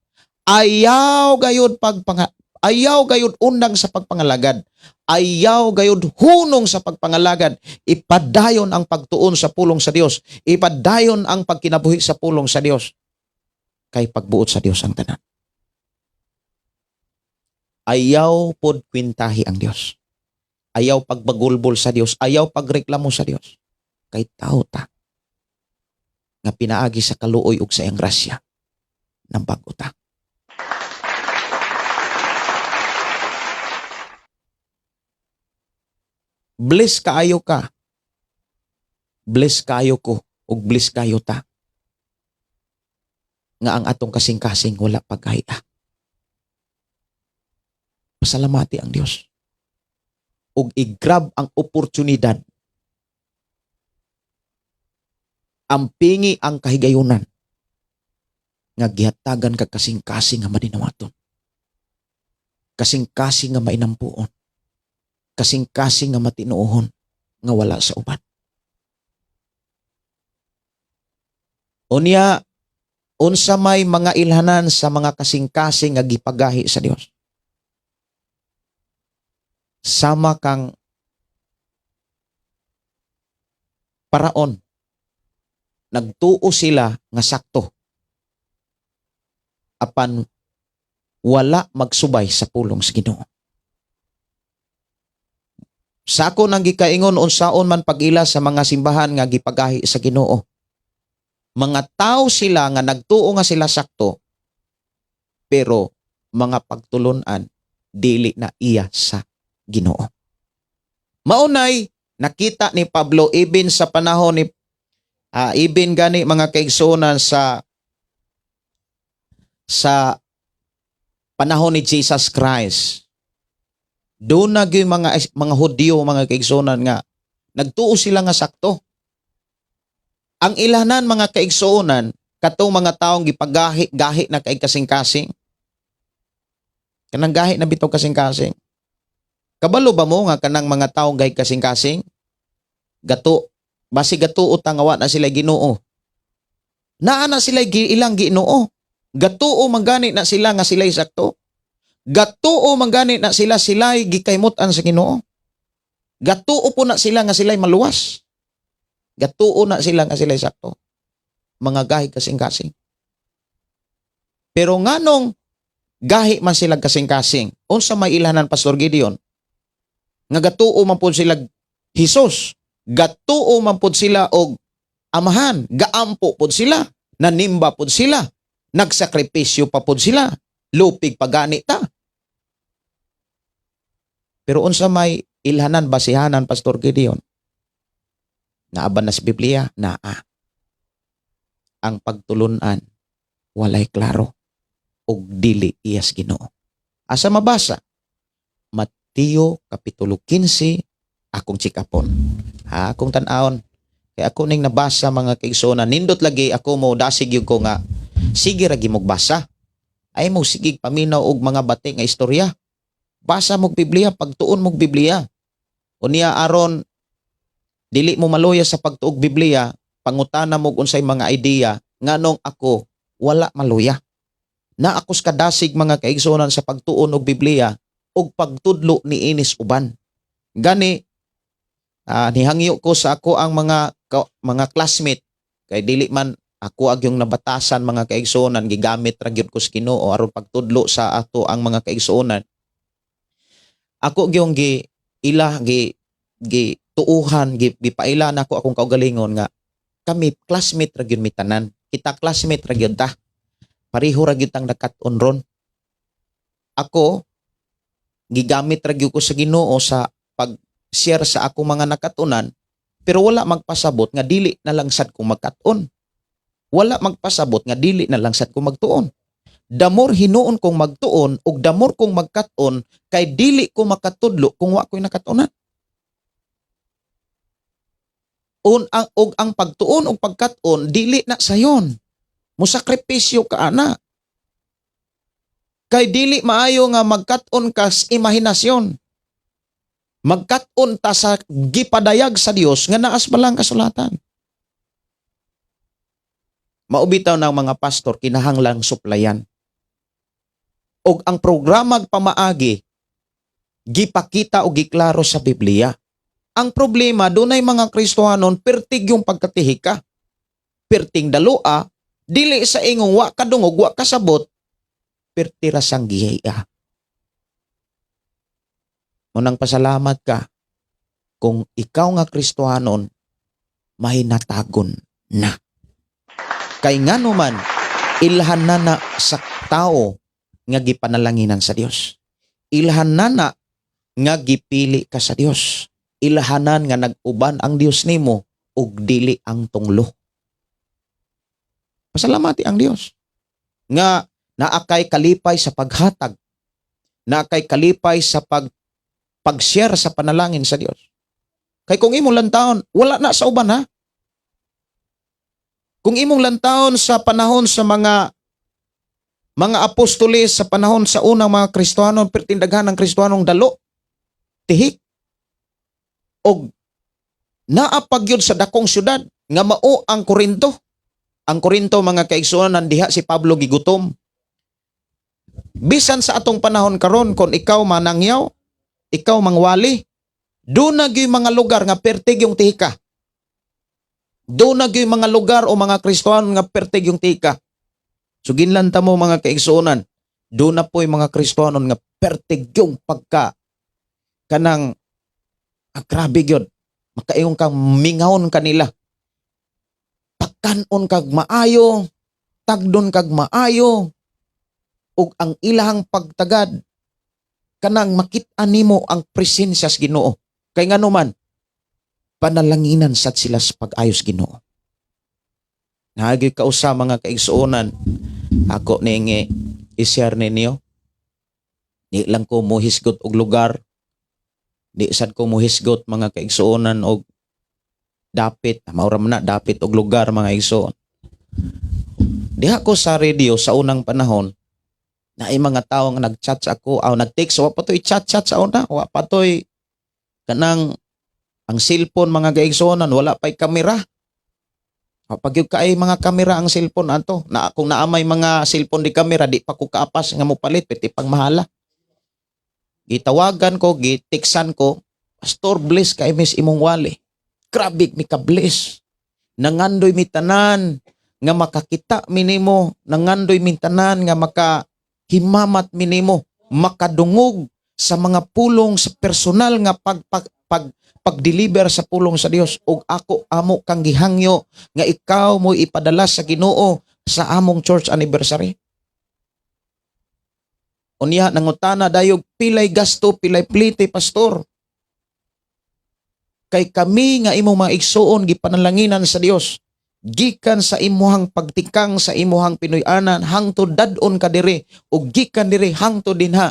Ayaw gayud undang sa pagpangalagad. Ayaw gayud hunong sa pagpangalagad. Ipadayon ang pagtuon sa pulong sa Dios. Ipadayon ang pagkinabuhi sa pulong sa Dios. Kay pagbuot sa Dios ang tanan. Ayaw pod kwintahi ang Dios. Ayaw pagbagulbol sa Dios. Ayaw pagreklamo sa Dios. Kay tao ta nga pinaagi sa kaluoy ug sa iyang grasya nang bag-o ta. Bless kaayo ka. Bless kaayo ko ug bless kayo ta. Nga ang atong kasing-kasing wala pagkaya. Pasalamati ang Dios. Ug i-grab ang oportunidad. Ampingi ang kahigayunan nga gihatagan ka kasing-kasing nga madinawaton. Kasing-kasing nga mainampuon. Kasing-kasing nga matinuohon nga wala sa uban. Unya, unsa may mga ilhanan sa mga kasing-kasing nga gipagahi sa Dios? Sama kang Paraon, nagtuo sila nga sakto, apan wala magsubay sa pulong sa Ginoo. Sa ako nang gikaingon, unsaon man pag-ila sa mga simbahan nga gipagahi sa Ginoo. Mga tao sila nga nagtuo nga sila sakto, pero mga pagtulunan dili na iya sa Ginoo. Maunay nakita ni Pablo ibin sa panahon ni ibin gani, mga kaigsuonan, sa panahon ni Jesus Christ. Doon na gyud mga Hudyo, mga kaigsuonan, nga nagtuo sila nga sakto. Ang ilanan, mga kaigsuonan, katong mga taong gipagahi gahi na kay kasing-kasing. Kanang gahi na bitaw kasing-kasing. Kabalo ba mo nga kanang mga taong gahi kasing-kasing? Gato, basi gatuo ta nga wa na sila Ginoo. Naa na sila ilang Ginoo. Gatuo man gani na sila nga sila'y sakto. Gatuo man gani na sila sila'y gikahimut-an sa Ginoo. Gatuo po na sila nga sila'y maluwas. Gatuo na sila nga sila'y sakto. Mga gahi kasing-kasing. Pero nganong gahi man sila kasing-kasing, unsa may ilhanan, Pastor Gideon? Nga gatuo man po sila Hesus. Gatuo man pod sila og amahan, gaampo pod sila, nanimba pod sila, nagsakripisyo pa pod sila, lupig pagani ta. Pero unsa may ilhanan, basihanan, Pastor Gideon? Naa ba na sa Biblia? Naa. Ang pagtulunan walay klaro ug dili iyas Ginoo. Asa mabasa? Mateo kapitulo 15, akong chikapon. Ha, akong tan-awon. Kay ako ning nabasa, mga kaigsoona, nindot lagi ako mo dasig yung ko nga sige ra gimog basa. Ay mo sige paminaw og mga bati nga istorya. Basa mog Biblia, pagtuon mog Biblia. Unya aron dili mo maluya sa pagtuog Biblia, pangutana mo unsay mga idea nganong ako wala maluya. Na ako sa kadasig, mga kaigsuonan, sa pagtuon og Biblia ug pagtudlo ni inis uban. Gani nihangyo ko sa ako ang mga classmate kay dili man ako agyong nabatasan, mga kaigsuonan, gigamit ra gyud ko sa Ginoo aron pagtudlo sa ato ang mga kaigsuonan. Ako gyung gi ila gi gi tuuhan gi gipaila nako akong kaugalingon nga Kami classmate ra gyud mi tanan. Kita classmate ra gyud ta. Pareho ra gyud tang nakat-on ron. Ako gigamit ra gyud ko sa Ginoo sa pag-share sa akong mga nakatunan, pero wala magpasabot nga dili na lang sad ko magkat-on. Wala magpasabot nga dili na lang sad ko magtuon. The more hinuon kong magtuon ug the more kong magkat-on kay dili ko makatudlo kung wa ko'y nakatunan. Un ang og ang pagtuon ug pagkat-on dili na sayon. Musakripisyo ka ana. Kay dili maayo nga magkat-on ka sa imahinasyon. Magkat-on ta sa gipadayag sa Dios nga naas pa lang kasulatan. Mao bitaw ng mga pastor kinahanglang suplayan. Og ang programag pamaagi gipakita o giklaro sa Biblia. Ang problema, dunay mga Kristohanon pertig yung pagkatihika. Perting dalua, dili sa ingong wa kadungog, wa kasabot, perti ra sang gihiya. Munang pasalamat ka kung ikaw nga Kristohanon mahinatagon na. Kay ngano man, ilhan na na sa tao nga gipanalanginan sa Dios. Ilhan na na nga gipili ka sa Dios. Ilhanan nga nag-uban ang Dios nimo ug dili ang tunglo. Pasalamati ang Dios nga naa kay kalipay sa paghatag, naa kay kalipay sa pag-share sa panalangin sa Dios. Kay kung imong lantawon, wala na sa uban, ha. Kung imong lantawon sa panahon sa mga apostoles, sa panahon sa unang mga Kristohanon, pertindaghan ng Kristohanong dalo, tihik, og naa pa gyud sa dakong syudad nga mao ang Korinto. Ang Korinto, mga kaigsuonan, diha si Pablo gigutom. Bisan sa atong panahon karon, kung ikaw manangyaw, ikaw mangwali, duna gyud mga lugar nga pertig yung tihika. Duna gyud mga lugar o mga Kristohanon nga pertig yung tihika. So ginlanta mo, mga kaigsuonan, duna po'y mga Kristohanon nga pertig yung pagka kanang grabe gyud. Makaingon kang mingawon kanila. Pagkanon kag maayo, tagdon kag maayo, ug ang ilahang pagtagad kanang makit-an nimo ang presensya sa Ginoo. Kay ngano man, panalanginan sad sila sa pag-ayos Ginoo. Naagi kausa, mga kaigsuonan, ako ningi i-share ninyo. Di lang ko mohisgot og lugar. Di sad ko mohisgot, mga kaigsuonan, og dapit, maura man na dapit og lugar, mga igsuon. Diha ko sa radio sa unang panahon, na ay mga tao nga nag-chat sa ako, aw nag-text, wa pa to'y chat-chat sa una, wa pa to'y kanang ang cellphone, mga kaigsuonan, wala pa'y kamera. Pag yung kaay mga kamera ang cellphone ato, na kung naamay mga cellphone di kamera, di pa ko kaapas nga mo palit, pwede pang mahala. Gitawagan ko, gitiksan ko, "Pastor, bless kay miss imong wali. Grabe mi ka bless. Nangandoy mi tanan nga makakita minimo, nangandoy mi tanan nga maka himamat minimo, makadungog sa mga pulong sa personal nga pag pag-deliver sa pulong sa Dios, ug ako amo kang gihangyo nga ikaw mo ipadala sa Ginoo sa among church anniversary." Unya nangutana dayog, "Pilay gasto, pilay plite, Pastor? Kay kami nga imong mga igsuon gipanalanginan sa Dios gikan sa imuhang pagtikang sa imuhang Pinoy-anan hangtod dad-on ka diri ug gikan diri hangtod dinha,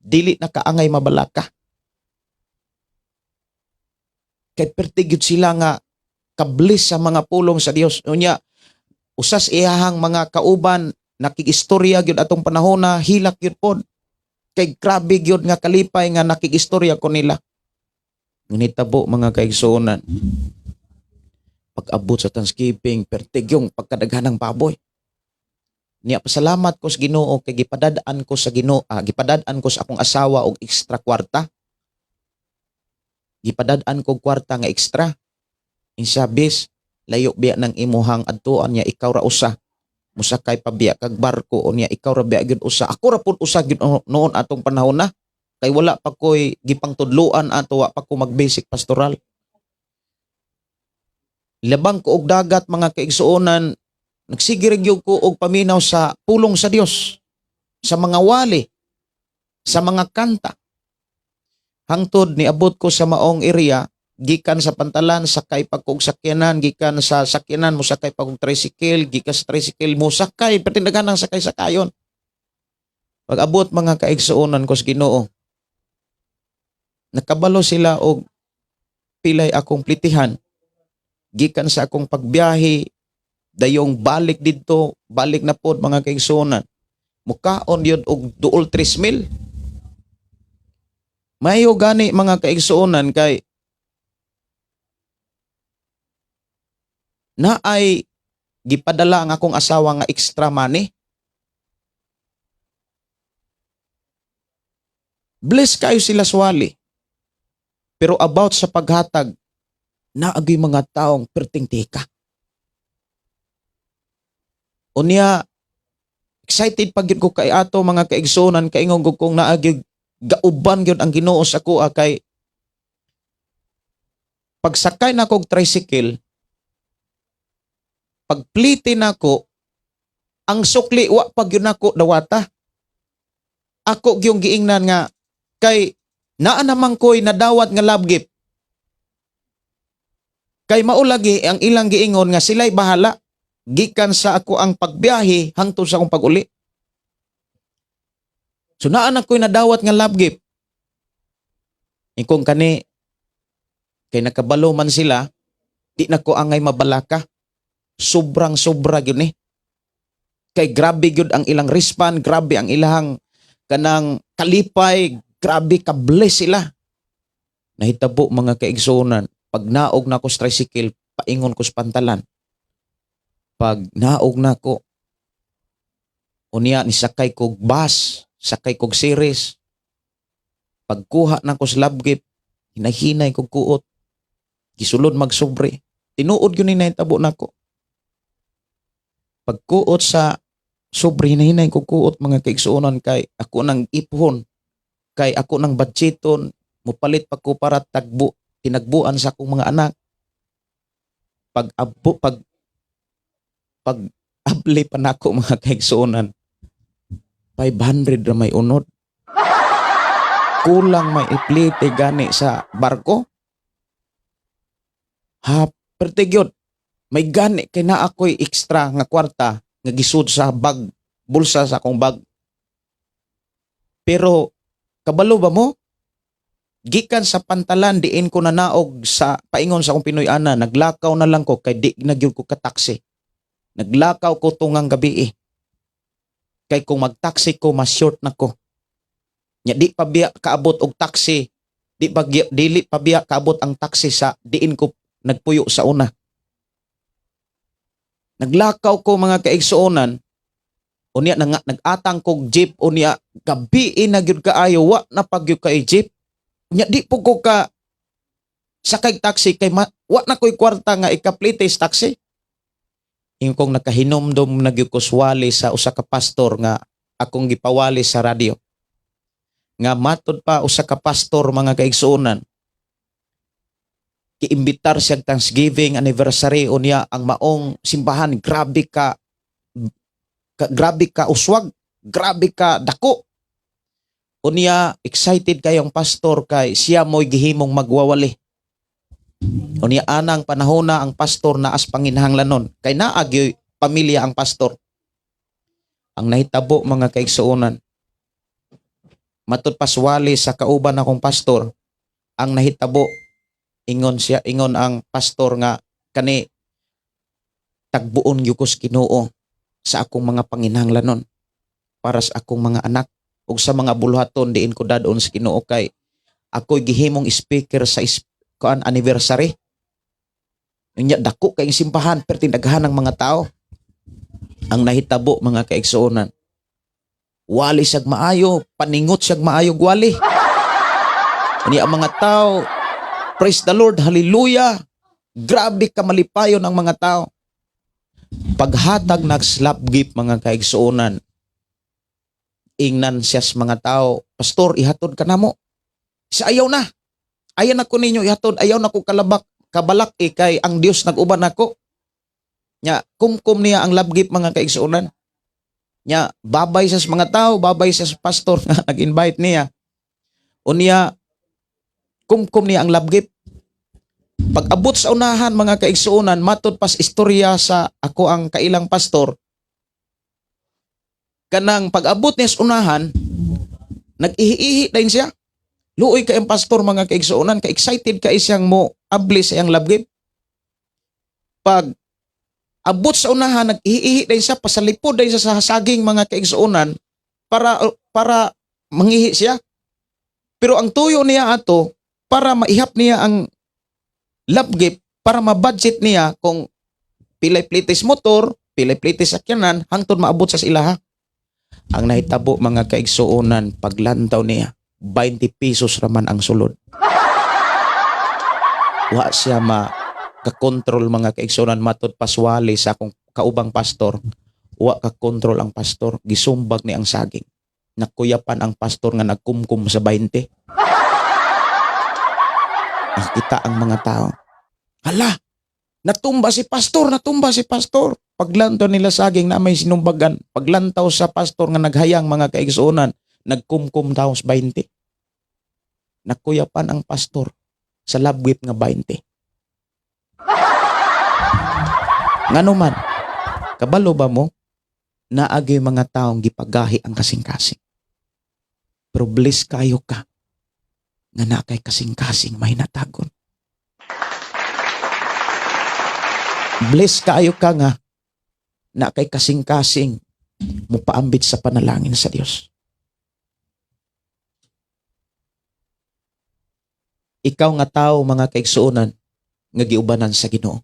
dili na kaangay mabalaka." Kay perti gyud sila nga kablis sa mga pulong sa Dios. Unya usas iyahang mga kauban nakigistorya gyud atong panahon na hilak gyud pod. Kay grabe gyud nga kalipay nga nakigistorya ko nila. Ngunit tabo, mga kaigsuonan, pag-abot sa Thanksgiving, pertig yung pagkadaghan ng baboy. Niya pasalamat ko sa Ginoo kay gipadad-an ko sa Ginoo, gipadad-an ko sa akong asawa og extra kwarta. Gipadad-an ko kwarta nga extra. Insabis, "Layo biya ng imuhang adtuan niya, ikaw ra usa. Musakay pa biya kag barko unya, ikaw ra biya gyud usa." Ako ra pud usa gyud noon atong panahon na. Kay wala pa ko'y gipangtudluan ato, wa pa ko mag basic pastoral. Labang ko og dagat, mga kaigsuonan, nagsige ra gyud ko og paminaw sa pulong sa Dios, sa mga wali, sa mga kanta. Hangtod niabot ko sa maong area, gikan sa pantalan sakay pa kog sakyanan, gikan sa sakyanan mosakay pa kog tricycle, gikan sa tricycle mosakay, pertindagan ang sakay sakayon. Pag abot, mga kaigsuonan ko sa Ginoo, nakabalo sila og pilay akong plitihan gikan sa akong pagbiyahe dayong balik didto, balik na pod, mga kaigsuonan. Mukaon yun og duol 3 mil. Mayo gani, mga kaigsuonan, kay naay gipadala ang akong asawa nga extra money. Bless kayo sila swali. Pero about sa paghatag, naagay mga taong perting tika. Unya, excited pag gyud ko kay ato, mga kaigsuonan, kaingon ko kung naagay gauban gyud ang Ginoo sa kuha kay pagsakay na og tricycle, pagplite nako ang sukli, wa pag yun nako dawata. Ako gyung giingnan nga kay naa naman ko'y nadawat nga love gift. Kay maulagi ang ilang giingon nga sila'y bahala gikan sa ako ang pagbiyahe hangtod sa akong pag-uli. So naa na ko'y nadawat nga love gift. Ikong kani kay nakabalo man sila, di na ko angay mabalaka. Sobrang sobra gyud ni. Kay grabe gyud ang ilang respond, grabe ang ilang kanang kalipay, grabe ka bless sila. Nahitabo, mga kaigsuonan, pag naog na ko sa tricycle, paingon ko sa pantalan. Pag naog na ko, unya ni sakay kog bus, sakay kog series. Pagkuha na ko sa love gift, hinahinay kog kuot. Gisulod magsobre. Tinuod yun ni nahitabo nako. Pagkuot sa sobre, hinahinay kog kuot, mga kaigsuonan, kay ako nang iphon, kay ako nang budgeton, mupalit pa ko para tagbo tinagbuan sa akong mga anak. Pag abo pag pag abli pa nako, mga kaigsuonan, 500 ra may unod. Kulang may iplite gani sa barko ha. Perte gyud. May gani kay naa ako'y extra nga kwarta nga gisud sa bag, bulsa sa akong bag. Pero kabalo ba mo, gikan sa pantalan diin ko nanaog sa paingon sa akong Pinoy ana, naglakaw na lang ko kay di na gyud ko kataksi. Naglakaw ko tungang gabi eh. Kay kung magtaksi ko, mas short na ko. Nya di pa biya kaabot og taxi, di pa dili pa biya kaabot ang taxi sa diin ko nagpuyo sa una. Naglakaw ko, mga kaigsuonan. Unya na nag-atang kog jeep. Unya gabi na gyud kaayo, wa na pagyud kay jeep. Unya di po ko ka sakay taxi kay wa na ko'y kwarta nga ikaplite sa taxi. Ingon kong nakahinomdom na gyud ko swali sa usa ka pastor nga akong gipawali sa radyo. Nga matod pa usa ka pastor, mga kaigsuonan, giimbitar siya Thanksgiving anniversary. Unya ang maong simbahan grabe ka uswag, grabe ka dako. Unya excited kayong pastor kay siya mo'y gihimong magwawali. Unya anang panahona ang pastor naas panginahanglanon kay naa gyoy pamilya ang pastor. Ang nahitabo, mga kaigsuonan, matud paswali sa kauban akong pastor, ang nahitabo, ingon siya, ingon ang pastor nga kani tagbuon gyud ko sa Ginoo sa akong mga panginahanglanon para sa akong mga anak ug sa mga buluhaton diin ko dadon sa Ginoo kay ako'y gihimong speaker sa kuan anniversary. Unya dako kay simbahan, perting daghan ang mga tao. Ang nahitabo, mga kaigsuonan, wali siyag maayo, paningot siyag maayo wali. Unya ang mga tao, "Praise the Lord, hallelujah." Grabe ka malipayon ang mga tao. Paghatag nag-love gift, mga kaigsuonan, ingnan siya sa mga tao, "Pastor, ihatod ka namo." Sa ayaw na. Ayaw na ko ninyo ihatod, ayaw na ko kalabak. kabalak eh, kay ang Dios nag-uban nako. Nya kumkum niya ang love gift, mga kaigsuonan. Nya babay sa mga tao, babay sa pastor nga nag-invite niya. Unya kumkum niya ang love gift. Pag abot sa unahan, mga kaigsuonan, matud pas istorya sa ako ang kailang pastor, kanang pag-abot niya sa unahan, nag-ihi-ihi din siya. Luoy kay ang pastor, mga kaigsuonan, ka excited kay siyang mo abli sa iyang love gift. Pag abot sa unahan, nag-ihi-ihi din siya, pasalipod din siya sa saging, mga kaigsuonan, para para mangihi siya. Pero ang tuyo niya ato para maihap niya ang love gift, para ma-budget niya kung pilay plitis motor, pilay plitis sakyanan, hangtod maabot sa ilaha. Ang nahitabo, mga kaigsuonan, paglantaw niya, 20 pesos raman ang sulod. Wa siya ma kakontrol, mga kaigsuonan, matud paswali sa akong kaubang pastor. Wa ka-kontrol ang pastor, gisumbag ni ang saging. Nakuyapan ang pastor nga nagkumkum sa 20. Nakita ang mga tao. "Hala, natumba si pastor, natumba si pastor." Paglantaw nila saging na may sinumbagan, paglantaw sa pastor nga naghayang, mga kaigsuonan, nagkumkum daw sa 20. Nakuyapan ang pastor sa labwit nga 20. Ngano man, kabalo ba mo, naagay mga taong gipagahi ang kasing-kasing. Pero bless kayo ka nga naa kay kasing-kasing may natagon. Bless kayo ka nga naa kay kasing-kasing mupaambit sa panalangin sa Dios. Ikaw nga tao, mga kaigsuonan, nga giubanan sa Ginoo.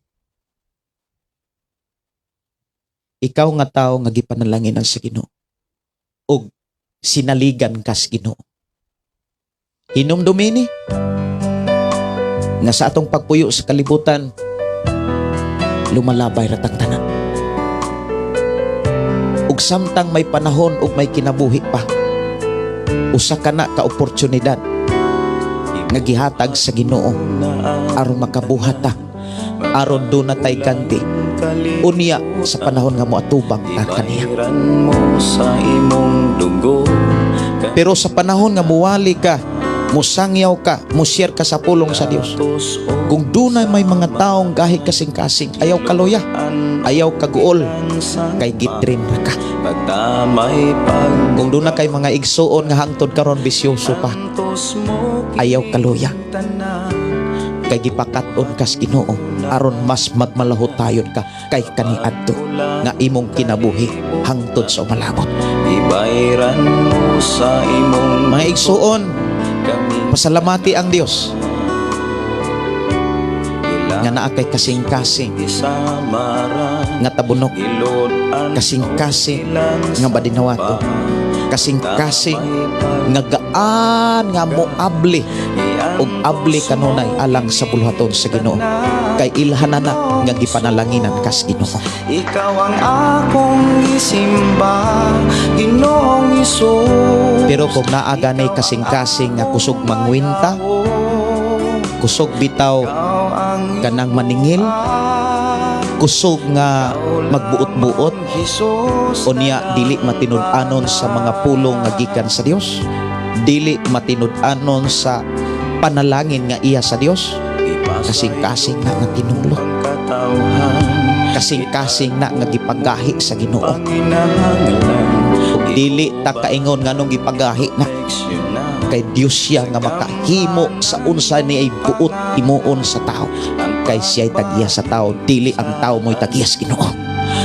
Ikaw nga tao nga gipanalanginan sa Ginoo. Ug sinaligan kas Ginoo. Hinumdumi ni nga sa atong pagpuyo sa kalibutan, lumalabay ratang tanan. Ug samtang may panahon ug may kinabuhi pa, usa ka na ka oportunidad nga gihatag sa Ginoo aron makabuhat ta, aron duna tay ganti unya sa panahon nga moatubang ta kaniya. Ibahiran mo sa imong dugo. Pero sa panahon nga muwali ka, musangyaw ka, mushare ka sa pulong sa Dios, kung dunay may mga taong gahi kasing-kasing, ayaw kaluya, ayaw kaguol, kay gitrin ra ka. Pagtamay pag Kung duna kay mga igsuon nga hangtod karon bisyoso pa, Antos mo ayaw kaluya, tanan kay gipakat-on kas Ginoo aron mas magmalahutayon ka kay kaniadto nga imong kinabuhi hangtod sa umalabot. Ibayran mo sa imong Mga igsuon, kami pasalamati ang Dios nga naa kay kasing-kasing Isamara nga tabunok, Gilod-an kasing-kasing nga badinawato, kasing-kasing nga gaan nga moabli ug abli kanunay alang sa buluhaton sa Ginoo, kay ilhanan na nga gipanalanginan kas Ginoo. Ikaw ang akong gisimba, Ginoong Hesus. Pero kung naa gani kasing-kasing nga kusog mangwinta, kusog bitaw kanang maningil, kusog nga magbuot-buot, unya dili matinud-anon sa mga pulong nga gikan sa Dios, dili matinud-anon sa panalangin nga iya sa Dios, kasing-kasing na nga tinulok, kasing-kasing na nga gipagahi sa Ginoo. Ug dili ta kaingon nganong gipagahi na, kay Dios siya nga makahimo sa unsa ni ay buot himuon sa tao, kay siya'y tag-iya sa tao, dili ang tao mo'y tag-iya sa Ginoo.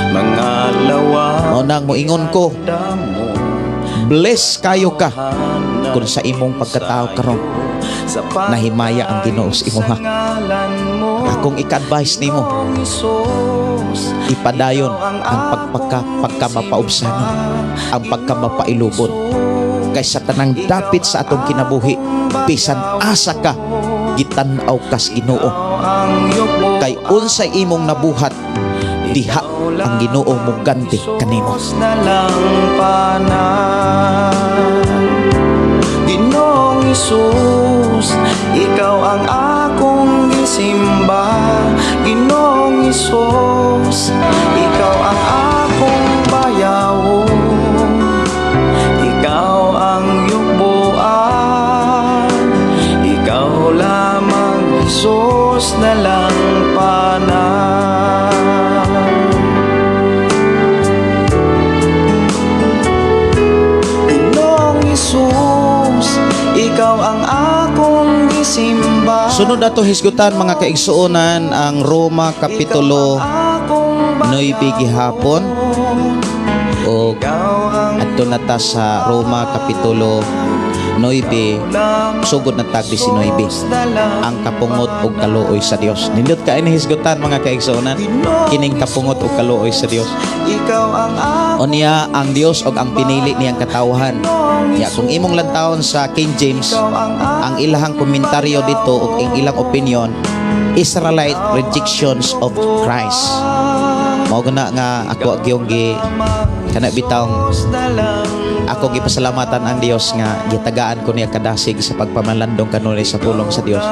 Mga lawa Mao nang moingon ko, bless kayo ka kung sa imong pagkatao karon nahimaya ang Ginoo sa imuha. Akong ika-advise nimo, ipadayon ang pagkamapaubsanon, ang pagkamapailubon, kay sa tanang dapit sa atong kinabuhi, bisan asa ka, gitan-aw kas Ginoo, kay unsay imong nabuhat, diha ang Ginoo moganti kanimo. Na lang panan. Ginoong Hesus, ikaw ang akong gisimba. Hesus, ikaw ang akong bayawon. Ikaw ang yugbuan. Ikaw lamang, Jesus, na lang panan. Ginoong Hesus, ikaw ang akong gisimba. Sunod ato hisgutan, mga kaigsuonan, ang Roma Kapitulo 9 gihapon o adto na ta sa Roma Kapitulo 9, sugod na tag 19, ang kapungot ug kaluoy sa Dios. Nindot kay ni hisgutan, mga kaigsuonan, kining kapungot ug kaluoy sa Dios. Ikaw ang Unya ang Dios og ang pinili niyang katawhan. Ya, kung imong lantawon sa King James, ang ilahang komentaryo dito ug ang ilang opinion, Israelite rejections of Christ. Mao guna nga ako gyung gi kana bitawng ako gipasalamatan ang Dios nga gitagaan ko niya kadasig sa pagpamalandong kanunay sa pulong sa Dios.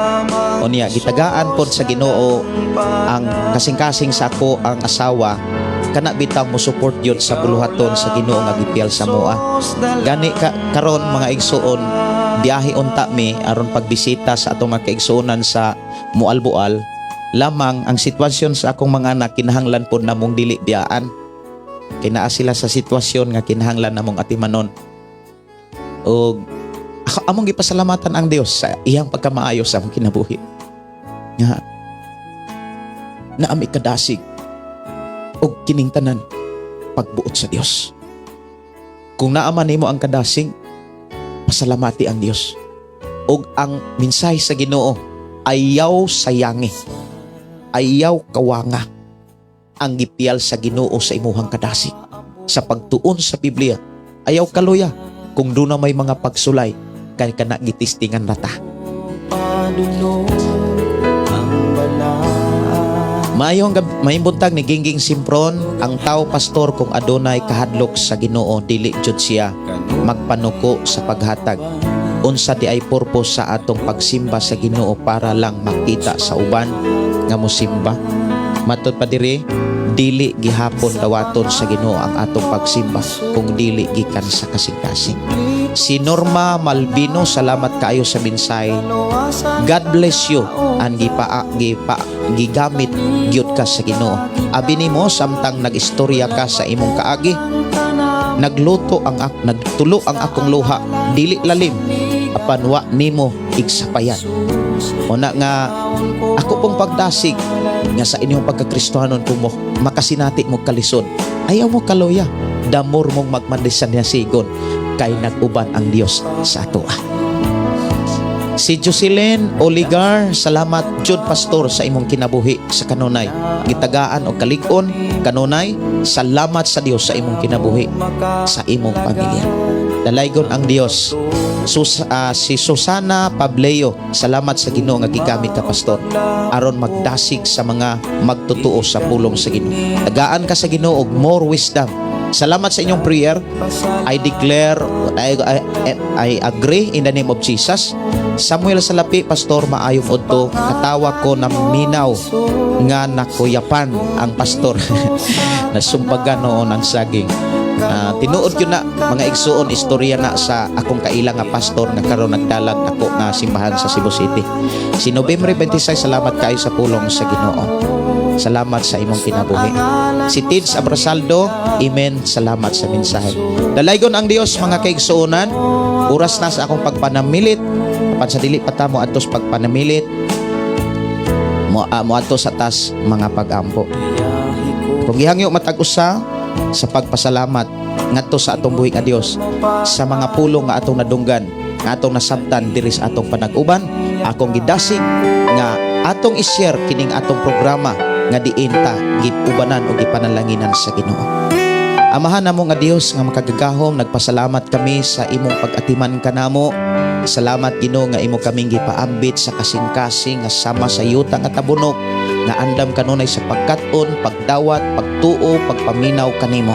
Unya gitagaan pod sa Ginoo ang kasing-kasing sa ako ang asawa kana bitaw mo support yun sa buluhaton sa Ginoo nga gipiyal sa moa. Gani ka karon, mga igsuon, biyahe unta mi aron pagbisita sa atong mga kaigsuonan sa Mualbual. Lamang ang sitwasyon sa akong mga anak, kinahanglan pod namong dili biyaan. Kay naa sila sa sitwasyon nga kinahanglan namong atimanon. Og ako, among gipasalamatan ang Dios sa iyang pagkamaayo sa among kinabuhi. Nga naami kadasig og kining tanan pagbuot sa Dios. Kung naa man nimo ang kadasig, pasalamati ang Dios. Og ang mensahe sa Ginoo, ayaw sayangi. Ayaw kawanga ang gipiyal sa Ginoo sa imuhang kadasig. Sa pagtuon sa Biblia, ayaw kaluya kung duna may mga pagsulay kay kana gitistingan na ta. Padulong ang balaan. Maayong buntag ni Gingging Simpron, ang tao, pastor, kung adunay kahadlok sa Ginoo, dili jud siya magpanuko sa paghatag. Unsa di ay purpose sa atong pagsimba sa Ginoo, para lang makita sa uban nga mosimba? Matod pa diri, dili gihapon dawaton sa Ginoo ang atong pagsimba kung dili gikan sa kasing-kasing. Si Norma Malvino, salamat kaayo sa mensahe. God bless you. Ang gipa, gipa, gigamit gyud ka sa Ginoo. Abi nimo samtang nag-istorya ka sa imong kaagi, nagtulo ang akong luha, dili lalim apan wa nimo igsapayan. Una nga ako pong pagdasig nga sa inyong pagkakristohanon, kung mo makasinati mo kalisod, ayaw mo kaluya, damor mong magmandisan niya sigon kay nag-uban ang Dios sa atoa. Si Jocelyn Oligar, salamat jud, pastor, sa imong kinabuhi sa kanunay. Gitagaan og kalig-on kanunay, salamat sa Dios sa imong kinabuhi sa imong pamilya. Dalaygon ang Dios. Si Susana Pableo, salamat sa Ginoo nga gigamit ka, pastor, aron magdasig sa mga magtutuo sa pulong sa Ginoo. Tagaan ka sa Ginoo og more wisdom. Salamat sa inyong prayer. I declare, I agree in the name of Jesus. Samuel Salapi, "Pastor, maayong udto. Katawa ko na minaw nga nakuyapan ang pastor. Nasumbagan noon ang saging." Ah, tinuod yun na, mga igsuon, istorya na sa akong kaila nga pastor nga karon nagdalag ako nga simbahan sa Cebu City. Si November 26, salamat kaayo sa pulong sa Ginoo. Salamat sa imong kinabuhi. Si Tids Abrasaldo, amen, salamat sa mensahe. Dalaygon ang Dios, mga kaigsuonan. Oras na sa akong pagpanamilit. Apan sa dili pa ta mo adtos pagpanamilit, mo adto sa tas mga pag-ampo. Kung gihangyo matag usa sa pagpasalamat ngadto sa atong buhi nga Dios sa mga pulong nga atong nadunggan, nga atong nasabtan diri sa atong panag-uban, akong gidasig nga atong i-share kining atong programa nga diin ta giubanan o gipanalanginan sa Ginoo. Amahan namo nga Dios nga makagagahom, nagpasalamat kami sa imong pag-atiman kanamo. Salamat, Ginoo, nga imo kaming gipaambit sa kasing-kasing nga sama sa yuta nga tabunok nga andam kanunay sa pagkat-on, pagdawat, pagtuo, pagpaminaw kanimo.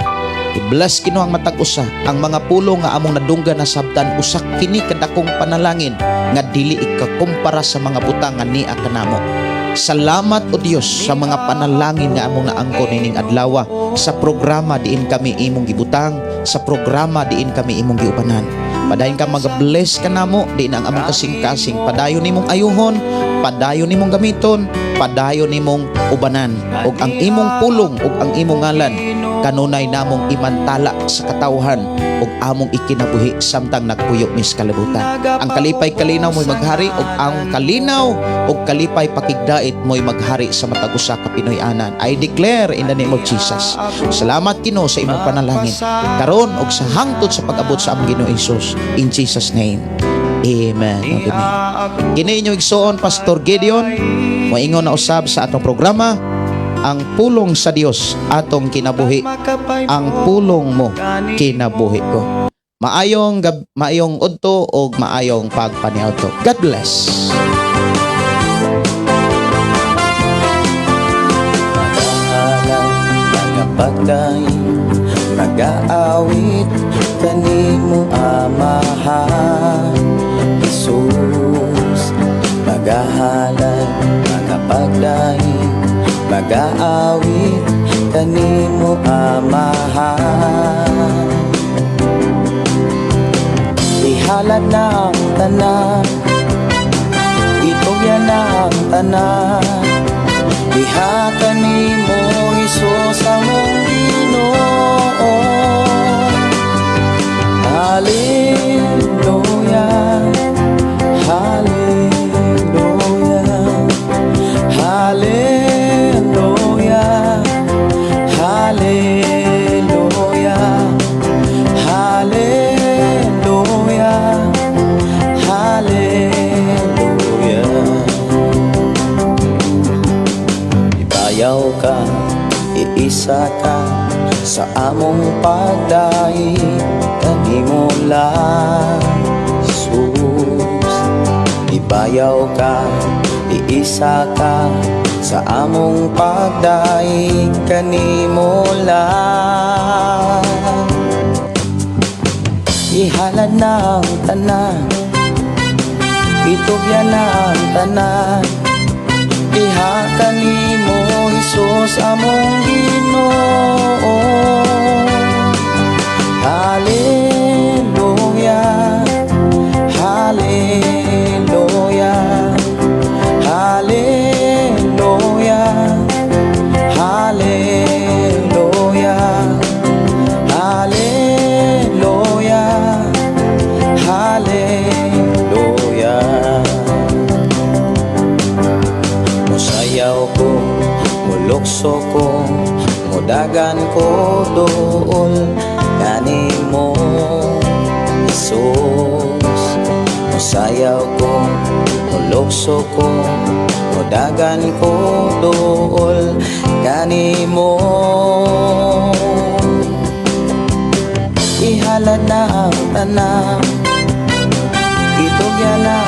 I-bless, Ginoo, ang matag usa. Ang mga pulong nga among nadunggan na sabtan, usa kini kadakong panalangin nga dili ikakumpara sa mga butang nga nia kanamo. Salamat, O Dios, sa mga panalangin nga among naangkon nining adlaw, sa programa diin kami imong gibutang, sa programa diin kami imong giubanan. Padayon ka mag-bless ka namo diin ang among kasing-kasing. Padayon nimong ayuhon, padayon nimong gamiton, padayon nimong ubanan ug ang imong pulong ug ang imong ngalan kanunay namong imantala sa katawhan ug among ikinabuhi samtang nagpuyo mi sa kalibutan. Ang kalipay, kalinaw mo'y maghari ug ang kalinaw ug kalipay, pakigdait mo'y maghari sa matag usa ka Pinoy-anan. I declare in the name of Jesus. Salamat, Ginoo, sa imong panalangin karon ug sa hangtod sa pag-abot sa among Ginoo Hesus. In Jesus' name. Amen. Ug amen. Kini inyong igsoon, Pastor Gideon, moingon na usab sa atong programa, "Ang pulong sa Dios atong kinabuhi, ang pulong mo kinabuhi ko." Maayong udto ug maayong pagpaniadto. God bless. Magahalad, magapagdaig, magaawit kanimo, Amahan Jesus. Magahalad, magapagdaig, magaawit kanimo, Amahan. Ihalad na ang tanan, itugyan na ang tanan. Diha kanimo, Hesus, among Ginoo. Hallelujah, Hallelujah, Hallelujah, Hallelujah, Hallelujah, Hallelujah. Ibayaw ka, iisa ka sa among pagdaig kanimo lang, Jesus. Ibayaw ka, iisa ka sa among pagdaig kanimo lang. Ihalad na ang tanan, itugyan na ang tanan. Diha kanimo, Hesus, among Ginoo. Hallelujah, Hallelujah, Hallelujah, Hallelujah, Hallelujah, Hallelujah. Musayaw ko, mulukso ko, mudagan ko duol kanimo, Jesus. Musayaw ko, mulukso ko, mudagan ko duol kanimo. Ihalad na ang tanan, itugyan na.